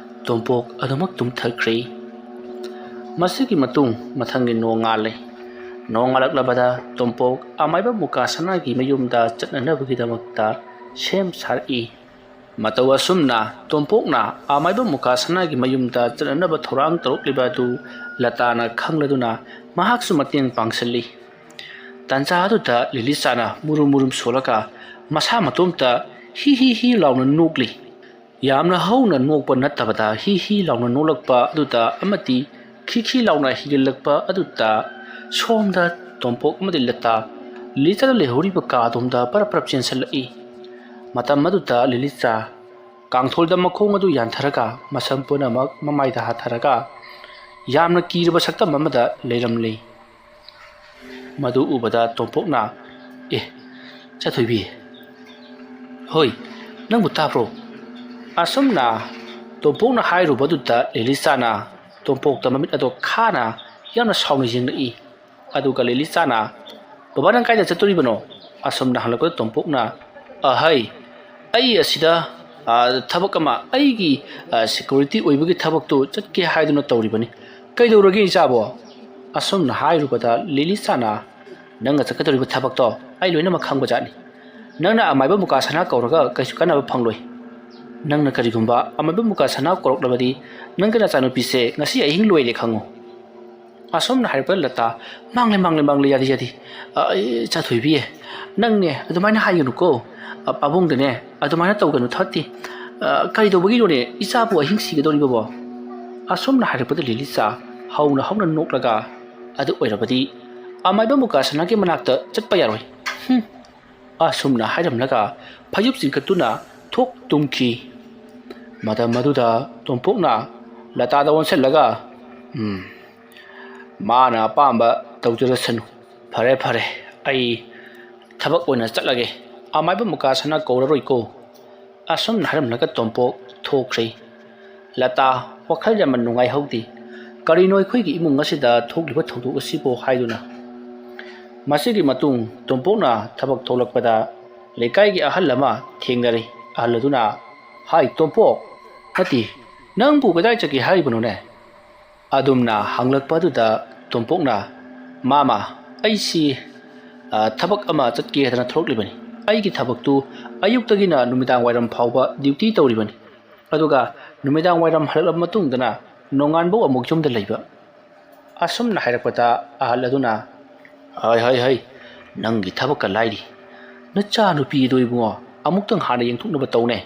ꯇꯣꯝꯄꯣꯛ ꯑꯗꯨꯃꯛ ꯇꯨꯝꯊꯈ꯭ꯔꯦ꯫ ꯃꯁꯤꯒꯤ ꯃꯇꯨꯡ ꯃꯊꯪꯒꯤ ꯅꯣꯡꯉꯥꯜꯂꯦ꯫ ꯅꯣꯡꯉꯥꯜꯂꯛꯂꯕꯗ ꯇꯣꯝꯄꯣꯛ ꯑꯃꯥꯏꯕ ꯃꯨꯀꯥ ꯁꯅꯥꯒꯤ ꯃꯌꯨꯝꯗ ꯆꯠꯅꯅꯕꯒꯤꯗꯃꯛꯇ ꯁꯦꯝ ꯁꯥꯔꯛꯏ꯫ ꯃꯇꯧ ꯑꯁꯨꯝꯅ ꯇꯣꯝꯄꯣꯛꯅ ꯑꯃꯥꯏꯕ ꯃꯨꯀꯥ ꯁꯅꯥꯒꯤ ꯃꯌꯨꯝꯗ ꯆꯠꯅꯅꯕ ꯊꯧꯔꯥꯡ ꯇꯧꯔꯛꯂꯤꯕ ꯑꯗꯨ ꯂꯇꯥꯅ ꯈꯪꯂꯗꯨꯅ ꯃꯍꯥꯛꯁꯨ ꯃꯇꯦꯡ ꯄꯥꯡꯁꯤꯜꯂꯤ꯫ ꯇꯥꯟꯖꯥ ꯑꯗꯨꯗ ꯂꯤꯂꯤꯆꯥꯅ ꯃꯨꯔꯨꯝ ꯃꯨꯔꯨꯝ ꯁꯣꯜꯂꯒ ꯃꯁꯥ ꯃꯇꯣꯝꯇ ꯍꯤ ꯍꯤ ꯍꯤ ꯂꯥꯎꯅ ꯅꯣꯛꯂꯤ꯫ ꯌꯥꯝꯅ ꯍꯧꯅ ꯅꯣꯛꯄ ꯅꯠꯇꯕꯗ ꯍꯤ ꯍꯤ ꯂꯥꯎꯅ ꯅꯣꯛꯂꯛꯄ ꯑꯗꯨꯗ ꯑꯃꯗꯤ ꯈꯤ ꯈꯤ ꯂꯥꯎꯅ ꯍꯤꯒꯠꯂꯛꯄ ꯑꯗꯨꯗ ꯁꯣꯝꯗ ꯇꯣꯝꯄꯣꯛ ꯑꯃꯗꯤ ꯂꯇꯥ ꯂꯤꯂꯤꯆꯥꯅ ꯂꯩꯍꯧꯔꯤꯕ ꯀꯥ ꯑꯗꯣꯝꯗ ꯄꯔꯞ ꯄꯔꯞ ꯆꯦꯟꯁꯤꯜꯂꯛꯏ꯫ ꯃꯇꯝ ꯑꯗꯨꯗ ꯂꯤꯂꯤꯆꯥ ꯀꯥꯡꯊꯣꯜꯗ ꯃꯈꯣꯡ ꯑꯗꯨ ꯌꯥꯟꯊꯔꯒ ꯃꯁꯝ ꯄꯨꯝꯅꯃꯛ ꯃꯃꯥꯏꯗ ꯍꯥꯊꯔꯒ ꯌꯥꯝꯅ ꯀꯤꯔꯕ ꯁꯛꯇꯝ ꯑꯃꯗ ꯂꯩꯔꯝꯂꯤ꯫ ꯃꯗꯨ ꯎꯕꯗ ꯇꯣꯝꯄꯣꯛꯅ, "ꯑꯦ, ꯆꯥꯊꯣꯏꯕꯤ, ꯍꯣꯏ, ꯅꯪꯕꯨ ꯇꯥꯕ꯭ꯔꯣ?" ꯑꯁꯨꯝꯅ ꯇꯣꯝꯄꯣꯛꯅ ꯍꯥꯏꯔꯨꯕꯗꯨꯗ ꯂꯤꯂꯤꯆꯥꯅ ꯇꯣꯝꯄꯣꯛꯇ ꯃꯃꯤꯠ ꯑꯗꯣ ꯈꯥꯅ ꯌꯥꯝꯅ ꯁꯥꯎꯅ ꯌꯦꯡꯂꯛꯏ꯫ ꯑꯗꯨꯒ ꯂꯤꯂꯤꯆꯥꯅ, "ꯕꯕꯥ, ꯅꯪ ꯀꯥꯏꯗ ꯆꯠꯇꯣꯔꯤꯕꯅꯣ?" ꯑꯁꯨꯝꯅ ꯍꯪꯂꯛꯄꯗ ꯇꯣꯝꯄꯣꯛꯅ, "ꯑꯍꯩ, ꯑꯩ ꯑꯁꯤꯗ, ꯑ, ꯊꯕꯛ ꯑꯃ, ꯑꯩꯒꯤ, ꯑ, ꯁꯦꯀ꯭ꯌꯨꯔꯤꯇꯤ ꯑꯣꯏꯕꯒꯤ ꯊꯕꯛꯇꯨ ꯆꯠꯀꯦ ꯍꯥꯏꯗꯨꯅ ꯇꯧꯔꯤꯕꯅꯤ꯫ ꯀꯩꯗꯧꯔꯒꯦ ꯏꯆꯥꯕꯣ?" ꯑꯁꯨꯝꯅ ꯍꯥꯏꯔꯨꯕꯗ ꯂꯤꯂꯤꯆꯥꯅ, "ꯅꯪꯅ ꯆꯠꯀꯗꯧꯔꯤꯕ ꯊꯕꯛꯇꯣ ꯑꯩ ꯂꯣꯏꯅꯃꯛ ꯈꯪꯕꯖꯥꯠꯅꯤ꯫ ꯅꯪꯅ ꯑꯃꯥꯏꯕ ꯃꯨꯀꯥ ꯁꯅꯥ ꯀꯧꯔꯒ ꯀꯩꯁꯨ ꯀꯥꯟꯅꯕ ꯐꯪꯂꯣꯏ꯫ ꯅꯪꯅ ꯀꯔꯤꯒꯨꯝꯕ ꯑꯃꯥꯏꯕ ꯃꯨꯀꯥ ꯁꯅꯥ ꯀꯧꯔꯛꯂꯕꯗꯤ ꯅꯪꯒꯤ ꯅꯆꯥꯅꯨꯄꯤꯁꯦ ꯉꯁꯤ ꯑꯍꯤꯡ ꯂꯣꯏꯔꯦ ꯈꯪꯉꯨ꯫" ꯑꯁꯣꯝꯅ ꯍꯥꯏꯔꯛꯄꯗ ꯂꯇꯥ, "ꯃꯥꯡꯂꯦ, ꯃꯥꯡꯂꯦ, ꯃꯥꯡꯂꯦ, ꯌꯥꯗꯦ, ꯌꯥꯗꯦ꯫ ꯑ, ꯑꯦ, ꯆꯥꯊꯣꯏꯕꯤ, ꯅꯪꯅꯦ ꯑꯗꯨꯃꯥꯏꯅ ꯍꯥꯏꯒꯅꯨꯀꯣ꯫ ꯑ, ꯄꯥꯕꯨꯡꯗꯅꯦ ꯑꯗꯨꯃꯥꯏꯅ ꯇꯧꯒꯅꯨ, ꯐꯠꯇꯦ꯫ ꯑ, ꯀꯔꯤ ꯇꯧꯕꯒꯤꯅꯣꯅꯦ ꯏꯆꯥꯕꯨ ꯑꯍꯤꯡ ꯁꯤꯒꯗꯧꯔꯤꯕꯕꯣ?" ꯑꯁꯣꯝꯅ ꯍꯥꯏꯔꯛꯄꯗ ꯂꯤꯂꯤꯆꯥ ꯍꯧꯅ ꯍꯧꯅ ꯅꯣꯛꯂꯒ, "ꯑꯗꯨ ꯑꯣꯏꯔꯕꯗꯤ ꯑꯃꯥꯏꯕ ꯃꯨꯀꯥ ꯁꯅꯥꯒꯤ ꯃꯅꯥꯛꯇ ꯆꯠꯄ ꯌꯥꯔꯣꯏ꯫ ꯍꯨꯝ!" ꯑꯁꯨꯝꯅ ꯍꯥꯏꯔꯝꯂꯒ ꯐꯩꯖꯨꯞ ꯆꯤꯡꯈꯠꯇꯨꯅ ꯊꯣꯛ ꯇꯨꯝꯈꯤ꯫ ꯃꯇꯝ ꯑꯗꯨꯗ ꯇꯣꯝꯄꯣꯛꯅ ꯂꯇꯥꯗ ꯑꯣꯟꯁꯤꯜꯂꯒ, "ꯎꯝ, ꯃꯥꯅ ꯑꯄꯥꯝꯕ ꯇꯧꯖꯔꯁꯅꯨ꯫ ꯐꯔꯦ, ꯐꯔꯦ, ꯑꯩ ꯊꯕꯛ ꯑꯣꯏꯅ ꯆꯠꯂꯒꯦ꯫ ꯑꯃꯥꯏꯕ ꯃꯨꯀꯥ ꯁꯅꯥ ꯀꯧꯔꯔꯣꯏꯀꯣ"꯫ ꯑꯁꯨꯝꯅ ꯍꯥꯏꯔꯝꯂꯒ ꯇꯣꯝꯄꯣꯛ ꯊꯣꯛꯈ꯭ꯔꯦ꯫ ꯂꯇꯥ ꯋꯥꯈꯜ ꯌꯥꯝꯅ ꯅꯨꯡꯉꯥꯏꯍꯧꯗꯦ꯫ "ꯀꯔꯤꯅꯣ ꯑꯩꯈꯣꯏꯒꯤ ꯏꯃꯨꯡ ꯑꯁꯤꯗ ꯊꯣꯛꯂꯤꯕ ꯊꯧꯗꯣꯛ ꯑꯁꯤꯕꯨ?" ꯍꯥꯏꯗꯨꯅ꯫ ꯃꯁꯤꯒꯤ ꯃꯇꯨꯡ ꯇꯣꯝꯄꯣꯛꯅ ꯊꯕꯛ ꯊꯣꯛꯂꯛꯄꯗ ꯂꯩꯀꯥꯏꯒꯤ ꯑꯍꯜ ꯑꯃ ꯊꯦꯡꯅꯔꯦ꯫ ꯑꯍꯜ ꯑꯗꯨꯅ, "ꯍꯥꯏ ꯇꯣꯝꯄꯣꯛ, ꯅꯠꯇꯦ, ꯅꯪꯕꯨ ꯀꯗꯥꯏ ꯆꯠꯀꯦ ꯍꯥꯏꯔꯤꯕꯅꯣꯅꯦ?" ꯑꯗꯨꯝꯅ ꯍꯪꯂꯛꯄ ꯑꯗꯨꯗ ꯇꯣꯝꯄꯣꯛꯅ, "ꯃꯥꯃ, ꯑꯩꯁꯤ, ꯑ, ꯊꯕꯛ ꯑꯃ ꯆꯠꯀꯦ ꯍꯥꯏꯗꯅ ꯊꯣꯛꯂꯛꯂꯤꯕꯅꯤ꯫ ꯑꯩꯒꯤ ꯊꯕꯛꯇꯨ ꯑꯌꯨꯛꯇꯒꯤꯅ ꯅꯨꯃꯤꯗꯥꯡ ꯋꯥꯏꯔꯝ ꯐꯥꯎꯕ ꯗ꯭ꯌꯨꯇꯤ ꯇꯧꯔꯤꯕꯅꯤ꯫ ꯑꯗꯨꯒ ꯅꯨꯃꯤꯗꯥꯡ ꯋꯥꯏꯔꯝ ꯍꯜꯂꯛꯂꯕ ꯃꯇꯨꯡꯗꯅ ꯅꯣꯡꯉꯥꯟꯕꯧ ꯑꯃꯨꯛ ꯌꯨꯝꯗ ꯂꯩꯕ"꯫ ꯑꯁꯨꯝꯅ ꯍꯥꯏꯔꯛꯄꯗ ꯑꯍꯜ ꯑꯗꯨꯅ, "ꯍꯩ, ꯍꯩ, ꯍꯩ, ꯅꯪꯒꯤ ꯊꯕꯛꯀ ꯂꯥꯏꯔꯤ꯫ ꯅꯆꯥꯅꯨꯄꯤ ꯑꯗꯨ ꯏꯕꯨꯡꯉꯣ, ꯑꯃꯨꯛꯇꯪ ꯍꯥꯟꯅ ꯌꯦꯡꯊꯣꯛꯅꯕ ꯇꯧꯅꯦ꯫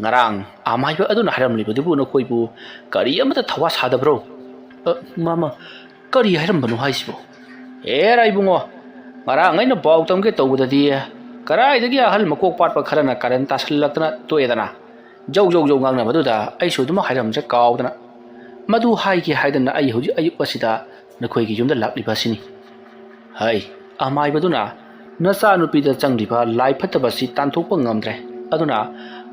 ꯉꯔꯥꯡ ꯑꯃꯥꯏꯕ ꯑꯗꯨꯅ ꯍꯥꯏꯔꯝꯂꯤꯕꯗꯨꯕꯨ ꯅꯈꯣꯏꯕꯨ ꯀꯔꯤ ꯑꯃꯠꯇ ꯊꯋꯥ ꯁꯥꯗꯕ꯭ꯔꯣ?" "ꯑ, ꯃꯥꯃ, ꯀꯔꯤ ꯍꯥꯏꯔꯝꯕꯅꯣ ꯍꯥꯏꯁꯤꯕꯣ?" "ꯑꯦꯔꯥ ꯏꯕꯨꯡꯉꯣ, ꯉꯔꯥꯡ ꯑꯩꯅ ꯄꯥꯎ ꯇꯝꯒꯦ ꯇꯧꯕꯗꯗꯤ ꯀꯗꯥꯏꯗꯒꯤ ꯑꯍꯜ ꯃꯀꯣꯛ ꯄꯥꯠꯄ ꯈꯔꯅ ꯀꯔꯟ ꯇꯥꯁꯜꯂꯛꯇꯅ ꯇꯣꯛꯑꯦꯗꯅ꯫ ꯖꯧ ꯖꯧ ꯖꯧ ꯉꯥꯡꯅꯕꯗꯨꯗ ꯑꯩꯁꯨ ꯑꯗꯨꯃꯛ ꯍꯥꯏꯔꯝꯗ꯭ꯔꯦ, ꯀꯥꯎꯗꯅ꯫ ꯃꯗꯨ ꯍꯥꯏꯒꯦ ꯍꯥꯏꯗꯅ ꯑꯩ ꯍꯧꯖꯤꯛ ꯑꯌꯨꯛ ꯑꯁꯤꯗ ꯅꯈꯣꯏꯒꯤ ꯌꯨꯝꯗ ꯂꯥꯛꯂꯤꯕ ꯑꯁꯤꯅꯤ"꯫ ꯍꯩ, ꯑꯃꯥꯏꯕꯗꯨꯅ ꯅꯆꯥꯅꯨꯄꯤꯗ ꯆꯪꯂꯤꯕ ꯂꯥꯏ ꯐꯠꯇꯕ ꯑꯁꯤ ꯇꯥꯟꯊꯣꯛꯄ ꯉꯝꯗ꯭ꯔꯦ꯫ ꯑꯗꯨꯅ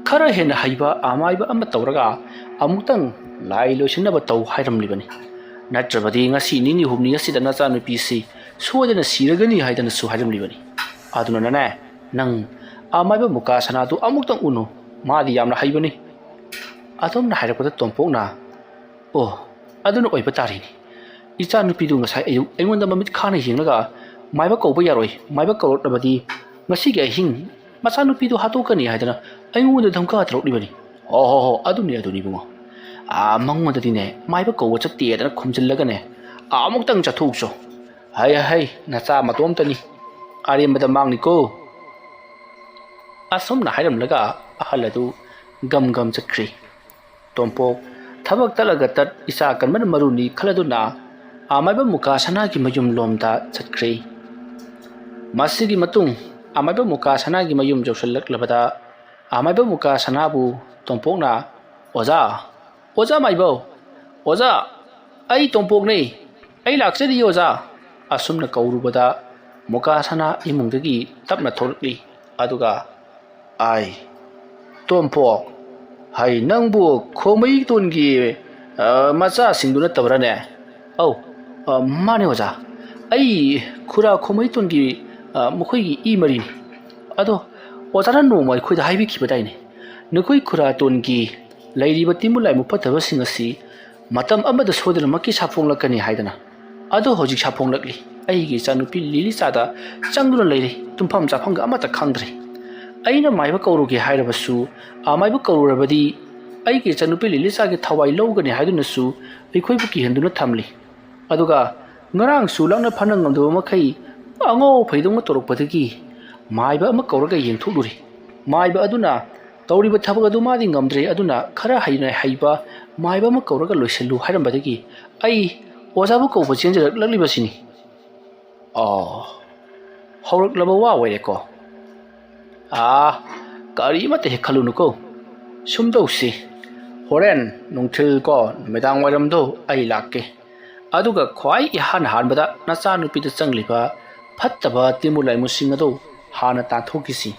ꯈꯔ ꯍꯦꯟꯅ ꯍꯩꯕ ꯑꯃꯥꯏꯕ ꯑꯃ ꯇꯧꯔꯒ ꯑꯃꯨꯛꯇꯪ ꯂꯥꯏ ꯂꯣꯏꯁꯤꯟꯅꯕ ꯇꯧ ꯍꯥꯏꯔꯝꯂꯤꯕꯅꯤ꯫ ꯅꯠꯇ꯭ꯔꯕꯗꯤ ꯉꯁꯤ ꯅꯤꯅꯤ ꯍꯨꯝꯅꯤ ꯑꯁꯤꯗ ꯅꯆꯥꯅꯨꯄꯤꯁꯤ ꯁꯣꯏꯗꯅ ꯁꯤꯔꯒꯅꯤ ꯍꯥꯏꯗꯅꯁꯨ ꯍꯥꯏꯔꯝꯂꯤꯕꯅꯤ꯫ ꯑꯗꯨꯅꯅꯦ, ꯅꯪ ꯑꯃꯥꯏꯕ ꯃꯨꯀꯥ ꯁꯅꯥꯗꯨ ꯑꯃꯨꯛꯇꯪ ꯎꯅꯨ꯫ ꯃꯥꯗꯤ ꯌꯥꯝꯅ ꯍꯩꯕꯅꯤ꯫ ꯑꯗꯨꯝꯅ ꯍꯥꯏꯔꯛꯄꯗ ꯇꯣꯝꯄꯣꯛꯅ, "ꯑꯣ, ꯑꯗꯨꯅ ꯑꯣꯏꯕ ꯇꯥꯔꯦꯅꯦ꯫ ꯏꯆꯥꯅꯨꯄꯤꯗꯨ ꯉꯁꯥꯏ ꯑꯌꯨꯛ ꯑꯩꯉꯣꯟꯗ ꯃꯃꯤꯠ ꯈꯥꯅ ꯌꯦꯡꯂꯒ, 'ꯃꯥꯏꯕ ꯀꯧꯕ ꯌꯥꯔꯣꯏ, ꯃꯥꯏꯕ ꯀꯧꯔꯛꯂꯕꯗꯤ ꯉꯁꯤꯒꯤ ꯑꯍꯤꯡ ꯃꯆꯥꯅꯨꯄꯤꯗꯨ ꯍꯥꯠꯇꯣꯛꯀꯅꯤ' ꯍꯥꯏꯗꯅ ꯑꯩꯉꯣꯟꯗ ꯙꯝꯀꯥ ꯇꯧꯔꯛꯂꯤꯕꯅꯤ"꯫ "ꯍꯣ, ꯍꯣ, ꯍꯣ, ꯑꯗꯨꯅꯤ, ꯑꯗꯨꯅꯤ ꯏꯕꯨꯡꯉꯣ꯫ ꯑꯥ, ꯃꯉꯣꯟꯗꯗꯤꯅꯦ, ꯃꯥꯏꯕ ꯀꯧꯕ ꯆꯠꯇꯦꯗꯅ ꯈꯨꯝꯖꯤꯜꯂꯒꯅꯦ, ꯑꯃꯨꯛꯇꯪ ꯆꯠꯊꯣꯛꯎꯆꯣ꯫ ꯍꯩ, ꯍꯩ, ꯅꯆꯥ ꯃꯇꯣꯝꯇꯅꯤ, ꯑꯔꯦꯝꯕꯗ ꯃꯥꯡꯅꯤꯀꯣ"꯫ ꯑꯁꯨꯝꯅ ꯍꯥꯏꯔꯝꯂꯒ ꯑꯍꯜ ꯑꯗꯨ ꯒꯝ ꯒꯝ ꯆꯠꯈ꯭ꯔꯦ꯫ ꯇꯣꯝꯄꯣꯛ ꯊꯕꯛ ꯇꯠꯂꯒ ꯇꯠ, ꯏꯆꯥ ꯀꯟꯕꯅ ꯃꯔꯨꯅꯤ ꯈꯜꯂꯗꯨꯅ ꯑꯃꯥꯏꯕ ꯃꯨꯀꯥ ꯁꯅꯥꯒꯤ ꯃꯌꯨꯝ ꯂꯣꯝꯗ ꯆꯠꯈ꯭ꯔꯦ꯫ ꯃꯁꯤꯒꯤ ꯃꯇꯨꯡ ꯑꯃꯥꯏꯕ ꯃꯨꯀꯥ ꯁꯅꯥꯒꯤ ꯃꯌꯨꯝ ꯌꯧꯁꯤꯜꯂꯛꯂꯕꯗ ꯑꯃꯥꯏꯕ ꯃꯨꯀꯥ ꯁꯅꯥꯕꯨ ꯇꯣꯝꯄꯣꯛꯅ, "ꯑꯣꯖꯥ, ꯑꯣꯖꯥ ꯃꯥꯏꯕꯧ, ꯑꯣꯖꯥ!" "ꯑꯩ ꯇꯣꯝꯄꯣꯛꯅꯦ, ꯑꯩ ꯂꯥꯛꯆꯔꯤ ꯑꯣꯖꯥ!" ꯑꯁꯨꯝꯅ ꯀꯧꯔꯨꯕꯗ ꯃꯨꯀꯥ ꯁꯅꯥ ꯏꯃꯨꯡꯗꯒꯤ ꯇꯞꯅ ꯊꯣꯛꯂꯛꯂꯤ꯫ ꯑꯗꯨꯒ, "ꯑꯥꯏ, ꯇꯣꯝꯄꯣꯛ, ꯍꯩ, ꯅꯪꯕꯨ ꯈꯣꯃꯩꯇꯣꯟꯒꯤ, ꯑ, ꯃꯆꯥꯁꯤꯡꯗꯨ ꯅꯠꯇꯕ꯭ꯔꯥꯅꯦ?" "ꯑꯧ, ꯑ, ꯃꯥꯅꯦ ꯑꯣꯖꯥ, ꯑꯩ ꯈꯨꯔꯥ ꯈꯣꯃꯩꯇꯣꯟꯒꯤ, ꯑ, ꯃꯈꯣꯏꯒꯤ ꯏ ꯃꯔꯤꯅꯤ꯫ ꯑꯗꯣ ꯑꯣꯖꯥꯅ ꯅꯣꯡꯃ ꯑꯩꯈꯣꯏꯗ ꯍꯥꯏꯕꯤꯈꯤꯕꯗꯥꯏꯅꯦ, ꯅꯈꯣꯏ ꯈꯨꯔꯥꯇꯣꯟꯒꯤ ꯂꯩꯔꯤꯕ ꯇꯤꯟꯕꯨ ꯂꯥꯏꯃꯨ ꯐꯠꯇꯕꯁꯤꯡ ꯑꯁꯤ ꯃꯇꯝ ꯑꯃꯗ ꯁꯣꯏꯗꯅꯃꯛꯀꯤ ꯁꯥꯐꯣꯡꯂꯛꯀꯅꯤ ꯍꯥꯏꯗꯅ꯫ ꯑꯗꯣ ꯍꯧꯖꯤꯛ ꯁꯥꯐꯣꯡꯂꯛꯂꯤ꯫ ꯑꯩꯒꯤ ꯏꯆꯥꯅꯨꯄꯤ ꯂꯤꯂꯤꯆꯥꯗ ꯆꯪꯗꯨꯅ ꯂꯩꯔꯤ, ꯇꯨꯝꯐꯝ ꯆꯥꯐꯝꯒ ꯑꯃꯠꯇ ꯈꯪꯗ꯭ꯔꯦ꯫ ꯑꯩꯅ ꯃꯥꯏꯕ ꯀꯧꯔꯨꯒꯦ ꯍꯥꯏꯔꯕꯁꯨ, ꯑ, ꯃꯥꯏꯕ ꯀꯧꯔꯨꯔꯕꯗꯤ ꯑꯩꯒꯤ ꯏꯆꯥꯅꯨꯄꯤ ꯂꯤꯂꯤꯆꯥꯒꯤ ꯊꯋꯥꯏ ꯂꯧꯒꯅꯤ ꯍꯥꯏꯗꯨꯅꯁꯨ ꯑꯩꯈꯣꯏꯕꯨ ꯀꯤꯍꯟꯗꯨꯅ ꯊꯝꯂꯤ꯫ ꯑꯗꯨꯒ ꯉꯔꯥꯡꯁꯨ ꯂꯥꯛꯅ ꯐꯅ ꯉꯝꯗꯕ ꯃꯈꯩ ꯑꯉꯥꯎ ꯐꯩꯗꯧꯅ ꯇꯧꯔꯛꯄꯗꯒꯤ ꯃꯥꯏꯕ ꯑꯃ ꯀꯧꯔꯒ ꯌꯦꯡꯊꯣꯛꯂꯨꯔꯦ꯫ ꯃꯥꯏꯕ ꯑꯗꯨꯅ ꯇꯧꯔꯤꯕ ꯊꯕꯛ ꯑꯗꯨ ꯃꯥꯗꯤ ꯉꯝꯗ꯭ꯔꯦ, ꯑꯗꯨꯅ ꯈꯔ ꯍꯩꯅ ꯍꯩꯕ ꯃꯥꯏꯕ ꯑꯃ ꯀꯧꯔꯒ ꯂꯣꯏꯁꯤꯜꯂꯨ ꯍꯥꯏꯔꯝꯕꯗꯒꯤ ꯑꯩ ꯑꯣꯖꯥꯕꯨ ꯀꯧꯕ ꯆꯦꯟꯖꯔꯛꯂꯛꯂꯤꯕꯁꯤꯅꯤ꯫ ꯑꯣ, ꯍꯧꯔꯛꯂꯕ ꯋꯥ ꯑꯣꯏꯔꯦꯀꯣ꯫ ꯑꯥ, ꯀꯔꯤꯃꯠꯇ ꯍꯦꯛ ꯈꯜꯂꯨꯅꯨꯀꯣ꯫ ꯁꯨꯝ ꯇꯧꯁꯤ, ꯍꯣꯔꯦꯟ ꯅꯨꯡꯊꯤꯜ ꯀꯣ, ꯅꯨꯃꯤꯗꯥꯡ ꯋꯥꯏꯔꯝꯗꯣ ꯑꯩ ꯂꯥꯛꯀꯦ꯫ ꯑꯗꯨꯒ ꯈ꯭ꯋꯥꯏ ꯏꯍꯥꯟ ꯍꯥꯟꯕꯗ ꯅꯆꯥꯅꯨꯄꯤꯗ ꯆꯪꯂꯤꯕ ꯐꯠꯇꯕ ꯇꯤꯟꯕꯨ ꯂꯥꯏꯃꯨꯁꯤꯡ ꯑꯗꯨ ꯍꯥꯟꯅ ꯇꯥꯟꯊꯣꯛꯈꯤꯁꯤ꯫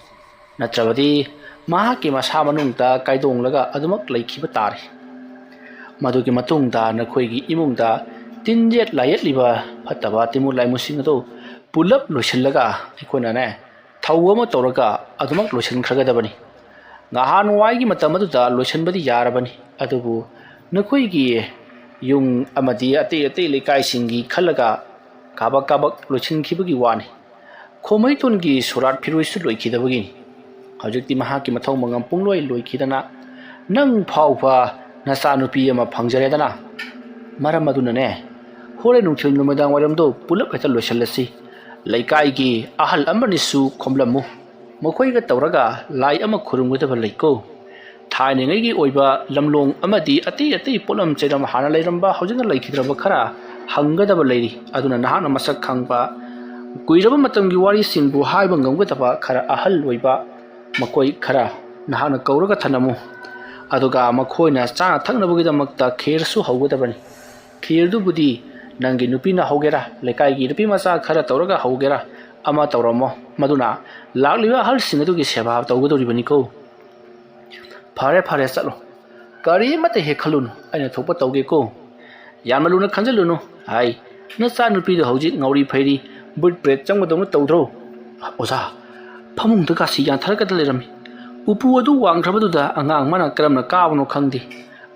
ꯅꯠꯇ꯭ꯔꯕꯗꯤ ꯃꯍꯥꯛꯀꯤ ꯃꯁꯥ ꯃꯅꯨꯡꯗ ꯀꯥꯏꯗꯣꯡꯂꯒ ꯑꯗꯨꯃꯛ ꯂꯩꯈꯤꯕ ꯇꯥꯔꯦ꯫ ꯃꯗꯨꯒꯤ ꯃꯇꯨꯡꯗ ꯅꯈꯣꯏꯒꯤ ꯏꯃꯨꯡꯗ ꯇꯤꯟ ꯌꯦꯠ ꯂꯥꯏꯌꯦꯠꯂꯤꯕ ꯐꯠꯇꯕ ꯇꯤꯟꯃꯨ ꯂꯥꯏꯃꯨꯁꯤꯡ ꯑꯗꯨ ꯄꯨꯂꯞ ꯂꯣꯏꯁꯤꯜꯂꯒ ꯑꯩꯈꯣꯏꯅꯅꯦ, ꯊꯧ ꯑꯃ ꯇꯧꯔꯒ ꯑꯗꯨꯃꯛ ꯂꯣꯏꯁꯤꯟꯈ꯭ꯔꯒꯗꯕꯅꯤ꯫ ꯉꯍꯥꯟꯋꯥꯏꯒꯤ ꯃꯇꯝ ꯑꯗꯨꯗ ꯂꯣꯏꯁꯤꯟꯕꯗꯤ ꯌꯥꯔꯕꯅꯤ, ꯑꯗꯨꯕꯨ ꯅꯈꯣꯏꯒꯤ ꯌꯨꯝ ꯑꯃꯗꯤ ꯑꯇꯩ ꯑꯇꯩ ꯂꯩꯀꯥꯏꯁꯤꯡꯒꯤ ꯈꯜꯂꯒ ꯀꯥꯕꯛ ꯀꯥꯕꯛ ꯂꯣꯏꯁꯤꯟꯈꯤꯕꯒꯤ ꯋꯥꯅꯤ꯫ ꯈꯣꯃꯩꯇꯣꯟꯒꯤ ꯁꯣꯔꯥꯠ ꯐꯤꯔꯣꯏꯁꯨ ꯂꯣꯏꯈꯤꯗꯕꯒꯤꯅꯤ꯫ ꯍꯧꯖꯤꯛꯇꯤ ꯃꯍꯥꯛꯀꯤ ꯃꯊꯧ ꯃꯉꯝ ꯄꯨꯡꯂꯣꯏ ꯂꯣꯏꯈꯤꯗꯅ ꯅꯪ ꯐꯥꯎꯕ ꯅꯆꯥꯅꯨꯄꯤ ꯑꯃ ꯐꯪꯖꯔꯦꯗꯅ꯫ ꯃꯔꯝ ꯑꯗꯨꯅꯅꯦ, ꯍꯣꯔꯦꯟ ꯅꯨꯡꯊꯤꯜ ꯅꯨꯃꯤꯗꯥꯡ ꯋꯥꯏꯔꯝꯗꯣ ꯄꯨꯂꯞ ꯍꯦꯛꯇ ꯂꯣꯏꯁꯤꯜꯂꯁꯤ꯫ ꯂꯩꯀꯥꯏꯒꯤ ꯑꯍꯜ ꯑꯃꯅꯤꯁꯨ ꯈꯣꯝꯂꯝꯃꯨ꯫ ꯃꯈꯣꯏꯒ ꯇꯧꯔꯒ ꯂꯥꯏ ꯑꯃ ꯈꯨꯔꯨꯝꯒꯗꯕ ꯂꯩꯀꯣ꯫ ꯊꯥꯏꯅꯉꯩꯒꯤ ꯑꯣꯏꯕ ꯂꯝꯂꯣꯡ ꯑꯃꯗꯤ ꯑꯇꯩ ꯑꯇꯩ ꯄꯣꯠꯂꯝ ꯆꯩꯂꯝ ꯍꯥꯟꯅ ꯂꯩꯔꯝꯕ, ꯍꯧꯖꯤꯛꯅ ꯂꯩꯈꯤꯗ꯭ꯔꯕ ꯈꯔ ꯍꯪꯒꯗꯕ ꯂꯩꯔꯤ꯫ ꯑꯗꯨꯅ ꯅꯍꯥꯛꯅ ꯃꯁꯛ ꯈꯪꯕ, ꯀꯨꯏꯔꯕ ꯃꯇꯝꯒꯤ ꯋꯥꯔꯤꯁꯤꯡꯕꯨ ꯍꯥꯏꯕ ꯉꯝꯒꯗꯕ ꯈꯔ ꯑꯍꯜ ꯑꯣꯏꯕ ꯃꯈꯣꯏ ꯈꯔ ꯅꯍꯥꯛꯅ ꯀꯧꯔꯒ ꯊꯅꯝꯃꯨ꯫ ꯑꯗꯨꯒ ꯃꯈꯣꯏꯅ ꯆꯥꯅ ꯊꯛꯅꯕꯒꯤꯗꯃꯛꯇ ꯈꯦꯔꯁꯨ ꯍꯧꯒꯗꯕꯅꯤ꯫ ꯈꯤꯔꯗꯨꯕꯨꯗꯤ ꯅꯪꯒꯤ ꯅꯨꯄꯤꯅ ꯍꯧꯒꯦꯔꯥ, ꯂꯩꯀꯥꯏꯒꯤ ꯅꯨꯄꯤ ꯃꯆꯥ ꯈꯔ ꯇꯧꯔꯒ ꯍꯧꯒꯦꯔꯥ, ꯑꯃ ꯇꯧꯔꯝꯃꯣ꯫ ꯃꯗꯨꯅ ꯂꯥꯛꯂꯤꯕ ꯑꯍꯜꯁꯤꯡ ꯑꯗꯨꯒꯤ ꯁꯦꯕꯥ ꯇꯧꯒꯗꯧꯔꯤꯕꯅꯤꯀꯣ꯫ ꯐꯔꯦ, ꯐꯔꯦ, ꯆꯠꯂꯣ꯫ ꯀꯔꯤ ꯑꯃꯠꯇ ꯍꯦꯛ ꯈꯜꯂꯨꯅꯨ, ꯑꯩꯅ ꯊꯣꯛꯄ ꯇꯧꯒꯦꯀꯣ꯫ ꯌꯥꯝꯅ ꯂꯨꯅ ꯈꯟꯖꯤꯜꯂꯨꯅꯨ꯫ ꯍꯥꯏ, ꯅꯆꯥꯅꯨꯄꯤꯗꯨ ꯍꯧꯖꯤꯛ ꯉꯥꯎꯔꯤ ꯐꯩꯔꯤ, ꯕꯨꯠ ꯕ꯭ꯔꯦꯛ ꯆꯪꯕꯗꯧꯅ ꯇꯧꯗ꯭ꯔꯣ? ꯑꯣꯖꯥ, ꯐꯃꯨꯡꯗꯒꯥꯁꯤ ꯌꯥꯟꯊꯔꯒꯗ ꯂꯩꯔꯝꯃꯤ꯫ ꯎꯄꯨ ꯑꯗꯨ ꯋꯥꯡꯈ꯭ꯔꯕꯗꯨꯗ ꯑꯉꯥꯡ ꯑꯃꯅ ꯀꯔꯝꯅ ꯀꯥꯕꯅꯣ ꯈꯪꯗꯦ,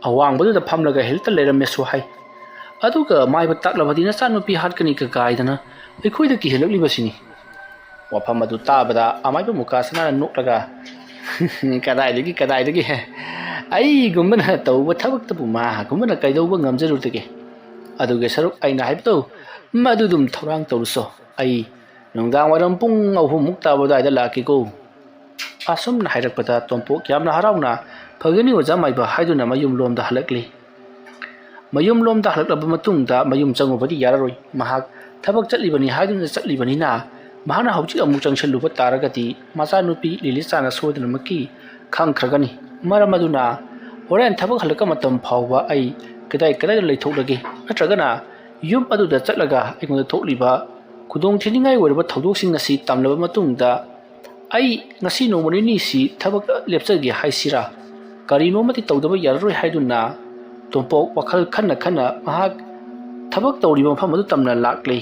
ꯑꯋꯥꯡꯕꯗꯨꯗ ꯐꯝꯂꯒ ꯍꯦꯛꯇ ꯂꯩꯔꯝꯃꯦꯁꯨ ꯍꯥꯏ꯫ ꯑꯗꯨꯒ ꯃꯥꯏꯕ ꯇꯥꯛꯂꯕꯗꯤ ꯅꯆꯥꯅꯨꯄꯤ ꯍꯥꯠꯀꯅꯤ ꯀꯀꯥꯏꯗꯅ ꯑꯩꯈꯣꯏꯗ ꯀꯤꯍꯜꯂꯛꯂꯤꯕꯁꯤꯅꯤ꯫ ꯋꯥꯐꯝ ꯑꯗꯨ ꯇꯥꯕꯗ ꯑꯃꯥꯏꯕ ꯃꯨꯀꯥ ꯁꯅꯥꯅ ꯅꯣꯛꯂꯒ, "ꯀꯗꯥꯏꯗꯒꯤ, ꯀꯗꯥꯏꯗꯒꯤ? ꯑꯩꯒꯨꯝꯕꯅ ꯇꯧꯕ ꯊꯕꯛꯇꯕꯨ ꯃꯥꯒꯨꯝꯕꯅ ꯀꯩꯗꯧꯕ ꯉꯝꯖꯔꯨꯗꯒꯦ? ꯑꯗꯨꯒꯤ ꯁꯔꯨꯛ ꯑꯩꯅ ꯍꯥꯏꯕꯗꯣ ꯃꯗꯨꯗꯨꯝ ꯊꯧꯔꯥꯡ ꯇꯧꯔꯨꯁꯣ꯫ ꯑꯩ ꯅꯨꯡꯗꯥꯡ ꯋꯥꯏꯔꯝ ꯄꯨꯡ ꯑꯍꯨꯝꯃꯨꯛ ꯇꯥꯕ ꯑꯗꯨꯋꯥꯏꯗ ꯂꯥꯛꯀꯦꯀꯣ"꯫ ꯑꯁꯨꯝꯅ ꯍꯥꯏꯔꯛꯄꯗ ꯇꯣꯝꯄꯣꯛ ꯌꯥꯝꯅ ꯍꯔꯥꯎꯅ, "ꯐꯒꯅꯤ ꯑꯣꯖꯥ ꯃꯥꯏꯕ" ꯍꯥꯏꯗꯨꯅ ꯃꯌꯨꯝꯂꯣꯝꯗ ꯍꯜꯂꯛꯂꯤ꯫ ꯃꯌꯨꯝꯂꯣꯝꯗ ꯍꯜꯂꯛꯂꯕ ꯃꯇꯨꯡꯗ ꯃꯌꯨꯝ ꯆꯪꯉꯨꯕꯗꯤ ꯌꯥꯔꯔꯣꯏ꯫ ꯃꯍꯥꯛ ꯊꯕꯛ ꯆꯠꯂꯤꯕꯅꯤ ꯍꯥꯏꯗꯨꯅ ꯆꯠꯂꯤꯕꯅꯤꯅ ꯃꯍꯥꯛꯅ ꯍꯧꯖꯤꯛ ꯑꯃꯨꯛ ꯆꯪꯁꯤꯜꯂꯨꯕ ꯇꯥꯔꯒꯗꯤ ꯃꯆꯥꯅꯨꯄꯤ ꯂꯤꯂꯤꯆꯥꯅ ꯁꯣꯏꯗꯅꯃꯛꯀꯤ ꯈꯪꯈ꯭ꯔꯒꯅꯤ꯫ ꯃꯔꯝ ꯑꯗꯨꯅ ꯍꯣꯔꯦꯟ ꯊꯕꯛ ꯍꯜꯂꯛꯄ ꯃꯇꯝ ꯐꯥꯎꯕ ꯑꯩ ꯀꯗꯥꯏ ꯀꯗꯥꯏꯗ ꯂꯩꯊꯣꯛꯂꯒꯦ, ꯅꯠꯇ꯭ꯔꯒꯅ ꯌꯨꯝ ꯑꯗꯨꯗ ꯆꯠꯂꯒ ꯑꯩꯉꯣꯟꯗ ꯊꯣꯛꯂꯤꯕ ꯈꯨꯗꯣꯡ ꯊꯤꯅꯤꯡꯉꯥꯏ ꯑꯣꯏꯔꯕ ꯊꯧꯗꯣꯛꯁꯤꯡ ꯑꯁꯤ ꯇꯝꯂꯕ ꯃꯇꯨꯡꯗ ꯑꯩ ꯉꯁꯤ ꯅꯣꯡꯃ ꯅꯤꯅꯤꯁꯤ ꯊꯕꯛ ꯂꯦꯞꯆꯒꯦ ꯍꯥꯏꯁꯤꯔꯥ? ꯀꯔꯤꯅꯣ ꯑꯃꯗꯤ ꯇꯧꯗꯕ ꯌꯥꯔꯔꯣꯏ ꯍꯥꯏꯗꯨꯅ ꯇꯣꯝꯄꯣꯛ ꯋꯥꯈꯜ ꯈꯟꯅ ꯈꯟꯅ ꯃꯍꯥꯛ ꯊꯕꯛ ꯇꯧꯔꯤꯕ ꯃꯐꯝ ꯑꯗꯨ ꯇꯝꯅ ꯂꯥꯛꯂꯤ꯫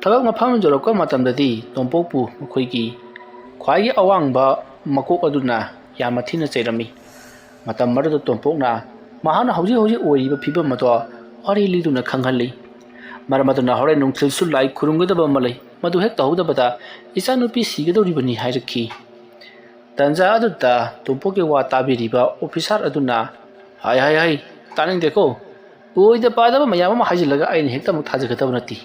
ꯊꯕꯛ ꯃꯐꯝ ꯌꯧꯔꯛꯄ ꯃꯇꯝꯗꯗꯤ ꯇꯣꯝꯄꯣꯛꯄꯨ ꯃꯈꯣꯏꯒꯤ ꯈ꯭ꯋꯥꯏꯒꯤ ꯑꯋꯥꯡꯕ ꯃꯀꯣꯛ ꯑꯗꯨꯅ ꯌꯥꯝꯅ ꯊꯤꯅ ꯆꯩꯔꯝꯃꯤ꯫ ꯃꯇꯝ ꯑꯗꯨꯗ ꯇꯣꯝꯄꯣꯛꯅ ꯃꯍꯥꯛꯅ ꯍꯧꯖꯤꯛ ꯍꯧꯖꯤꯛ ꯑꯣꯏꯔꯤꯕ ꯐꯤꯕꯝ ꯑꯗꯣ ꯋꯥꯔꯤ ꯂꯤꯗꯨꯅ ꯈꯪꯍꯜꯂꯤ꯫ ꯃꯔꯝ ꯑꯗꯨꯅ ꯍꯣꯔꯦꯟ ꯅꯨꯡꯊꯤꯜꯁꯨ ꯂꯥꯏ ꯈꯨꯔꯨꯝꯒꯗꯕ ꯑꯃ ꯂꯩ, ꯃꯗꯨ ꯍꯦꯛ ꯇꯧꯍꯧꯗꯕꯗ ꯏꯆꯥꯅꯨꯄꯤ ꯁꯤꯒꯗꯧꯔꯤꯕꯅꯤ ꯍꯥꯏꯔꯛꯈꯤ꯫ ꯇꯟꯖꯥ ꯑꯗꯨꯗ ꯇꯣꯝꯄꯣꯛꯀꯤ ꯋꯥ ꯇꯥꯕꯤꯔꯤꯕ ꯑꯣꯐꯤꯁꯥꯔ ꯑꯗꯨꯅ, "ꯍꯥꯏ, ꯍꯥꯏ, ꯍꯥꯏ, ꯇꯥꯅꯤꯡꯗꯦꯀꯣ꯫ ꯑꯣꯏꯗ ꯄꯥꯗꯕ ꯃꯌꯥꯝ ꯑꯃ ꯍꯥꯏꯖꯤꯜꯂꯒ ꯑꯩꯅ ꯍꯦꯛꯇ ꯑꯃꯨꯛ ꯊꯥꯖꯒꯗꯕ ꯅꯠꯇꯦ꯫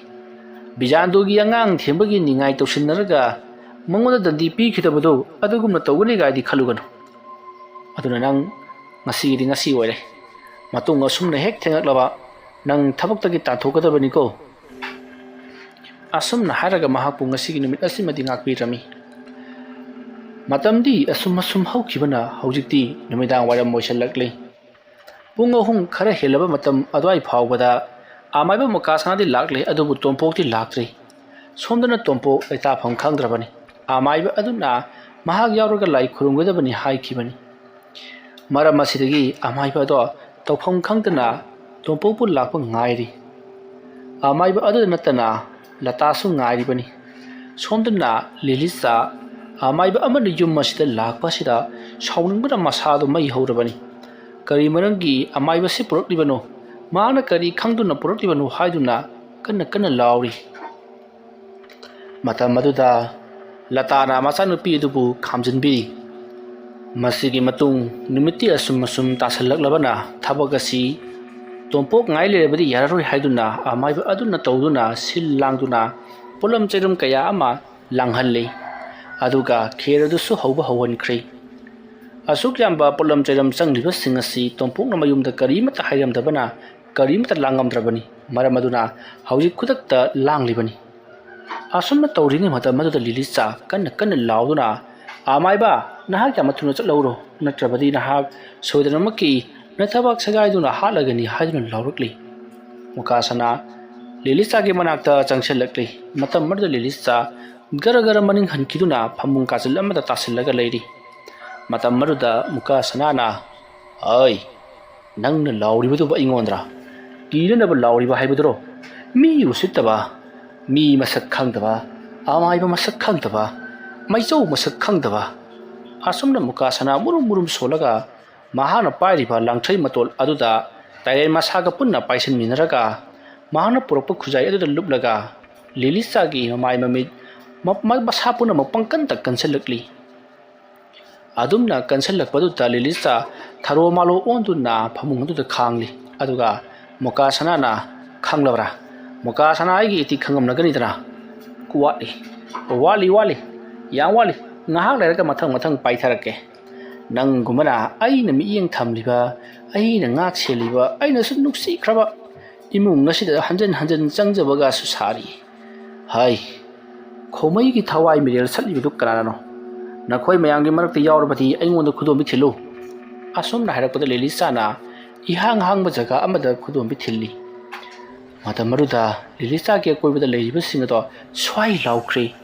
ꯕꯤꯖꯥꯟꯗꯨꯒꯤ ꯑꯉꯥꯡ ꯊꯦꯝꯕꯒꯤ ꯅꯤꯡꯉꯥꯏ ꯇꯧꯁꯤꯟꯅꯔꯒ ꯃꯉꯣꯟꯗ ꯗꯟꯗꯤ ꯄꯤꯈꯤꯗꯕꯗꯨ ꯑꯗꯨꯒꯨꯝꯅ ꯇꯧꯒꯅꯤ ꯀꯥꯏꯗꯤ ꯈꯜꯂꯨꯒꯅꯨ꯫ ꯑꯗꯨꯅ ꯅꯪ ꯉꯁꯤꯒꯤꯗꯤ ꯉꯁꯤ ꯑꯣꯏꯔꯦ꯫ ꯃꯇꯨꯡ ꯑꯁꯨꯝꯅ ꯍꯦꯛ ꯊꯦꯡꯂꯛꯂꯕ ꯅꯪ ꯊꯕꯛꯇꯒꯤ ꯇꯥꯟꯊꯣꯛꯀꯗꯕꯅꯤꯀꯣ"꯫ ꯑꯁꯨꯝꯅ ꯍꯥꯏꯔꯒ ꯃꯍꯥꯛꯄꯨ ꯉꯁꯤꯒꯤ ꯅꯨꯃꯤꯠ ꯑꯁꯤꯃꯗꯤ ꯉꯥꯛꯄꯤꯔꯝꯃꯤ꯫ ꯃꯇꯝꯗꯤ ꯑꯁꯨꯝ ꯑꯁꯨꯝ ꯍꯧꯈꯤꯕꯅ ꯍꯧꯖꯤꯛꯇꯤ ꯅꯨꯃꯤꯗꯥꯡ ꯋꯥꯏꯔꯝ ꯑꯣꯏꯁꯤꯜꯂꯛꯂꯤ꯫ ꯄꯨꯡ ꯑꯍꯨꯝ ꯈꯔ ꯍꯦꯜꯂꯕ ꯃꯇꯝ ꯑꯗꯨꯋꯥꯏ ꯐꯥꯎꯕꯗ ꯑꯃꯥꯏꯕ ꯃꯨꯀꯥ ꯁꯅꯥꯗꯤ ꯂꯥꯛꯂꯦ, ꯑꯗꯨꯕꯨ ꯇꯣꯝꯄꯣꯛꯇꯤ ꯂꯥꯛꯇ꯭ꯔꯤ꯫ ꯁꯣꯝꯗꯅ ꯇꯣꯝꯄꯣꯛ ꯂꯩꯇꯥꯐꯝ ꯈꯪꯗ꯭ꯔꯕꯅꯤ꯫ ꯑꯃꯥꯏꯕ ꯑꯗꯨꯅ ꯃꯍꯥꯛ ꯌꯥꯎꯔꯒ ꯂꯥꯏ ꯈꯨꯔꯨꯝꯒꯗꯕꯅꯤ ꯍꯥꯏꯈꯤꯕꯅꯤ꯫ ꯃꯔꯝ ꯑꯁꯤꯗꯒꯤ ꯑꯃꯥꯏꯕ ꯑꯗꯣ ꯇꯧꯐꯝ ꯈꯪꯗꯅ ꯇꯣꯝꯄꯣꯛꯄꯨ ꯂꯥꯛꯄ ꯉꯥꯏꯔꯤ꯫ ꯑꯃꯥꯏꯕ ꯑꯗꯨꯗ ꯅꯠꯇꯅ ꯂꯇꯥꯁꯨ ꯉꯥꯏꯔꯤꯕꯅꯤ꯫ ꯁꯣꯝꯗꯅ ꯂꯤꯂꯤꯆꯥ ꯑꯃꯥꯏꯕ ꯑꯃꯅ ꯌꯨꯝ ꯑꯁꯤꯗ ꯂꯥꯛꯄ ꯑꯁꯤꯗ ꯁꯥꯎꯅꯤꯡꯕꯅ ꯃꯁꯥꯗꯨ ꯃꯩ ꯍꯧꯔꯕꯅꯤ꯫ ꯀꯔꯤ ꯃꯔꯝꯒꯤ ꯑꯃꯥꯏꯕꯁꯤ ꯄꯨꯔꯛꯂꯤꯕꯅꯣ? ꯃꯍꯥꯛꯅ ꯀꯔꯤ ꯈꯪꯗꯨꯅ ꯄꯨꯔꯛꯂꯤꯕꯅꯣ ꯍꯥꯏꯗꯨꯅ ꯀꯟꯅ ꯀꯟꯅ ꯂꯥꯎꯔꯤ꯫ ꯃꯇꯝ ꯑꯗꯨꯗ ꯂꯇꯥꯅ ꯃꯆꯥꯅꯨꯄꯤ ꯑꯗꯨꯕꯨ ꯈꯥꯝꯖꯤꯟꯕꯤꯔꯤ꯫ ꯃꯁꯤꯒꯤ ꯃꯇꯨꯡ ꯅꯨꯃꯤꯠꯇꯤ ꯑꯁꯨꯝ ꯑꯁꯨꯝ ꯇꯥꯁꯜꯂꯛꯂꯕꯅ ꯊꯕꯛ ꯑꯁꯤ ꯇꯣꯝꯄꯣꯛ ꯉꯥꯏ ꯂꯩꯔꯕꯗꯤ ꯌꯥꯔꯔꯣꯏ ꯍꯥꯏꯗꯨꯅ ꯑꯃꯥꯏꯕ ꯑꯗꯨꯅ ꯇꯧꯗꯨꯅ ꯁꯤꯜ ꯂꯥꯡꯗꯨꯅ ꯄꯣꯠꯂꯝ ꯆꯩꯔꯝ ꯀꯌꯥ ꯑꯃ ꯂꯥꯡꯍꯜꯂꯤ꯫ ꯑꯗꯨꯒ ꯈꯦꯔ ꯑꯗꯨꯁꯨ ꯍꯧꯕ ꯍꯧꯍꯟꯈ꯭ꯔꯦ꯫ ꯑꯁꯨꯛ ꯌꯥꯝꯕ ꯄꯣꯠꯂꯝ ꯆꯩꯔꯝ ꯆꯪꯂꯤꯕꯁꯤꯡ ꯑꯁꯤ ꯇꯣꯝꯄꯣꯛꯅ ꯃꯌꯨꯝꯗ ꯀꯔꯤꯃꯠꯇ ꯍꯥꯏꯔꯝꯗꯕꯅ ꯀꯔꯤꯃꯠꯇ ꯂꯥꯡꯉꯝꯗ꯭ꯔꯕꯅꯤ꯫ ꯃꯔꯝ ꯑꯗꯨꯅ ꯍꯧꯖꯤꯛ ꯈꯨꯗꯛꯇ ꯂꯥꯡꯂꯤꯕꯅꯤ꯫ ꯑꯁꯨꯝꯅ ꯇꯧꯔꯤꯉꯩ ꯃꯇꯝ ꯑꯗꯨꯗ ꯂꯤꯂꯤꯆꯥ ꯀꯟꯅ ꯀꯟꯅ ꯂꯥꯎꯗꯨꯅ, "ꯑꯃꯥꯏꯕ, ꯅꯍꯥꯛ ꯌꯥꯝꯅ ꯊꯨꯅ ꯆꯠꯍꯧꯔꯣ, ꯅꯠꯇ꯭ꯔꯕꯗꯤ ꯅꯍꯥꯛ ꯁꯣꯏꯗꯅꯃꯛꯀꯤ ꯅꯊꯕꯥꯛ ꯁꯦꯒꯥꯏꯗꯨꯅ ꯍꯥꯠꯂꯒꯅꯤ" ꯍꯥꯏꯗꯨꯅ ꯂꯥꯎꯔꯛꯂꯤ꯫ ꯃꯨꯀꯥ ꯁꯅꯥ ꯂꯤꯂꯤꯆꯥꯒꯤ ꯃꯅꯥꯛꯇ ꯆꯪꯁꯤꯜꯂꯛꯂꯤ꯫ ꯃꯇꯝ ꯑꯗꯨꯗ ꯂꯤꯂꯤꯆꯥ ꯒꯔ ꯒꯔ ꯃꯅꯤꯡ ꯍꯟꯈꯤꯗꯨꯅ ꯐꯃꯨꯡ ꯀꯥꯆꯤꯜ ꯑꯃꯗ ꯇꯥꯁꯤꯜꯂꯒ ꯂꯩꯔꯤ꯫ ꯃꯇꯝ ꯑꯗꯨꯗ ꯃꯨꯀꯥ ꯁꯅꯥꯅ, "ꯑꯩ, ꯅꯪꯅ ꯂꯥꯎꯔꯤꯕꯗꯨꯕꯨ ꯑꯩꯉꯣꯟꯗꯔ? ꯀꯤꯅꯅꯕ ꯂꯥꯎꯔꯤꯕ ꯍꯥꯏꯕꯗꯨꯔꯣ? ꯃꯤ ꯎꯁꯤꯠꯇꯕ, ꯃꯤ ꯃꯁꯛ ꯈꯪꯗꯕ, ꯑꯃꯥꯏꯕ ꯃꯁꯛ ꯈꯪꯗꯕ, ꯃꯩꯆꯧ ꯃꯁꯛ ꯈꯪꯗꯕ"꯫ ꯑꯁꯨꯝꯅ ꯃꯨꯀꯥ ꯁꯅꯥ ꯃꯨꯔꯨꯝ ꯃꯨꯔꯨꯝ ꯁꯣꯜꯂꯒ ꯃꯍꯥꯛꯅ ꯄꯥꯏꯔꯤꯕ ꯂꯥꯡꯊ꯭ꯔꯩ ꯃꯇꯣꯜ ꯑꯗꯨꯗ ꯇꯥꯏꯔꯦꯟ ꯃꯁꯥꯒ ꯄꯨꯟꯅ ꯄꯥꯏꯁꯤꯟꯃꯤꯟꯅꯔꯒ ꯃꯍꯥꯛꯅ ꯄꯨꯔꯛꯄ ꯈꯨꯖꯥꯏ ꯑꯗꯨꯗ ꯂꯨꯞꯂꯒ ꯂꯤꯂꯤꯆꯥꯒꯤ ꯃꯃꯥꯏ ꯃꯃꯤꯠ ꯃ-, ꯃ-, ꯃꯁꯥ ꯄꯨꯝꯅꯃꯛ ꯄꯪꯀꯟꯗ ꯀꯟꯁꯤꯜꯂꯛꯂꯤ꯫ ꯑꯗꯨꯝꯅ ꯀꯟꯁꯤꯜꯂꯛꯄꯗꯨꯗ ꯂꯤꯂꯤꯆꯥ ꯊꯔꯣ ꯃꯥꯂꯣ ꯑꯣꯟꯗꯨꯅ ꯐꯃꯨꯡ ꯑꯗꯨꯗ ꯈꯥꯡꯂꯤ꯫ ꯑꯗꯨꯒ ꯃꯨꯀꯥ ꯁꯅꯥꯅ, "ꯈꯪꯂꯕ꯭ꯔꯥ? ꯃꯨꯀꯥ ꯁꯅꯥ ꯑꯩꯒꯤ ꯏꯇꯤ ꯈꯪꯉꯝꯂꯒꯅꯤꯗꯅ?" "ꯋꯥꯠꯂꯤ, ꯋꯥꯠꯂꯤ, ꯋꯥꯠꯂꯤ, ꯌꯥꯝ ꯋꯥꯠꯂꯤ꯫ ꯉꯥꯏꯍꯥꯛ ꯂꯩꯔꯒ ꯃꯊꯪ ꯃꯊꯪ ꯄꯥꯏꯊꯔꯛꯀꯦ꯫ ꯅꯪꯒꯨꯝꯕꯅ ꯑꯩꯅ ꯃꯤꯠꯌꯦꯡ ꯊꯝꯂꯤꯕ, ꯑꯩꯅ ꯉꯥꯛ ꯁꯦꯜꯂꯤꯕ, ꯑꯩꯅꯁꯨ ꯅꯨꯡꯁꯤꯈ꯭ꯔꯕ ꯏꯃꯨꯡ ꯑꯁꯤꯗ ꯍꯟꯖꯤꯟ ꯍꯟꯖꯤꯟ ꯆꯪꯖꯕꯒꯁꯨ ꯁꯥꯔꯤ꯫ ꯍꯥꯏ, ꯈꯣꯃꯩꯒꯤ ꯊꯋꯥꯏ ꯃꯤꯔꯦꯜ ꯁꯠꯂꯤꯕꯗꯨ ꯀꯅꯥꯅꯅꯣ? ꯅꯈꯣꯏ ꯃꯌꯥꯝꯒꯤ ꯃꯔꯛꯇ ꯌꯥꯎꯔꯕꯗꯤ ꯑꯩꯉꯣꯟꯗ ꯈꯨꯗꯣꯝꯕꯤ ꯊꯤꯜꯂꯨ"꯫ ꯑꯁꯨꯝꯅ ꯍꯥꯏꯔꯛꯄꯗ ꯂꯤꯂꯤꯆꯥꯅ ꯏꯍꯥꯡ ꯍꯥꯡꯕ ꯖꯒꯥ ꯑꯃꯗ ꯈꯨꯗꯣꯝꯕꯤ ꯊꯤꯜꯂꯤ꯫ ꯃꯇꯝ ꯑꯗꯨꯗ ꯂꯤꯂꯤꯆꯥꯒꯤ ꯑꯀꯣꯏꯕꯗ ꯂꯩꯔꯤꯕꯁꯤꯡ ꯑꯗꯣ ꯁ꯭ꯋꯥꯏ ꯂꯥꯎꯈ꯭ꯔꯤ꯫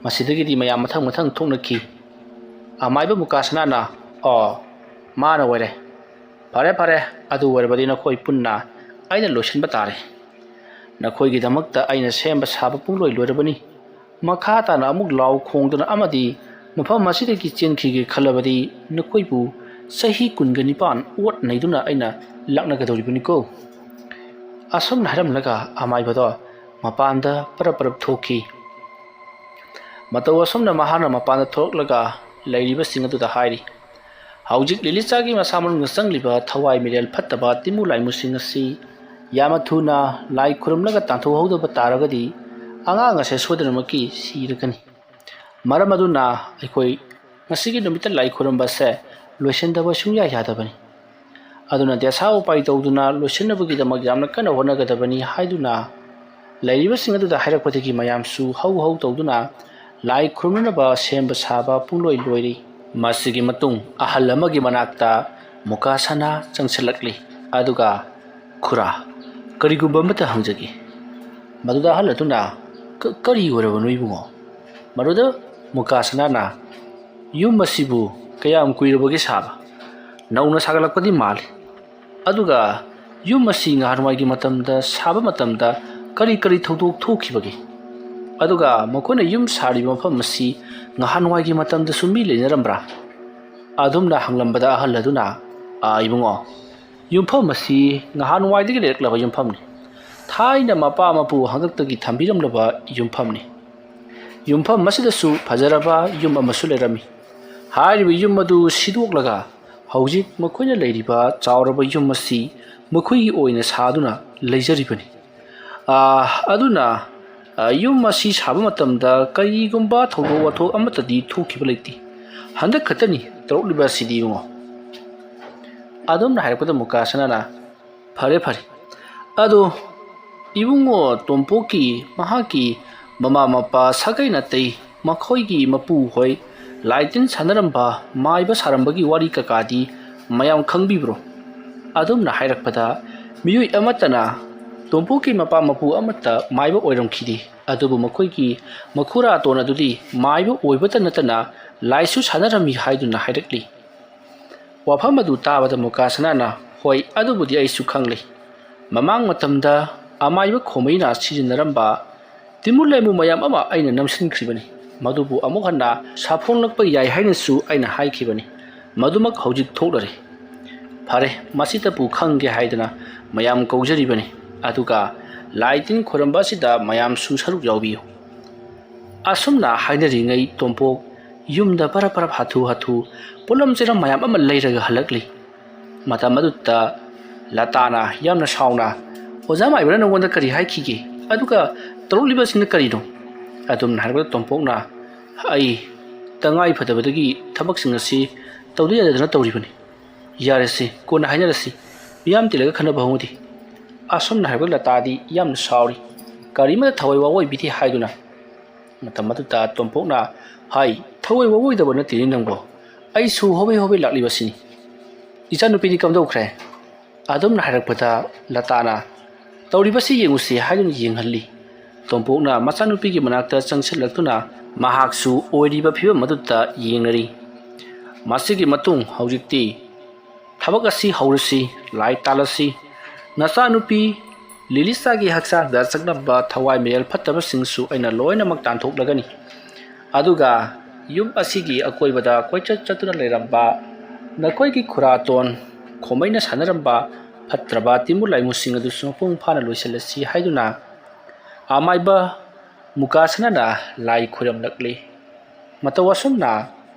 ꯃꯁꯤꯗꯒꯤꯗꯤ ꯃꯌꯥꯝ ꯃꯊꯪ ꯃꯊꯪ ꯊꯣꯛꯅꯈꯤ꯫ ꯑꯃꯥꯏꯕ ꯃꯨꯀꯥ ꯁꯅꯥꯅ, "ꯑꯣ, ꯃꯥꯅ ꯑꯣꯏꯔꯦ꯫ ꯐꯔꯦ, ꯐꯔꯦ, ꯑꯗꯨ ꯑꯣꯏꯔꯕꯗꯤ ꯅꯈꯣꯏ ꯄꯨꯟꯅ ꯑꯩꯅ ꯂꯣꯏꯁꯤꯟꯕ ꯇꯥꯔꯦ꯫ ꯅꯈꯣꯏꯒꯤꯗꯃꯛꯇ ꯑꯩꯅ ꯁꯦꯝꯕ ꯁꯥꯕ ꯄꯨꯡꯂꯣꯏ ꯂꯣꯏꯔꯕꯅꯤ꯫ ꯃꯈꯥ ꯇꯥꯅ ꯑꯃꯨꯛ ꯂꯥꯎ ꯈꯣꯡꯗꯨꯅ ꯑꯃꯗꯤ ꯃꯐꯝ ꯑꯁꯤꯗꯒꯤ ꯆꯦꯟꯈꯤꯒꯦ ꯈꯜꯂꯕꯗꯤ ꯅꯈꯣꯏꯕꯨ ꯆꯍꯤ ꯀꯨꯟꯒ ꯅꯤꯄꯥꯟ ꯑꯣꯠ ꯅꯩꯗꯨꯅ ꯑꯩꯅ ꯂꯥꯛꯅꯒꯗꯧꯔꯤꯕꯅꯤꯀꯣ"꯫ ꯑꯁꯨꯝꯅ ꯍꯥꯏꯔꯝꯂꯒ ꯑꯃꯥꯏꯕꯗꯣ ꯃꯄꯥꯟꯗ ꯄꯔꯞ ꯄꯔꯞ ꯊꯣꯛꯈꯤ꯫ ꯃꯇꯧ ꯑꯁꯨꯝꯅ ꯃꯍꯥꯛꯅ ꯃꯄꯥꯟꯗ ꯊꯣꯛꯂꯛꯂꯒ ꯂꯩꯔꯤꯕꯁꯤꯡ ꯑꯗꯨꯗ ꯍꯥꯏꯔꯤ, "ꯍꯧꯖꯤꯛ ꯂꯤꯂꯤꯆꯥꯒꯤ ꯃꯁꯥ ꯃꯅꯨꯡꯗ ꯆꯪꯂꯤꯕ ꯊꯋꯥꯏ ꯃꯤꯔꯦꯜ ꯐꯠꯇꯕ ꯇꯤꯃꯨ ꯂꯥꯏꯃꯨꯁꯤꯡ ꯑꯁꯤ ꯌꯥꯝꯅ ꯊꯨꯅ ꯂꯥꯏ ꯈꯨꯔꯨꯝꯂꯒ ꯇꯥꯟꯊꯣꯛꯍꯧꯗꯕ ꯇꯥꯔꯒꯗꯤ ꯑꯉꯥꯡ ꯑꯁꯦ ꯁꯣꯏꯗꯅꯃꯛꯀꯤ ꯁꯤꯔꯒꯅꯤ꯫ ꯃꯔꯝ ꯑꯗꯨꯅ ꯑꯩꯈꯣꯏ ꯉꯁꯤꯒꯤ ꯅꯨꯃꯤꯠꯇ ꯂꯥꯏ ꯈꯨꯔꯨꯝꯕ ꯑꯁꯦ ꯂꯣꯏꯁꯤꯟꯗꯕ ꯁꯨꯡꯌꯥ ꯌꯥꯗꯕꯅꯤ꯫ ꯑꯗꯨꯅ ꯗꯦꯁꯥ ꯎꯄꯥꯏ ꯇꯧꯗꯨꯅ ꯂꯣꯏꯁꯤꯟꯅꯕꯒꯤꯗꯃꯛ ꯌꯥꯝꯅ ꯀꯟꯅ ꯍꯣꯠꯅꯒꯗꯕꯅꯤ" ꯍꯥꯏꯗꯨꯅ ꯂꯩꯔꯤꯕꯁꯤꯡ ꯑꯗꯨꯗ ꯍꯥꯏꯔꯛꯄꯗꯒꯤ ꯃꯌꯥꯝꯁꯨ ꯍꯧ ꯍꯧ ꯇꯧꯗꯨꯅ ꯂꯥꯏ ꯈꯨꯔꯨꯝꯅꯅꯕ ꯁꯦꯝꯕ ꯁꯥꯕ ꯄꯨꯡꯂꯣꯏ ꯂꯣꯏꯔꯤ꯫ ꯃꯁꯤꯒꯤ ꯃꯇꯨꯡ ꯑꯍꯜ ꯑꯃꯒꯤ ꯃꯅꯥꯛꯇ ꯃꯨꯀꯥ ꯁꯅꯥ ꯆꯪꯁꯤꯜꯂꯛꯂꯤ꯫ ꯑꯗꯨꯒ, "ꯈꯨꯔꯥ, ꯀꯔꯤꯒꯨꯝꯕ ꯑꯃꯠꯇ ꯍꯪꯖꯒꯦ"꯫ ꯃꯗꯨꯗ ꯑꯍꯜ ꯑꯗꯨꯅ, "ꯀ-, ꯀꯔꯤ ꯑꯣꯏꯔꯕꯅꯣ ꯏꯕꯨꯡꯉꯣ?" ꯃꯗꯨꯗ ꯃꯨꯀꯥ ꯁꯅꯥꯅ, "ꯌꯨꯝ ꯑꯁꯤꯕꯨ ꯀꯌꯥꯝ ꯀꯨꯏꯔꯕꯒꯦ ꯁꯥꯕ? ꯅꯧꯅ ꯁꯥꯒꯠꯂꯛꯄꯗꯤ ꯃꯥꯜꯂꯤ꯫ ꯑꯗꯨꯒ ꯌꯨꯝ ꯑꯁꯤ ꯅꯍꯥꯟꯋꯥꯏꯒꯤ ꯃꯇꯝꯗ ꯁꯥꯕ ꯃꯇꯝꯗ ꯀꯔꯤ ꯀꯔꯤ ꯊꯧꯗꯣꯛ ꯊꯣꯛꯈꯤꯕꯒꯦ? ꯑꯗꯨꯒ ꯃꯈꯣꯏꯅ ꯌꯨꯝ ꯁꯥꯔꯤꯕ ꯃꯐꯝ ꯑꯁꯤ ꯅꯍꯥꯟꯋꯥꯏꯒꯤ ꯃꯇꯝꯗꯁꯨ ꯃꯤ ꯂꯩꯅꯔꯝꯕ꯭ꯔꯥ?" ꯑꯗꯨꯝꯅ ꯍꯪꯂꯝꯕꯗ ꯑꯍꯜ ꯑꯗꯨꯅ, "ꯑꯥ, ꯏꯕꯨꯡꯉꯣ, ꯌꯨꯝꯐꯝ ꯑꯁꯤ ꯅꯍꯥꯟꯋꯥꯏꯗꯒꯤ ꯂꯩꯔꯛꯂꯕ ꯌꯨꯝꯐꯝꯅꯤ꯫ ꯊꯥꯏꯅ ꯃꯄꯥ ꯃꯄꯨ ꯍꯥꯛꯇꯛꯇꯒꯤ ꯊꯝꯕꯤꯔꯝꯂꯕ ꯌꯨꯝꯐꯝꯅꯤ꯫ ꯌꯨꯝꯐꯝ ꯑꯁꯤꯗꯁꯨ ꯐꯖꯔꯕ ꯌꯨꯝ ꯑꯃꯁꯨ ꯂꯩꯔꯝꯃꯤ꯫ ꯍꯥꯏꯔꯤꯕ ꯌꯨꯝ ꯑꯗꯨ ꯁꯤꯗꯣꯛꯂꯒ ꯍꯧꯖꯤꯛ ꯃꯈꯣꯏꯅ ꯂꯩꯔꯤꯕ ꯆꯥꯎꯔꯕ ꯌꯨꯝ ꯑꯁꯤ ꯃꯈꯣꯏꯒꯤ ꯑꯣꯏꯅ ꯁꯥꯗꯨꯅ ꯂꯩꯖꯔꯤꯕꯅꯤ꯫ ꯑꯥ, ꯑꯗꯨꯅ, ꯑꯥ, ꯌꯨꯝ ꯑꯁꯤ ꯁꯥꯕ ꯃꯇꯝꯗ ꯀꯔꯤꯒꯨꯝꯕ ꯊꯧꯗꯣꯛ ꯋꯥꯊꯣꯛ ꯑꯃꯠꯇꯗꯤ ꯊꯣꯛꯈꯤꯕ ꯂꯩꯇꯦ꯫ ꯍꯟꯗꯛ ꯈꯛꯇꯅꯤ ꯇꯧꯔꯛꯂꯤꯕ ꯑꯁꯤꯗꯤ ꯏꯕꯨꯡꯉꯣ"꯫ ꯑꯗꯨꯝꯅ ꯍꯥꯏꯔꯛꯄꯗ ꯃꯨꯀꯥ ꯁꯅꯥꯅ, "ꯐꯔꯦ, ꯐꯔꯦ꯫ ꯑꯗꯣ ꯏꯕꯨꯡꯉꯣ ꯇꯣꯝꯄꯣꯛꯀꯤ, ꯃꯍꯥꯛꯀꯤ ꯃꯃꯥ ꯃꯄꯥ, ꯁꯥꯒꯩ ꯅꯥꯇꯩ, ꯃꯈꯣꯏꯒꯤ ꯃꯄꯨ ꯍꯣꯏ ꯂꯥꯏ ꯇꯤꯟ ꯁꯥꯟꯅꯔꯝꯕ, ꯃꯥꯏꯕ ꯁꯥꯔꯝꯕꯒꯤ ꯋꯥꯔꯤ ꯀꯀꯥꯗꯤ ꯃꯌꯥꯝ ꯈꯪꯕꯤꯕ꯭ꯔꯣ?" ꯑꯗꯨꯝꯅ ꯍꯥꯏꯔꯛꯄꯗ, ꯃꯤꯑꯣꯏ ꯑꯃꯠꯇꯅ ꯇꯣꯝꯄꯣꯛꯀꯤ ꯃꯄꯥ ꯃꯄꯨ ꯑꯃꯠꯇ ꯃꯥꯏꯕ ꯑꯣꯏꯔꯝꯈꯤꯗꯦ, ꯑꯗꯨꯕꯨ ꯃꯈꯣꯏꯒꯤ ꯃꯈꯨꯔꯥꯇꯣꯟ ꯑꯗꯨꯗꯤ ꯃꯥꯏꯕ ꯑꯣꯏꯕꯇ ꯅꯠꯇꯅ ꯂꯥꯏꯁꯨ ꯁꯥꯟꯅꯔꯝꯃꯤ ꯍꯥꯏꯗꯨꯅ ꯍꯥꯏꯔꯛꯂꯤ꯫ ꯋꯥꯐꯝ ꯑꯗꯨ ꯇꯥꯕꯗ ꯃꯨꯀꯥ ꯁꯅꯥꯅ, "ꯍꯣꯏ, ꯑꯗꯨꯕꯨꯗꯤ ꯑꯩꯁꯨ ꯈꯪꯂꯤ꯫ ꯃꯃꯥꯡ ꯃꯇꯝꯗ ꯑꯃꯥꯏꯕ ꯈꯣꯃꯩꯅ ꯁꯤꯖꯤꯟꯅꯔꯝꯕ ꯇꯤꯃꯨ ꯂꯩꯃꯨ ꯃꯌꯥꯝ ꯑꯃ ꯑꯩꯅ ꯅꯝꯁꯤꯟꯈ꯭ꯔꯤꯕꯅꯤ꯫ ꯃꯗꯨꯕꯨ ꯑꯃꯨꯛ ꯍꯟꯅ ꯁꯥꯐꯣꯡꯂꯛꯄ ꯌꯥꯏ ꯍꯥꯏꯅꯁꯨ ꯑꯩꯅ ꯍꯥꯏꯈꯤꯕꯅꯤ꯫ ꯃꯗꯨꯃꯛ ꯍꯧꯖꯤꯛ ꯊꯣꯛꯂꯔꯦ꯫ ꯐꯔꯦ, ꯃꯁꯤꯇꯕꯨ ꯈꯪꯒꯦ ꯍꯥꯏꯗꯅ ꯃꯌꯥꯝ ꯀꯧꯖꯔꯤꯕꯅꯤ꯫ ꯑꯗꯨꯒ ꯂꯥꯏ ꯇꯤꯟ ꯈꯣꯏꯔꯝꯕ ꯑꯁꯤꯗ ꯃꯌꯥꯝꯁꯨ ꯁꯔꯨꯛ ꯌꯥꯎꯕꯤꯌꯨ꯫" ꯑꯁꯨꯝꯅ ꯍꯥꯏꯅꯔꯤꯉꯩ ꯇꯣꯝꯄꯣꯛ ꯌꯨꯝꯗ ꯄꯔꯞ ꯄꯔꯞ ꯍꯥꯊꯨ ꯍꯥꯊꯨ ꯄꯣꯠꯂꯝ ꯆꯩꯔꯝ ꯃꯌꯥꯝ ꯑꯃ ꯂꯩꯔꯒ ꯍꯜꯂꯛꯂꯤ꯫ ꯃꯇꯝ ꯑꯗꯨꯗ ꯂꯇꯥꯅ ꯌꯥꯝꯅ ꯁꯥꯎꯅ, "ꯑꯣꯖꯥ ꯃꯥꯏꯕꯅ ꯅꯉꯣꯟꯗ ꯀꯔꯤ ꯍꯥꯏꯈꯤꯒꯦ? ꯑꯗꯨꯒ ꯇꯧꯔꯛꯂꯤꯕꯁꯤꯅ ꯀꯔꯤꯅꯣ?" ꯑꯗꯨꯝꯅ ꯍꯥꯏꯔꯛꯄꯗ ꯇꯣꯝꯄꯣꯛꯅ, "ꯑꯩ ꯇꯉꯥꯏ ꯐꯗꯕꯗꯒꯤ ꯊꯕꯛꯁꯤꯡ ꯑꯁꯤ ꯇꯧꯗ ꯌꯥꯗꯗꯅ ꯇꯧꯔꯤꯕꯅꯤ꯫ ꯌꯥꯔꯦꯁꯦ, ꯀꯣꯟꯅ ꯍꯥꯏꯅꯔꯁꯤ꯫ ꯃꯤꯌꯥꯝ ꯇꯤꯜꯂꯒ ꯈꯟꯅꯕ ꯍꯧꯅꯗꯦ꯫" ꯑꯁꯨꯝꯅ ꯍꯥꯏꯔꯛꯄꯗ ꯂꯇꯥꯗꯤ ꯌꯥꯝꯅ ꯁꯥꯎꯔꯤ꯫ ꯀꯔꯤꯃꯠꯇ ꯊꯋꯥꯏ ꯋꯥꯑꯣꯏꯕꯤꯗꯦ ꯍꯥꯏꯗꯨꯅ꯫ ꯃꯇꯝ ꯑꯗꯨꯗ ꯇꯣꯝꯄꯣꯛꯅ ꯍꯥꯏ, "ꯊꯋꯥꯏ ꯋꯥꯑꯣꯏꯗꯕ ꯅꯠꯇꯦꯅꯦ ꯅꯪꯕꯣ꯫ ꯑꯩꯁꯨ ꯍꯣꯕꯦ ꯍꯣꯕꯦ ꯂꯥꯛꯂꯤꯕꯁꯤꯅꯤ꯫ ꯏꯆꯥꯅꯨꯄꯤꯗꯤ ꯀꯝꯗꯧꯈ꯭ꯔꯦ?" ꯑꯗꯨꯝꯅ ꯍꯥꯏꯔꯛꯄꯗ ꯂꯇꯥꯅ, "ꯇꯧꯔꯤꯕꯁꯤ ꯌꯦꯡꯉꯨꯁꯤ" ꯍꯥꯏꯗꯨꯅ ꯌꯦꯡꯍꯜꯂꯤ꯫ ꯇꯣꯝꯄꯣꯛꯅ ꯃꯆꯥꯅꯨꯄꯤꯒꯤ ꯃꯅꯥꯛꯇ ꯆꯪꯁꯤꯜꯂꯛꯇꯨꯅ ꯃꯍꯥꯛꯁꯨ ꯑꯣꯏꯔꯤꯕ ꯐꯤꯕꯝ ꯑꯗꯨꯗ ꯌꯦꯡꯅꯔꯤ꯫ ꯃꯁꯤꯒꯤ ꯃꯇꯨꯡ ꯍꯧꯖꯤꯛꯇꯤ ꯊꯕꯛ ꯑꯁꯤ ꯍꯧꯔꯁꯤ, ꯂꯥꯏ ꯇꯥꯜꯂꯁꯤ꯫ ꯅꯆꯥꯅꯨꯄꯤ ꯂꯤꯂꯤꯁꯥꯒꯤ ꯍꯛꯆꯥꯡꯗ ꯆꯪꯂꯝꯕ ꯊꯋꯥꯏ ꯃꯤꯔꯦꯜ ꯐꯠꯇꯕꯁꯤꯡꯁꯨ ꯑꯩꯅ ꯂꯣꯏꯅꯃꯛ ꯇꯥꯟꯊꯣꯛꯂꯒꯅꯤ꯫ ꯑꯗꯨꯒ ꯌꯨꯝ ꯑꯁꯤꯒꯤ ꯑꯀꯣꯏꯕꯗ ꯀꯣꯏꯆꯠ ꯆꯠꯇꯨꯅ ꯂꯩꯔꯝꯕ ꯅꯈꯣꯏꯒꯤ ꯈꯨꯔꯥꯇꯣꯟ ꯈꯣꯃꯩꯅ ꯁꯥꯟꯅꯔꯝꯕ ꯐꯠꯇ꯭ꯔꯕ ꯇꯤꯃꯨ ꯂꯥꯏꯃꯨꯁꯤꯡ ꯑꯗꯨꯁꯨ ꯃꯄꯨꯡ ꯐꯥꯅ ꯂꯣꯏꯁꯤꯜꯂꯁꯤ ꯍꯥꯏꯗꯨꯅ ꯑꯃꯥꯏꯕ ꯃꯨꯀꯥꯁꯅꯥꯅ ꯂꯥꯏ ꯈꯨꯔꯝꯂꯛꯂꯤ꯫ ꯃꯇꯧ ꯑꯁꯨꯝꯅ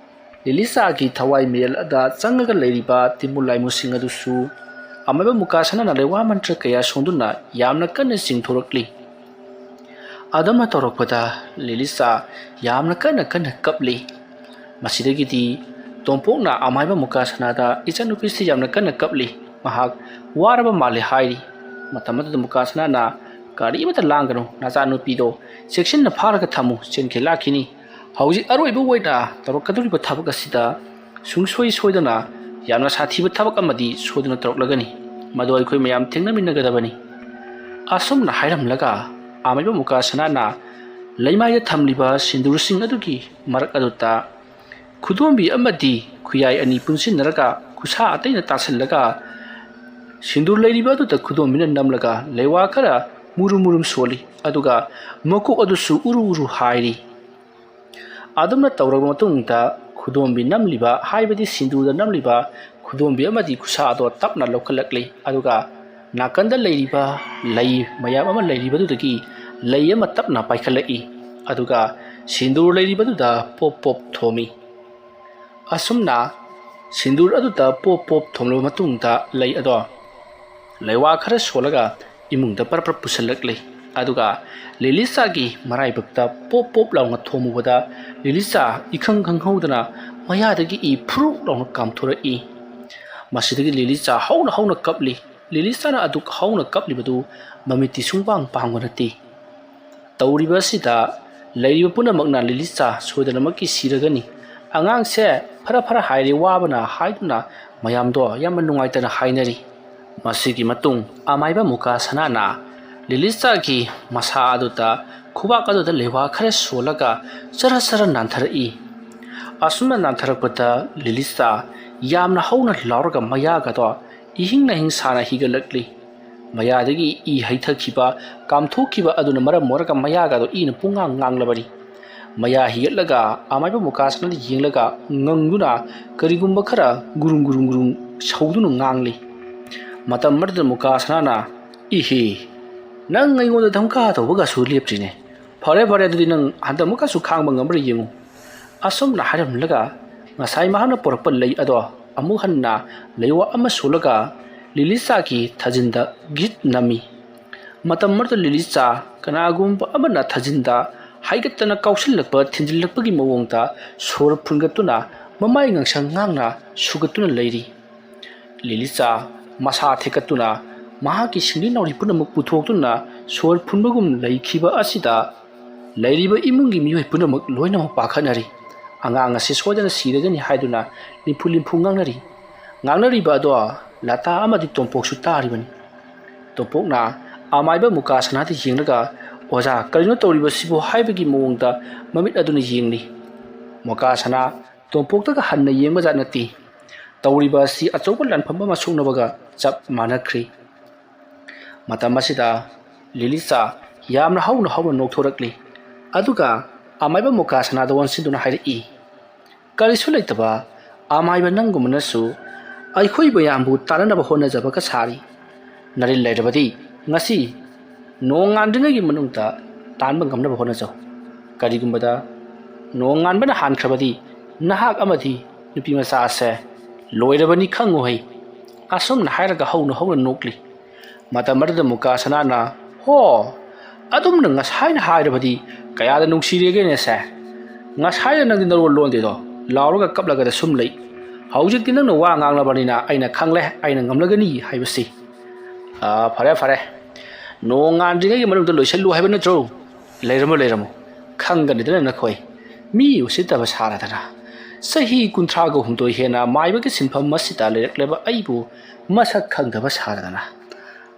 ꯂꯤꯂꯤꯁꯥꯒꯤ ꯊꯋꯥꯏ ꯃꯤꯔꯦꯜ ꯑꯗ ꯆꯪꯉꯒ ꯂꯩꯔꯤꯕ ꯇꯤꯃꯨ ꯂꯥꯏꯃꯨꯁꯤꯡ ꯑꯗꯨꯁꯨ ꯑꯃꯥꯏꯕ ꯃꯨꯀꯥꯁꯅꯥꯅ ꯂꯩꯋꯥ ꯃꯟꯇ꯭ꯔ ꯀꯌꯥ ꯁꯣꯟꯗꯨꯅ ꯌꯥꯝꯅ ꯀꯟꯅ ꯆꯤꯡꯊꯣꯔꯛꯂꯤ꯫ ꯑꯗꯨꯝꯅ ꯇꯧꯔꯛꯄꯗ ꯂꯤꯂꯤꯁꯥ ꯌꯥꯝꯅ ꯀꯟꯅ ꯀꯟꯅ ꯀꯞꯂꯤ꯫ ꯃꯁꯤꯗꯒꯤꯗꯤ ꯇꯣꯝꯄꯣꯛꯅ ꯑꯃꯥꯏꯕ ꯃꯨꯀꯥꯁꯅꯥꯗ, "ꯏꯆꯟꯅꯨꯄꯤꯁꯤ ꯌꯥꯝꯅ ꯀꯟꯅ ꯀꯞꯂꯤ, ꯃꯍꯥꯛ ꯋꯥꯔꯕ ꯃꯥꯜꯂꯦ" ꯍꯥꯏꯔꯤ꯫ ꯃꯇꯝ ꯑꯗꯨꯗ ꯃꯨꯀꯥꯁꯅꯥꯅ, "ꯀꯔꯤꯃꯠꯇ ꯂꯥꯡꯒꯅꯨ, ꯅꯆꯥꯅꯨꯄꯤꯗꯣ ꯆꯦꯛꯁꯤꯟꯅ ꯐꯥꯔꯒ ꯊꯝꯃꯨ, ꯆꯦꯟꯈꯤ ꯂꯥꯛꯈꯤꯅꯤ꯫ ꯍꯧꯖꯤꯛ ꯑꯔꯣꯏꯕ ꯑꯣꯏꯅ ꯇꯧꯔꯛꯀꯗꯧꯔꯤꯕ ꯊꯕꯛ ꯑꯁꯤꯗ ꯁꯨꯡꯁꯣꯏ ꯁꯣꯏꯗꯅ ꯌꯥꯝꯅ ꯁꯥꯊꯤꯕ ꯊꯕꯛ ꯑꯃꯗꯤ ꯁꯣꯏꯗꯅ ꯇꯧꯔꯛꯂꯒꯅꯤ꯫ ꯃꯗꯨ ꯑꯩꯈꯣꯏ ꯃꯌꯥꯝ ꯊꯦꯡꯅꯃꯤꯟꯅꯒꯗꯕꯅꯤ꯫ ꯑꯁꯨꯝꯅ ꯍꯥꯏꯔꯝꯂꯒ ꯑꯃꯥꯏꯕ ꯃꯨꯀꯥ ꯁꯅꯥꯅ ꯂꯩꯃꯥꯏꯗ ꯊꯝꯂꯤꯕ ꯁꯤꯟꯗꯨꯔꯁꯤꯡ ꯑꯗꯨꯒꯤ ꯃꯔꯛ ꯑꯗꯨꯗ ꯈꯨꯗꯣꯝꯕꯤ ꯑꯃꯗꯤ ꯈꯨꯌꯥꯏ ꯑꯅꯤ ꯄꯨꯟꯁꯤꯟꯅꯔꯒ ꯈꯨꯠꯁꯥ ꯑꯇꯩꯅ ꯇꯥꯁꯤꯜꯂꯒ ꯁꯤꯟꯗꯨꯔ ꯂꯩꯔꯤꯕ ꯑꯗꯨꯗ ꯈꯨꯗꯣꯝꯕꯤꯅ ꯅꯝꯂꯒ ꯂꯩꯋꯥ ꯈꯔ ꯃꯨꯔꯨꯝ ꯃꯨꯔꯨꯝ ꯁꯣꯜꯂꯤ, ꯑꯗꯨꯒ ꯃꯀꯣꯛ ꯑꯗꯨꯁꯨ ꯎꯔꯨ ꯎꯔꯨ ꯍꯥꯏꯔꯤ꯫ ꯑꯗꯨꯝꯅ ꯇꯧꯔꯕ ꯃꯇꯨꯡꯗ ꯈꯨꯗꯣꯝꯕꯤ ꯅꯝꯂꯤꯕ, ꯍꯥꯏꯕꯗꯤ ꯁꯤꯟꯗꯨꯔꯗ ꯅꯝꯂꯤꯕ ꯈꯨꯗꯣꯝꯕꯤ ꯑꯃꯗꯤ ꯈꯨꯠꯁꯥ ꯑꯗꯣ ꯇꯞꯅ ꯂꯧꯈꯠꯂꯛꯂꯤ, ꯑꯗꯨꯒ ꯅꯥꯀꯟꯗ ꯂꯩꯔꯤꯕ ꯂꯩ ꯃꯌꯥꯝ ꯑꯃ ꯂꯩꯔꯤꯕꯗꯨꯗꯒꯤ ꯂꯩ ꯑꯃ ꯇꯞꯅ ꯄꯥꯏꯈꯠꯂꯛꯏ, ꯑꯗꯨꯒ ꯁꯤꯟꯗꯨꯔ ꯂꯩꯔꯤꯕꯗꯨꯗ ꯄꯣꯞ ꯄꯣꯞ ꯊꯣꯝꯃꯤ꯫ ꯑꯁꯨꯝꯅ ꯁꯤꯟꯗꯨꯔ ꯑꯗꯨꯗ ꯄꯣꯞ ꯄꯣꯞ ꯊꯣꯝꯂꯕ ꯃꯇꯨꯡꯗ ꯂꯩ ꯑꯗꯣ ꯂꯩꯋꯥ ꯈꯔ ꯁꯣꯜꯂꯒ ꯏꯃꯨꯡꯗ ꯄꯔꯞ ꯄꯔꯞ ꯄꯨꯁꯤꯜꯂꯛꯂꯤ꯫ ꯑꯗꯨꯒ ꯂꯤꯂꯤꯆꯥꯒꯤ ꯃꯔꯥꯏꯕꯛꯇ ꯄꯣꯞ ꯄꯣꯞ ꯂꯥꯎꯅ ꯊꯣꯝꯃꯨꯕꯗ ꯂꯤꯂꯤꯆꯥ ꯏꯈꯪ ꯈꯪꯍꯧꯗꯅ ꯃꯌꯥꯗꯒꯤ ꯏ ꯐꯨꯔꯨꯛ ꯂꯥꯎꯅ ꯀꯥꯝꯊꯣꯔꯛꯏ꯫ ꯃꯁꯤꯗꯒꯤ ꯂꯤꯂꯤꯆꯥ ꯍꯧꯅ ꯍꯧꯅ ꯀꯞꯂꯤ꯫ ꯂꯤꯂꯤꯆꯥꯅ ꯑꯗꯨꯛ ꯍꯧꯅ ꯀꯞꯂꯤꯕꯗꯨ ꯃꯃꯤꯠꯇꯤ ꯁꯨꯡꯄꯥꯡ ꯄꯥꯡꯕ ꯅꯠꯇꯦ꯫ ꯇꯧꯔꯤꯕ ꯑꯁꯤꯗ ꯂꯩꯔꯤꯕ ꯄꯨꯝꯅꯃꯛꯅ ꯂꯤꯂꯤꯆꯥ ꯁꯣꯏꯗꯅꯃꯛꯀꯤ ꯁꯤꯔꯒꯅꯤ, ꯑꯉꯥꯡꯁꯦ ꯐꯔ ꯐꯔ ꯍꯥꯏꯔꯦ ꯋꯥꯕꯅ ꯍꯥꯏꯗꯨꯅ ꯃꯌꯥꯝꯗꯣ ꯌꯥꯝꯅ ꯅꯨꯡꯉꯥꯏꯇꯅ ꯍꯥꯏꯅꯔꯤ꯫ ꯃꯁꯤꯒꯤ ꯃꯇꯨꯡ ꯑꯃꯥꯏꯕ ꯃꯨꯀꯥ ꯁꯅꯥꯅ ꯂꯤꯂꯤꯆꯥꯒꯤ ꯃꯁꯥ ꯑꯗꯨꯗ ꯈꯨꯕꯥꯛ ꯑꯗꯨꯗ ꯂꯩꯋꯥ ꯈꯔ ꯁꯣꯜꯂꯒ ꯆꯔ ꯆꯔ ꯅꯥꯟꯊꯔꯛꯏ꯫ ꯑꯁꯨꯝꯅ ꯅꯥꯟꯊꯔꯛꯄꯗ ꯂꯤꯂꯤꯆꯥ ꯌꯥꯝꯅ ꯍꯧꯅ ꯂꯥꯎꯔꯒ ꯃꯌꯥꯒꯗꯣ ꯏꯍꯤꯡ ꯅꯥꯍꯤꯡ ꯁꯥꯅ ꯍꯤꯒꯠꯂꯛꯂꯤ꯫ ꯃꯌꯥꯗꯒꯤ ꯏ ꯍꯩꯊꯈꯤꯕ, ꯀꯥꯝꯊꯣꯛꯈꯤꯕ ꯑꯗꯨꯅ ꯃꯔꯝ ꯑꯣꯏꯔꯒ ꯃꯌꯥꯒꯗꯣ ꯏꯅ ꯄꯨꯡꯉꯥꯡ ꯉꯥꯡꯂꯕꯅꯤ꯫ ꯃꯌꯥ ꯍꯤꯒꯠꯂꯒ ꯑꯃꯥꯏꯕ ꯃꯨꯀꯥ ꯁꯅꯥꯗ ꯌꯦꯡꯂꯒ ꯉꯪꯗꯨꯅ ꯀꯔꯤꯒꯨꯝꯕ ꯈꯔ ꯒꯨꯔꯨꯡ ꯒꯨꯔꯨꯡ ꯒꯨꯔꯨꯡ ꯁꯧꯗꯨꯅ ꯉꯥꯡꯂꯤ꯫ ꯃꯇꯝ ꯑꯗꯨꯗ ꯃꯨꯀꯥ ꯁꯅꯥꯅ, "ꯏꯍꯦ, ꯅꯪ ꯑꯩꯉꯣꯟꯗ ꯙꯝꯀꯥ ꯇꯧꯕꯒꯁꯨ ꯂꯦꯞꯇ꯭ꯔꯤꯅꯦ꯫ ꯐꯔꯦ ꯐꯔꯦ, ꯑꯗꯨꯗꯤ ꯅꯪ ꯍꯟꯗꯛꯃꯨꯛꯀꯁꯨ ꯈꯥꯡꯕ ꯉꯝꯕ꯭ꯔꯥ ꯌꯦꯡꯉꯨ"꯫ ꯑꯁꯨꯝꯅ ꯍꯥꯏꯔꯝꯂꯒ ꯉꯁꯥꯏ ꯃꯍꯥꯛꯅ ꯄꯨꯔꯛꯄ ꯂꯩ ꯑꯗꯣ ꯑꯃꯨꯛ ꯍꯟꯅ ꯂꯩꯋꯥ ꯑꯃ ꯁꯣꯜꯂꯒ ꯂꯤꯂꯤꯆꯥꯒꯤ ꯊꯥꯖꯤꯟꯗ ꯒꯤꯠ ꯅꯝꯃꯤ꯫ ꯃꯇꯝ ꯑꯗꯨꯗ ꯂꯤꯂꯤꯆꯥ ꯀꯅꯥꯒꯨꯝꯕ ꯑꯃꯅ ꯊꯥꯖꯤꯟꯗ ꯍꯥꯏꯒꯠꯇꯅ ꯀꯥꯎꯁꯤꯜꯂꯛꯄ ꯊꯤꯟꯖꯤꯜꯂꯛꯄꯒꯤ ꯃꯑꯣꯡꯗ ꯁꯣꯔ ꯐꯨꯟꯒꯠꯇꯨꯅ ꯃꯃꯥꯏ ꯉꯥꯡꯁꯪ ꯉꯥꯡꯅ ꯁꯨꯒꯠꯇꯨꯅ ꯂꯩꯔꯤ꯫ ꯂꯤꯂꯤꯆꯥ ꯃꯁꯥ ꯊꯦꯛꯀꯠꯇꯨꯅ ꯃꯍꯥꯛꯀꯤ ꯁꯤꯡꯂꯤ ꯅꯥꯎꯔꯤ ꯄꯨꯝꯅꯃꯛ ꯄꯨꯊꯣꯛꯇꯨꯅ ꯁꯣꯔ ꯐꯨꯟꯕꯒꯨꯝ ꯂꯩꯈꯤꯕ ꯑꯁꯤꯗ ꯂꯩꯔꯤꯕ ꯏꯃꯨꯡꯒꯤ ꯃꯤꯑꯣꯏ ꯄꯨꯝꯅꯃꯛ ꯂꯣꯏꯅꯃꯛ ꯄꯥꯈꯠꯅꯔꯤ꯫ ꯑꯉꯥꯡ ꯑꯁꯤ ꯁꯣꯏꯗꯅ ꯁꯤꯔꯒꯅꯤ ꯍꯥꯏꯗꯨꯅ ꯂꯤꯝꯐꯨ ꯂꯤꯝꯐꯨ ꯉꯥꯡꯅꯔꯤ꯫ ꯉꯥꯡꯅꯔꯤꯕ ꯑꯗꯣ ꯂꯇꯥ ꯑꯃꯗꯤ ꯇꯣꯝꯄꯣꯛꯁꯨ ꯇꯥꯔꯤꯕꯅꯤ꯫ ꯇꯣꯝꯄꯣꯛꯅ ꯑꯃꯥꯏꯕ ꯃꯨꯀꯥ ꯁꯅꯥꯗ ꯌꯦꯡꯂꯒ, "ꯑꯣꯖꯥ, ꯀꯔꯤꯅꯣ ꯇꯧꯔꯤꯕꯁꯤꯕꯨ?" ꯍꯥꯏꯕꯒꯤ ꯃꯑꯣꯡꯗ ꯃꯃꯤꯠ ꯑꯗꯨꯅ ꯌꯦꯡꯂꯤ꯫ ꯃꯨꯀꯥ ꯁꯅꯥ ꯇꯣꯝꯄꯣꯛꯇꯒ ꯍꯟꯅ ꯌꯦꯡꯕꯖꯥꯠ ꯅꯠꯇꯦ꯫ ꯇꯧꯔꯤꯕ ꯑꯁꯤ ꯑꯆꯧꯕ ꯂꯥꯟꯐꯝ ꯑꯃ ꯁꯣꯛꯅꯕꯒ ꯆꯞ ꯃꯥꯟꯅꯈ꯭ꯔꯤ꯫ ꯃꯇꯝ ꯑꯁꯤꯗ ꯂꯤꯂꯤꯆꯥ ꯌꯥꯝꯅ ꯍꯧꯅ ꯍꯧꯅ ꯅꯣꯛꯊꯣꯔꯛꯂꯤ꯫ ꯑꯗꯨꯒ ꯑꯃꯥꯏꯕ ꯃꯨꯀꯥ ꯁꯅꯥꯗ ꯑꯣꯟꯁꯤꯟꯗꯨꯅ ꯍꯥꯏꯔꯛꯏ, "ꯀꯔꯤꯁꯨ ꯂꯩꯇꯕ ꯑꯃꯥꯏꯕ ꯅꯪꯒꯨꯝꯕꯅꯁꯨ ꯑꯩꯈꯣꯏ ꯃꯌꯥꯝꯕꯨ ꯇꯥꯟꯅꯅꯕ ꯍꯣꯠꯅꯖꯕꯒ ꯁꯥꯔꯤ꯫ ꯅꯔꯤꯜ ꯂꯩꯔꯕꯗꯤ ꯉꯁꯤ ꯅꯣꯡꯉꯥꯟꯗ꯭ꯔꯤꯉꯩꯒꯤ ꯃꯅꯨꯡꯗ ꯇꯥꯟꯕ ꯉꯝꯅꯕ ꯍꯣꯠꯅꯖꯧ꯫ ꯀꯔꯤꯒꯨꯝꯕꯗ ꯅꯣꯡꯉꯥꯟꯕꯅ ꯍꯥꯟꯈ꯭ꯔꯕꯗꯤ ꯅꯍꯥꯛ ꯑꯃꯗꯤ ꯅꯨꯄꯤ ꯃꯆꯥ ꯑꯁꯦ ꯂꯣꯏꯔꯕꯅꯤ ꯈꯪꯉꯨ ꯍꯩ꯫" ꯑꯁꯨꯝꯅ ꯍꯥꯏꯔꯒ ꯍꯧꯅ ꯍꯧꯅ ꯅꯣꯛꯂꯤ꯫ ꯃꯇꯝ ꯑꯗꯨꯗ ꯃꯨꯀꯥ ꯁꯅꯥꯅ, "ꯍꯣ, ꯑꯗꯨꯝꯅ ꯉꯁꯥꯏꯅ ꯍꯥꯏꯔꯕꯗꯤ ꯀꯌꯥꯗ ꯅꯨꯡꯁꯤꯔꯦꯒꯦꯅꯦ ꯁꯦ꯫ ꯉꯁꯥꯏꯅ ꯅꯪꯗꯤ ꯅꯔꯣꯜ ꯂꯣꯟꯗꯦꯗꯣ, ꯂꯥꯎꯔꯒ ꯀꯞꯂꯒꯗ ꯁꯨꯝ ꯂꯩ꯫ ꯍꯧꯖꯤꯛꯇꯤ ꯅꯪꯅ ꯋꯥ ꯉꯥꯡꯂꯕꯅꯤꯅ ꯑꯩꯅ ꯈꯪꯂꯦ, ꯑꯩꯅ ꯉꯝꯂꯒꯅꯤ ꯍꯥꯏꯕꯁꯤ꯫ ꯑꯥ, ꯐꯔꯦ, ꯐꯔꯦ꯫ ꯅꯣꯡ ꯉꯥꯟꯗ꯭ꯔꯤꯉꯩꯒꯤ ꯃꯅꯨꯡꯗ ꯂꯣꯏꯁꯤꯜꯂꯨ ꯍꯥꯏꯕ ꯅꯠꯇ꯭ꯔꯣ? ꯂꯩꯔꯝꯃꯣ, ꯂꯩꯔꯝꯃꯣ꯫ ꯈꯪꯒꯅꯤꯗꯅ ꯅꯈꯣꯏ꯫ ꯃꯤ ꯎꯁꯤꯠꯇꯕ ꯁꯥꯔꯗꯅ꯫ ꯆꯍꯤ ꯀꯨꯟꯊ꯭ꯔꯥꯒ ꯍꯨꯝꯗꯣꯏ ꯍꯦꯟꯅ ꯃꯥꯏꯕꯒꯤ ꯁꯤꯟꯐꯝ ꯑꯁꯤꯗ ꯂꯩꯔꯛꯂꯕ ꯑꯩꯕꯨ ꯃꯁꯛ ꯈꯪꯗꯕ ꯁꯥꯔꯗꯅ꯫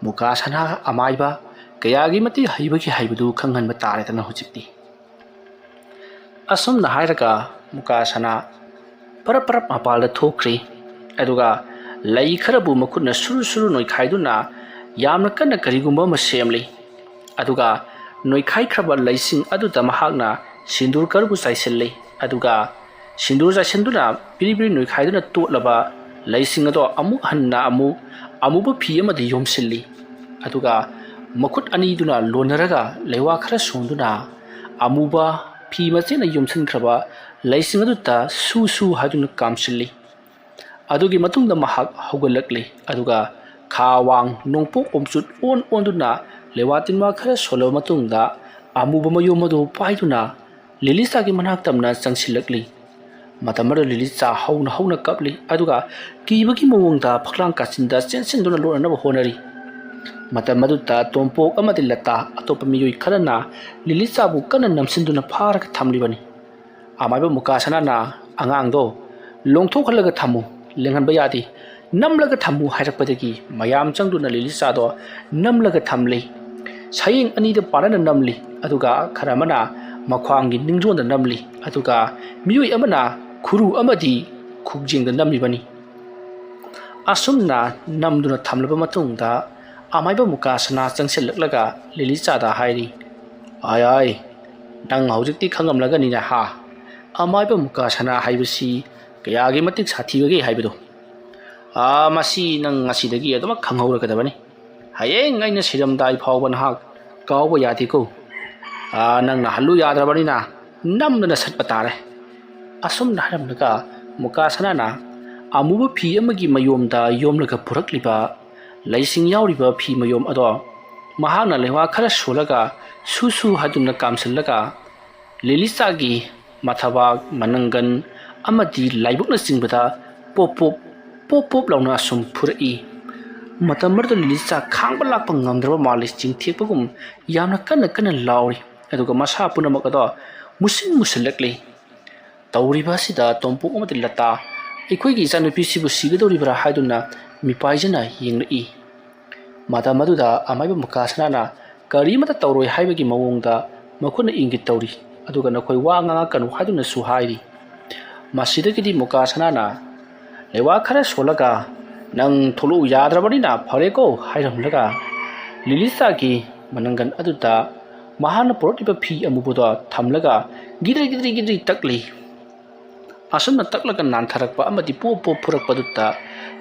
ꯃꯨꯀꯥ ꯁꯅꯥ ꯑꯃꯥꯏꯕ ꯀꯌꯥꯒꯤ ꯃꯇꯤꯛ ꯍꯩꯕꯒꯤ ꯍꯩꯕꯗꯨ ꯈꯪꯍꯟꯕ ꯇꯥꯔꯦꯗꯅ ꯍꯧꯖꯤꯛꯇꯤ꯫" ꯑꯁꯨꯝꯅ ꯍꯥꯏꯔꯒ ꯃꯨꯀꯥ ꯁꯅꯥ ꯄꯔꯞ ꯄꯔꯞ ꯃꯄꯥꯜꯗ ꯊꯣꯛꯈ꯭ꯔꯤ꯫ ꯑꯗꯨꯒ ꯂꯩ ꯈꯔꯕꯨ ꯃꯈꯨꯠꯅ ꯁꯨꯔꯨ ꯁꯨꯔꯨ ꯅꯣꯏꯈꯥꯏꯗꯨꯅ ꯌꯥꯝꯅ ꯀꯟꯅ ꯀꯔꯤꯒꯨꯝꯕ ꯑꯃ ꯁꯦꯝꯂꯤ꯫ ꯑꯗꯨꯒ ꯅꯣꯏꯈꯥꯏꯈ꯭ꯔꯕ ꯂꯩꯁꯤꯡ ꯑꯗꯨꯗ ꯃꯍꯥꯛꯅ ꯁꯤꯟꯗꯨꯔ ꯈꯔꯕꯨ ꯆꯥꯏꯁꯤꯜꯂꯤ꯫ ꯑꯗꯨꯒ ꯁꯤꯟꯗꯨꯔ ꯆꯥꯏꯁꯤꯟꯗꯨꯅ ꯄꯤꯔꯤ ꯄꯤꯔꯤ ꯅꯣꯏꯈꯥꯏꯗꯨꯅ ꯇꯣꯠꯂꯕ ꯂꯩꯁꯤꯡ ꯑꯗꯣ ꯑꯃꯨꯛ ꯍꯟꯅ ꯑꯃꯨꯛ ꯑꯃꯨꯕ ꯐꯤ ꯑꯃꯗ ꯌꯣꯝꯁꯤꯜꯂꯤ꯫ ꯑꯗꯨꯒ ꯃꯈꯨꯠ ꯑꯅꯤꯗꯨꯅ ꯂꯣꯟꯅꯔꯒ ꯂꯩꯋꯥ ꯈꯔ ꯁꯣꯟꯗꯨꯅ ꯑꯃꯨꯕ ꯐꯤ ꯃꯆꯦꯠꯅ ꯌꯣꯝꯁꯤꯟꯈ꯭ꯔꯕ ꯂꯩꯁꯤꯡ ꯑꯗꯨꯗ ꯁꯨ ꯁꯨ ꯍꯥꯏꯗꯨꯅ ꯀꯥꯝꯁꯤꯜꯂꯤ꯫ ꯑꯗꯨꯒꯤ ꯃꯇꯨꯡꯗ ꯃꯍꯥꯛ ꯍꯧꯒꯠꯂꯛꯂꯤ꯫ ꯑꯗꯨꯒ ꯈꯥ ꯋꯥꯡ ꯅꯣꯡꯄꯣꯛ ꯑꯣꯝꯆꯨꯠ ꯑꯣꯟ ꯑꯣꯟꯗꯨꯅ ꯂꯩꯋꯥ ꯇꯤꯟꯋꯥ ꯈꯔ ꯁꯣꯜꯂꯕ ꯃꯇꯨꯡꯗ ꯑꯃꯨꯕ ꯃꯌꯣꯝ ꯑꯗꯨ ꯄꯥꯏꯗꯨꯅ ꯂꯤꯂꯤꯆꯥꯒꯤ ꯃꯅꯥꯛ ꯇꯝꯅ ꯆꯪꯁꯤꯜꯂꯛꯂꯤ꯫ ꯃꯇꯝ ꯑꯗꯨꯗ ꯂꯤꯂꯤꯆꯥ ꯍꯧꯅ ꯍꯧꯅ ꯀꯞꯂꯤ, ꯑꯗꯨꯒ ꯀꯤꯕꯒꯤ ꯃꯑꯣꯡꯗ ꯐꯛꯂꯥꯡ ꯀꯥꯆꯤꯟꯗ ꯆꯦꯟꯁꯤꯟꯗꯨꯅ ꯂꯣꯠꯅꯅꯕ ꯍꯣꯠꯅꯔꯤ꯫ ꯃꯇꯝ ꯑꯗꯨꯗ ꯇꯣꯝꯄꯣꯛ ꯑꯃꯗꯤ ꯂꯇꯥ ꯑꯇꯣꯞꯄ ꯃꯤꯑꯣꯏ ꯈꯔꯅ ꯂꯤꯂꯤꯆꯥꯕꯨ ꯀꯟꯅ ꯅꯝꯁꯤꯟꯗꯨꯅ ꯐꯥꯔꯒ ꯊꯝꯂꯤꯕꯅꯤ꯫ ꯑꯃꯥꯏꯕ ꯃꯨꯀꯥ ꯁꯅꯥꯅ ꯑꯉꯥꯡꯗꯣ ꯂꯣꯡꯊꯣꯛꯍꯜꯂꯒ ꯊꯝꯃꯨ, ꯂꯦꯡꯍꯟꯕ ꯌꯥꯗꯦ꯫ ꯅꯝꯂꯒ ꯊꯝꯃꯨ ꯍꯥꯏꯔꯛꯄꯗꯒꯤ ꯃꯌꯥꯝ ꯆꯪꯗꯨꯅ ꯂꯤꯂꯤꯆꯥꯗꯣ ꯅꯝꯂꯒ ꯊꯝꯂꯤ꯫ ꯁꯌꯦꯡ ꯑꯅꯤꯗ ꯄꯥꯔꯅ ꯅꯝꯂꯤ, ꯑꯗꯨꯒ ꯈꯔ ꯑꯃꯅ ꯃꯈ꯭ꯋꯥꯡꯒꯤ ꯅꯤꯡꯖꯣꯟꯗ ꯅꯝꯂꯤ, ꯑꯗꯨꯒ ꯃꯤꯑꯣꯏ ꯑꯃꯅ ꯈꯨꯔꯨ ꯑꯃꯗꯤ ꯈꯨꯖꯦꯡꯗ ꯅꯝꯂꯤꯕꯅꯤ꯫ ꯑꯁꯨꯝꯅ ꯅꯝꯗꯨꯅ ꯊꯝꯂꯕ ꯃꯇꯨꯡꯗ ꯑꯃꯥꯏꯕ ꯃꯨꯀꯥ ꯁꯅꯥ ꯆꯪꯁꯤꯜꯂꯛꯂꯒ ꯂꯤꯂꯤꯆꯥꯗ ꯍꯥꯏꯔꯤ, "ꯑꯥꯏ ꯑꯥꯏ, ꯅꯪ ꯍꯧꯖꯤꯛꯇꯤ ꯈꯪꯉꯝꯂꯒꯅꯤꯅ ꯍꯥ? ꯑꯃꯥꯏꯕ ꯃꯨꯀꯥ ꯁꯅꯥ ꯍꯥꯏꯕꯁꯤ ꯀꯌꯥꯒꯤ ꯃꯇꯤꯛ ꯁꯥꯊꯤꯕꯒꯦ ꯍꯥꯏꯕꯗꯣ? ꯑꯥ, ꯃꯁꯤ ꯅꯪ ꯉꯁꯤꯗꯒꯤ ꯑꯗꯨꯃꯛ ꯈꯪꯍꯧꯔꯒꯗꯕꯅꯤ꯫ ꯍꯌꯦꯡ ꯑꯩꯅ ꯁꯤꯔꯝꯗꯥꯏ ꯐꯥꯎꯕ ꯅꯍꯥꯛ ꯀꯥꯎꯕ ꯌꯥꯗꯦꯀꯣ꯫ ꯑꯥ, ꯅꯪꯅ ꯍꯜꯂꯨ ꯌꯥꯗ꯭ꯔꯕꯅꯤꯅ ꯅꯝꯗꯅ ꯁꯠꯄ ꯇꯥꯔꯦ"꯫ ꯑꯁꯨꯝꯅ ꯍꯥꯏꯔꯝꯂꯒ ꯃꯨꯀꯥ ꯁꯅꯥꯅ ꯑꯃꯨꯕ ꯐꯤ ꯑꯃꯒꯤ ꯃꯌꯣꯝꯗ ꯌꯣꯝꯂꯒ ꯄꯨꯔꯛꯂꯤꯕ ꯂꯩꯁꯤꯡ ꯌꯥꯎꯔꯤꯕ ꯐꯤ ꯃꯌꯣꯝ ꯑꯗꯣ ꯃꯍꯥꯛꯅ ꯂꯩꯋꯥ ꯈꯔ ꯁꯣꯜꯂꯒ ꯁꯨ ꯁꯨ ꯍꯥꯏꯗꯨꯅ ꯀꯥꯝꯁꯤꯜꯂꯒ ꯂꯤꯂꯤꯆꯥꯒꯤ ꯃꯊꯕꯥꯛ, ꯃꯅꯪꯒꯟ ꯑꯃꯗꯤ ꯂꯥꯏꯕꯛꯅꯆꯤꯡꯕꯗ ꯄꯣꯞ ꯄꯣꯞ, ꯄꯣꯞ ꯄꯣꯞ ꯂꯥꯎꯅ ꯑꯁꯨꯝ ꯐꯨꯔꯛꯏ꯫ ꯃꯇꯝ ꯑꯗꯨꯗ ꯂꯤꯂꯤꯆꯥ ꯈꯥꯡꯕ ꯂꯥꯛꯄ ꯉꯝꯗ꯭ꯔꯕ ꯃꯥꯜꯂꯤ, ꯆꯤꯡꯊꯦꯛꯄꯒꯨꯝ ꯌꯥꯝꯅ ꯀꯟꯅ ꯀꯟꯅ ꯂꯥꯎꯔꯤ꯫ ꯑꯗꯨꯒ ꯃꯁꯥ ꯄꯨꯝꯅꯃꯛ ꯑꯗꯣ ꯃꯨꯁꯤꯟ ꯃꯨꯁꯤꯜꯂꯛꯂꯤ꯫ ꯇꯧꯔꯤꯕ ꯑꯁꯤꯗ ꯇꯣꯝꯄꯣꯛ ꯑꯃꯗꯤ ꯂꯇꯥ ꯑꯩꯈꯣꯏꯒꯤ ꯏꯆꯥꯅꯨꯄꯤꯁꯤꯕꯨ ꯁꯤꯒꯗꯧꯔꯤꯕ꯭ꯔꯥ ꯍꯥꯏꯗꯨꯅ ꯃꯤꯄꯥꯏꯖꯅ ꯌꯦꯡꯂꯛꯏ꯫ ꯃꯇꯝ ꯑꯗꯨꯗ ꯑꯃꯥꯏꯕ ꯃꯨꯀꯥ ꯁꯅꯥꯅ ꯀꯔꯤꯃꯠꯇ ꯇꯧꯔꯣꯏ ꯍꯥꯏꯕꯒꯤ ꯃꯑꯣꯡꯗ ꯃꯈꯨꯠꯅ ꯏꯪꯒꯤꯠ ꯇꯧꯔꯤ, ꯑꯗꯨꯒ "ꯅꯈꯣꯏ ꯋꯥ ꯉꯥꯡꯉꯛꯀꯅꯨ" ꯍꯥꯏꯗꯨꯅꯁꯨ ꯍꯥꯏꯔꯤ꯫ ꯃꯁꯤꯗꯒꯤꯗꯤ ꯃꯨꯀꯥ ꯁꯅꯥꯅ ꯂꯩꯋꯥ ꯈꯔ ꯁꯣꯜꯂꯒ "ꯅꯪ ꯊꯣꯛꯂꯛꯎ ꯌꯥꯗ꯭ꯔꯕꯅꯤꯅ ꯐꯔꯦꯀꯣ" ꯍꯥꯏꯔꯝꯂꯒ ꯂꯤꯂꯤꯆꯥꯒꯤ ꯃꯅꯪꯒꯟ ꯑꯗꯨꯗ ꯃꯍꯥꯛꯅ ꯄꯨꯔꯛꯂꯤꯕ ꯐꯤ ꯑꯃꯨꯕꯗꯣ ꯊꯝꯂꯒ ꯒꯤꯗ꯭ꯔꯤ ꯒꯤꯗ꯭ꯔꯤ ꯒꯤꯗ꯭ꯔꯤ ꯇꯛꯂꯤ꯫ ꯑꯁꯨꯝꯅ ꯇꯛꯂꯒ ꯅꯥꯟꯊꯔꯛꯄ ꯑꯃꯗꯤ ꯄꯣꯞ ꯄꯣꯞ ꯐꯨꯔꯛꯄꯗꯨꯗ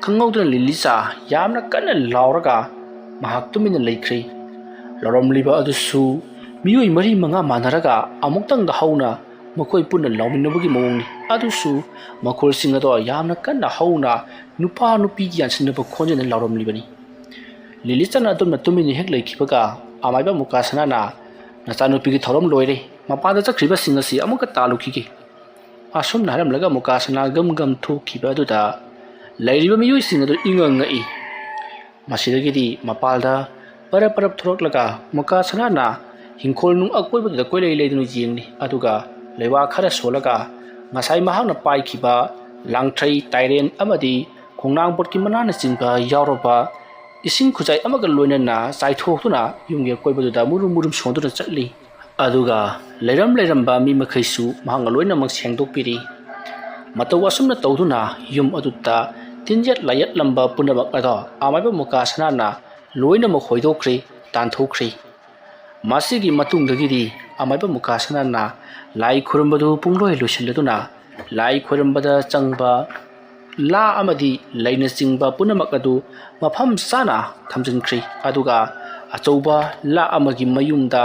ꯈꯪꯍꯧꯗꯅ ꯂꯤꯂꯤꯆꯥ ꯌꯥꯝꯅ ꯀꯟꯅ ꯂꯥꯎꯔꯒ ꯃꯍꯥꯛ ꯇꯨꯃꯤꯟꯅ ꯂꯩꯈ꯭ꯔꯦ꯫ ꯂꯥꯎꯔꯝꯂꯤꯕ ꯑꯗꯨꯁꯨ ꯃꯤꯑꯣꯏ ꯃꯔꯤ ꯃꯉꯥ ꯃꯥꯟꯅꯔꯒ ꯑꯃꯨꯛꯇꯪꯗ ꯍꯧꯅ ꯃꯈꯣꯏ ꯄꯨꯟꯅ ꯂꯥꯎꯃꯤꯟꯅꯕꯒꯤ ꯃꯑꯣꯡꯅꯤ꯫ ꯑꯗꯨꯁꯨ ꯃꯈꯣꯜꯁꯤꯡ ꯑꯗꯣ ꯌꯥꯝꯅ ꯀꯟꯅ ꯍꯧꯅ ꯅꯨꯄꯥ ꯅꯨꯄꯤꯒꯤ ꯌꯥꯟꯁꯤꯟꯅꯕ ꯈꯣꯟꯖꯦꯜꯅ ꯂꯥꯎꯔꯝꯂꯤꯕꯅꯤ꯫ ꯂꯤꯂꯤꯆꯥꯅ ꯑꯗꯨꯝꯅ ꯇꯨꯃꯤꯟꯅ ꯍꯦꯛ ꯂꯩꯈꯤꯕꯒ ꯑꯃꯥꯏꯕ ꯃꯨꯀꯥ ꯁꯅꯥꯅ "ꯅꯆꯥꯅꯨꯄꯤꯒꯤ ꯊꯧꯔꯝ ꯂꯣꯏꯔꯦ, ꯃꯄꯥꯟꯗ ꯆꯠꯈ꯭ꯔꯤꯕꯁꯤꯡ ꯑꯁꯤ ꯑꯃꯨꯛꯀ ꯇꯥꯜꯂꯨꯈꯤꯒꯦ"꯫ ꯑꯁꯨꯝꯅ ꯍꯥꯏꯔꯝꯂꯒ ꯃꯨꯀꯥ ꯁꯅꯥ ꯒꯝ ꯒꯝ ꯊꯣꯛꯈꯤꯕ ꯑꯗꯨꯗ ꯂꯩꯔꯤꯕ ꯃꯤꯑꯣꯏꯁꯤꯡ ꯑꯗꯨ ꯏꯉꯛ ꯉꯛꯏ꯫ ꯃꯁꯤꯗꯒꯤꯗꯤ ꯃꯄꯥꯜꯗ ꯄꯔꯞ ꯄꯔꯞ ꯊꯣꯔꯛꯂꯒ ꯃꯨꯀꯥ ꯁꯅꯥꯅ ꯍꯤꯡꯈꯣꯜ ꯅꯨꯡ ꯑꯀꯣꯏꯕꯗꯨꯗ ꯀꯣꯏꯂꯩ ꯂꯩꯗꯨꯅ ꯌꯦꯡꯂꯤ, ꯑꯗꯨꯒ ꯂꯩꯋꯥ ꯈꯔ ꯁꯣꯜꯂꯒ ꯉꯁꯥꯏ ꯃꯍꯥꯛꯅ ꯄꯥꯏꯈꯤꯕ ꯂꯥꯡꯊ꯭ꯔꯩ, ꯇꯥꯏꯔꯦꯟ ꯑꯃꯗꯤ ꯈꯣꯡꯅꯥꯡ ꯄꯣꯠꯀꯤ ꯃꯅꯥꯅꯆꯤꯡꯕ ꯌꯥꯎꯔꯕ ꯏꯁꯤꯡ ꯈꯨꯖꯥꯏ ꯑꯃꯒ ꯂꯣꯏꯅꯅ ꯆꯥꯏꯊꯣꯛꯇꯨꯅ ꯌꯨꯝꯒꯤ ꯑꯀꯣꯏꯕꯗꯨꯗ ꯃꯨꯔꯨꯝ ꯃꯨꯔꯨꯝ ꯁꯣꯟꯗꯨꯅ ꯆꯠꯂꯤ꯫ ꯑꯗꯨꯒ ꯂꯩꯔꯝ ꯂꯩꯔꯝꯕ ꯃꯤ ꯃꯈꯩꯁꯨ ꯃꯍꯥꯛꯅ ꯂꯣꯏꯅꯃꯛ ꯁꯦꯡꯗꯣꯛꯄꯤꯔꯤ꯫ ꯃꯇꯧ ꯑꯁꯨꯝꯅ ꯇꯧꯗꯨꯅ ꯌꯨꯝ ꯑꯗꯨꯗ ꯇꯤꯟ ꯌꯦꯠ ꯂꯥꯏꯌꯦꯠꯂꯝꯕ ꯄꯨꯝꯅꯃꯛ ꯑꯗꯣ ꯑꯃꯥꯏꯕ ꯃꯨꯀꯥ ꯁꯅꯥꯅ ꯂꯣꯏꯅꯃꯛ ꯍꯣꯏꯗꯣꯛꯈ꯭ꯔꯦ, ꯇꯥꯟꯊꯣꯛꯈ꯭ꯔꯦ꯫ ꯃꯁꯤꯒꯤ ꯃꯇꯨꯡꯗꯒꯤꯗꯤ ꯑꯃꯥꯏꯕ ꯃꯨꯀꯥ ꯁꯅꯥꯅ ꯂꯥꯏ ꯈꯨꯔꯨꯝꯕꯗꯨ ꯄꯨꯡꯂꯣꯏ ꯂꯣꯏꯁꯤꯜꯂꯗꯨꯅ ꯂꯥꯏ ꯈꯨꯔꯨꯝꯕꯗ ꯆꯪꯕ ꯂꯥ ꯑꯃꯗꯤ ꯂꯩꯅꯆꯤꯡꯕ ꯄꯨꯝꯅꯃꯛ ꯑꯗꯨ ꯃꯐꯝ ꯆꯥꯅ ꯊꯝꯖꯤꯟꯈ꯭ꯔꯦ꯫ ꯑꯗꯨꯒ ꯑꯆꯧꯕ ꯂꯥ ꯑꯃꯒꯤ ꯃꯌꯨꯝꯗ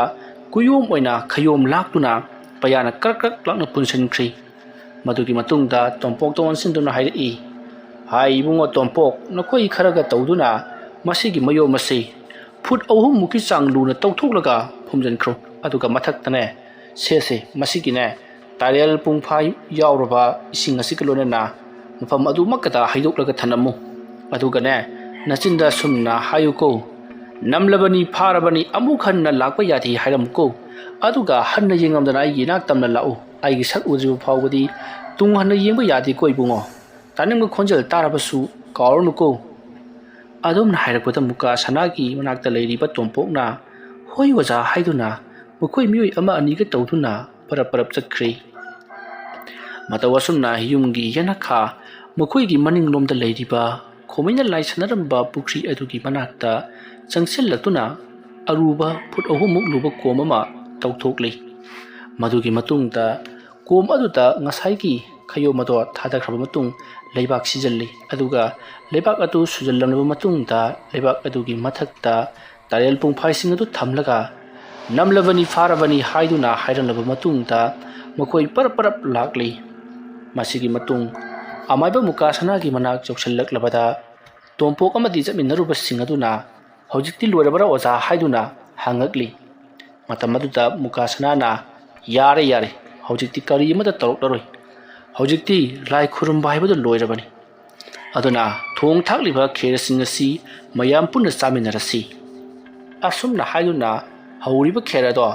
ꯀꯨꯌꯣꯝ ꯑꯣꯏꯅ ꯈꯌꯣꯝ ꯂꯥꯛꯇꯨꯅ ꯄꯩꯌꯥꯅ ꯀ꯭ꯔꯛ ꯀ꯭ꯔꯛ ꯂꯥꯛꯅ ꯄꯨꯟꯁꯤꯟꯈ꯭ꯔꯦ꯫ ꯃꯗꯨꯒꯤ ꯃꯇꯨꯡꯗ ꯇꯣꯝꯄꯣꯛꯇ ꯑꯣꯟꯁꯤꯟꯗꯨꯅ ꯍꯥꯏꯔꯛꯏ, "ꯍꯥꯏ ꯏꯕꯨꯡꯉꯣ ꯇꯣꯝꯄꯣꯛ, ꯅꯈꯣꯏ ꯈꯔꯒ ꯇꯧꯗꯨꯅ ꯃꯁꯤꯒꯤ ꯃꯌꯣꯝ ꯑꯁꯤ ꯐꯨꯠ ꯑꯍꯨꯝꯃꯨꯛꯀꯤ ꯆꯥꯡ ꯂꯨꯅ ꯇꯧꯊꯣꯛꯂꯒ ꯐꯨꯝꯖꯤꯟꯈ꯭ꯔꯣ꯫ ꯑꯗꯨꯒ ꯃꯊꯛꯇꯅꯦ, ꯁꯦꯁꯦ, ꯃꯁꯤꯒꯤꯅꯦ, ꯇꯥꯔꯦꯜ ꯄꯨꯡꯐꯥꯏ ꯌꯥꯎꯔꯕ ꯏꯁꯤꯡ ꯑꯁꯤꯒ ꯂꯣꯏꯅꯅ ꯃꯐꯝ ꯑꯗꯨꯃꯛꯀꯗ ꯍꯩꯗꯣꯛꯂꯒ ꯊꯅꯝꯃꯨ꯫ ꯑꯗꯨꯒꯅꯦ, ꯅꯆꯤꯟꯗ ꯁꯨꯝꯅ ꯍꯥꯏꯌꯨꯀꯣ, 'ꯅꯝꯂꯕꯅꯤ, ꯐꯥꯔꯕꯅꯤ, ꯑꯃꯨꯛ ꯍꯟꯅ ꯂꯥꯛꯄ ꯌꯥꯗꯦ' ꯍꯥꯏꯔꯝꯃꯨꯀꯣ꯫ ꯑꯗꯨꯒ ꯍꯟꯅ ꯌꯦꯡꯉꯝꯗꯅ ꯑꯩꯒꯤ ꯏꯅꯥꯛ ꯇꯝꯅ ꯂꯥꯛꯎ꯫ ꯑꯩꯒꯤ ꯁꯛ ꯎꯗ꯭ꯔꯤꯕ ꯐꯥꯎꯕꯗꯤ ꯇꯨꯡ ꯍꯟꯅ ꯌꯦꯡꯕ ꯌꯥꯗꯦꯀꯣ ꯏꯕꯨꯡꯉꯣ꯫ ꯇꯥꯅꯤꯡꯕ ꯈꯣꯟꯖꯦꯜ ꯇꯥꯔꯕꯁꯨ ꯀꯥꯎꯔꯅꯨꯀꯣ꯫ ꯑꯗꯨꯝꯅ ꯍꯥꯏꯔꯛꯄꯗ ꯃꯨꯀꯥ ꯁꯅꯥꯒꯤ ꯃꯅꯥꯛꯇ ꯂꯩꯔꯤꯕ ꯇꯣꯝꯄꯣꯛꯅ "ꯍꯣꯏ ꯑꯣꯖꯥ" ꯍꯥꯏꯗꯨꯅ ꯃꯈꯣꯏ ꯃꯤꯑꯣꯏ ꯑꯃ ꯑꯅꯤꯒ ꯇꯧꯗꯨꯅ ꯄꯔꯞ ꯄꯔꯞ ꯆꯠꯈ꯭ꯔꯦ꯫ ꯃꯇꯧ ꯑꯁꯨꯝꯅ ꯌꯨꯝꯒꯤ ꯌꯦꯅꯈꯥ ꯃꯈꯣꯏꯒꯤ ꯃꯅꯤꯡꯂꯣꯝꯗ ꯂꯩꯔꯤꯕ ꯈꯣꯃꯩꯅ ꯂꯥꯏ ꯁꯥꯟꯅꯔꯝꯕ ꯄꯨꯈ꯭ꯔꯤ ꯑꯗꯨꯒꯤ ꯃꯅꯥꯛꯇ ꯆꯪꯁꯤꯜꯂꯛꯇꯨꯅ ꯑꯔꯨꯕ ꯐꯨꯠ ꯑꯍꯨꯝꯃꯨꯛ ꯂꯨꯕ ꯀꯣꯝ ꯑꯃ ꯇꯧꯊꯣꯛꯂꯤ꯫ ꯃꯗꯨꯒꯤ ꯃꯇꯨꯡꯗ ꯀꯣꯝ ꯑꯗꯨꯗ ꯉꯁꯥꯏꯒꯤ ꯈꯌꯣꯝ ꯑꯗꯣ ꯊꯥꯗꯈ꯭ꯔꯕ ꯃꯇꯨꯡ ꯂꯩꯕꯥꯛ ꯁꯤꯖꯤꯜꯂꯤ꯫ ꯑꯗꯨꯒ ꯂꯩꯕꯥꯛ ꯑꯗꯨ ꯁꯨꯖꯜꯂꯝꯂꯕ ꯃꯇꯨꯡꯗ ꯂꯩꯕꯥꯛ ꯑꯗꯨꯒꯤ ꯃꯊꯛꯇ ꯇꯥꯔꯦꯜ ꯄꯨꯡꯐꯥꯏꯁꯤꯡ ꯑꯗꯨ ꯊꯝꯂꯒ "ꯅꯝꯂꯕꯅꯤ, ꯐꯥꯔꯕꯅꯤ" ꯍꯥꯏꯗꯨꯅ ꯍꯥꯏꯔꯝꯂꯕ ꯃꯇꯨꯡꯗ ꯃꯈꯣꯏ ꯄꯔꯞ ꯄꯔꯞ ꯂꯥꯛꯂꯤ꯫ ꯃꯁꯤꯒꯤ ꯃꯇꯨꯡ ꯑꯃꯥꯏꯕ ꯃꯨꯀꯥ ꯁꯅꯥꯒꯤ ꯃꯅꯥꯛ ꯌꯧꯁꯤꯜꯂꯛꯂꯕꯗ ꯇꯣꯝꯄꯣꯛ ꯑꯃꯗꯤ ꯆꯠꯃꯤꯟꯅꯔꯨꯕꯁꯤꯡ ꯑꯗꯨꯅ "ꯍꯧꯖꯤꯛꯇꯤ ꯂꯣꯏꯔꯕ꯭ꯔꯥ ꯑꯣꯖꯥ?" ꯍꯥꯏꯗꯨꯅ ꯍꯪꯉꯛꯂꯤ꯫ ꯃꯇꯝ ꯑꯗꯨꯗ ꯃꯨꯀꯥ ꯁꯅꯥꯅ "ꯌꯥꯔꯦ, ꯌꯥꯔꯦ, ꯍꯧꯖꯤꯛꯇꯤ ꯀꯔꯤ ꯑꯃꯠꯇ ꯇꯧꯔꯛꯂꯔꯣꯏ꯫ ꯍꯧꯖꯤꯛꯇꯤ ꯂꯥꯏ ꯈꯨꯔꯨꯝꯕ ꯍꯥꯏꯕꯗꯨ ꯂꯣꯏꯔꯕꯅꯤ꯫ ꯑꯗꯨꯅ ꯊꯣꯡ ꯊꯥꯛꯂꯤꯕ ꯈꯦꯔꯁꯤꯡ ꯑꯁꯤ ꯃꯌꯥꯝ ꯄꯨꯟꯅ ꯆꯥꯃꯤꯟꯅꯔꯁꯤ"꯫ ꯑꯁꯨꯝꯅ ꯍꯥꯏꯗꯨꯅ ꯍꯧꯔꯤꯕ ꯈꯦꯔ ꯑꯗꯣ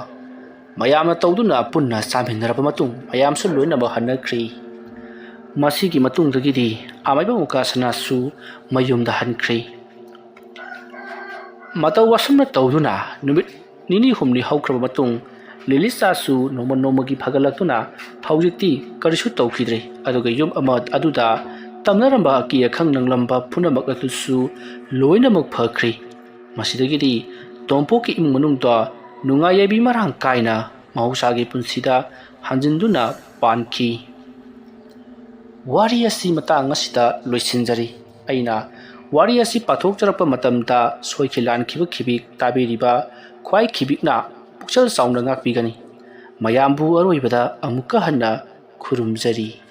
ꯃꯌꯥꯝꯅ ꯇꯧꯗꯨꯅ ꯄꯨꯟꯅ ꯆꯥꯃꯤꯟꯅꯔꯕ ꯃꯇꯨꯡ ꯃꯌꯥꯝꯁꯨ ꯂꯣꯏꯅꯃꯛ ꯍꯟꯅꯈ꯭ꯔꯤ꯫ ꯃꯁꯤꯒꯤ ꯃꯇꯨꯡꯗꯒꯤꯗꯤ ꯑꯃꯥꯏꯕ ꯃꯨꯀꯥꯁꯅꯥꯁꯨ ꯃꯌꯨꯝꯗ ꯍꯟꯈ꯭ꯔꯦ꯫ ꯃꯇꯧ ꯑꯁꯨꯝꯅ ꯇꯧꯗꯨꯅ ꯅꯨꯃꯤꯠ ꯅꯤꯅꯤ ꯍꯨꯝꯅꯤ ꯍꯧꯈ꯭ꯔꯕ ꯃꯇꯨꯡ, ꯂꯤꯂꯤꯁꯥꯁꯨ ꯅꯣꯡꯃ ꯅꯣꯡꯃꯒꯤ ꯐꯒꯠꯂꯛꯇꯨꯅ ꯍꯧꯖꯤꯛꯇꯤ ꯀꯔꯤꯁꯨ ꯇꯧꯈꯤꯗ꯭ꯔꯦ꯫ ꯑꯗꯨꯒ ꯌꯨꯝ ꯑꯃ ꯑꯗꯨꯗ ꯇꯝꯅꯔꯝꯕ ꯑꯀꯤ ꯑꯈꯪ ꯅꯪꯂꯝꯕ ꯄꯨꯝꯅꯃꯛ ꯑꯗꯨꯁꯨ ꯂꯣꯏꯅꯃꯛ ꯐꯈ꯭ꯔꯦ꯫ ꯃꯁꯤꯗꯒꯤꯗꯤ ꯇꯣꯝꯄꯣꯛꯀꯤ ꯏꯃꯨꯡ ꯃꯅꯨꯡꯗ ꯅꯨꯡꯉꯥꯏ ꯌꯥꯏꯕꯤ ꯃꯔꯥꯡ ꯀꯥꯏꯅ ꯃꯍꯧꯁꯥꯒꯤ ꯄꯨꯟꯁꯤꯗ ꯍꯟꯖꯤꯟꯗꯨꯅ ꯄꯥꯟꯈꯤ꯫ ꯋꯥꯔꯤ ꯑꯁꯤ ꯃꯇꯥꯡ ꯑꯁꯤꯗ ꯂꯣꯏꯁꯤꯟꯖꯔꯤ꯫ ꯑꯩꯅ ꯋꯥꯔꯤ ꯑꯁꯤ ꯄꯥꯊꯣꯛꯆꯔꯛꯄ ꯃꯇꯝꯗ ꯁꯣꯏꯈꯤ ꯂꯥꯟꯈꯤꯕ ꯈꯤꯕꯤꯛ ꯇꯥꯕꯤꯔꯤꯕ ꯈ꯭ꯋꯥꯏ ꯈꯤꯕꯤꯛꯅ ꯄꯨꯛꯆꯦꯜ ꯆꯥꯎꯅ ꯉꯥꯛꯄꯤꯒꯅꯤ꯫ ꯃꯌꯥꯝꯕꯨ ꯑꯔꯣꯏꯕꯗ ꯑꯃꯨꯛꯀ ꯍꯟꯅ ꯈꯨꯔꯨꯝꯖꯔꯤ꯫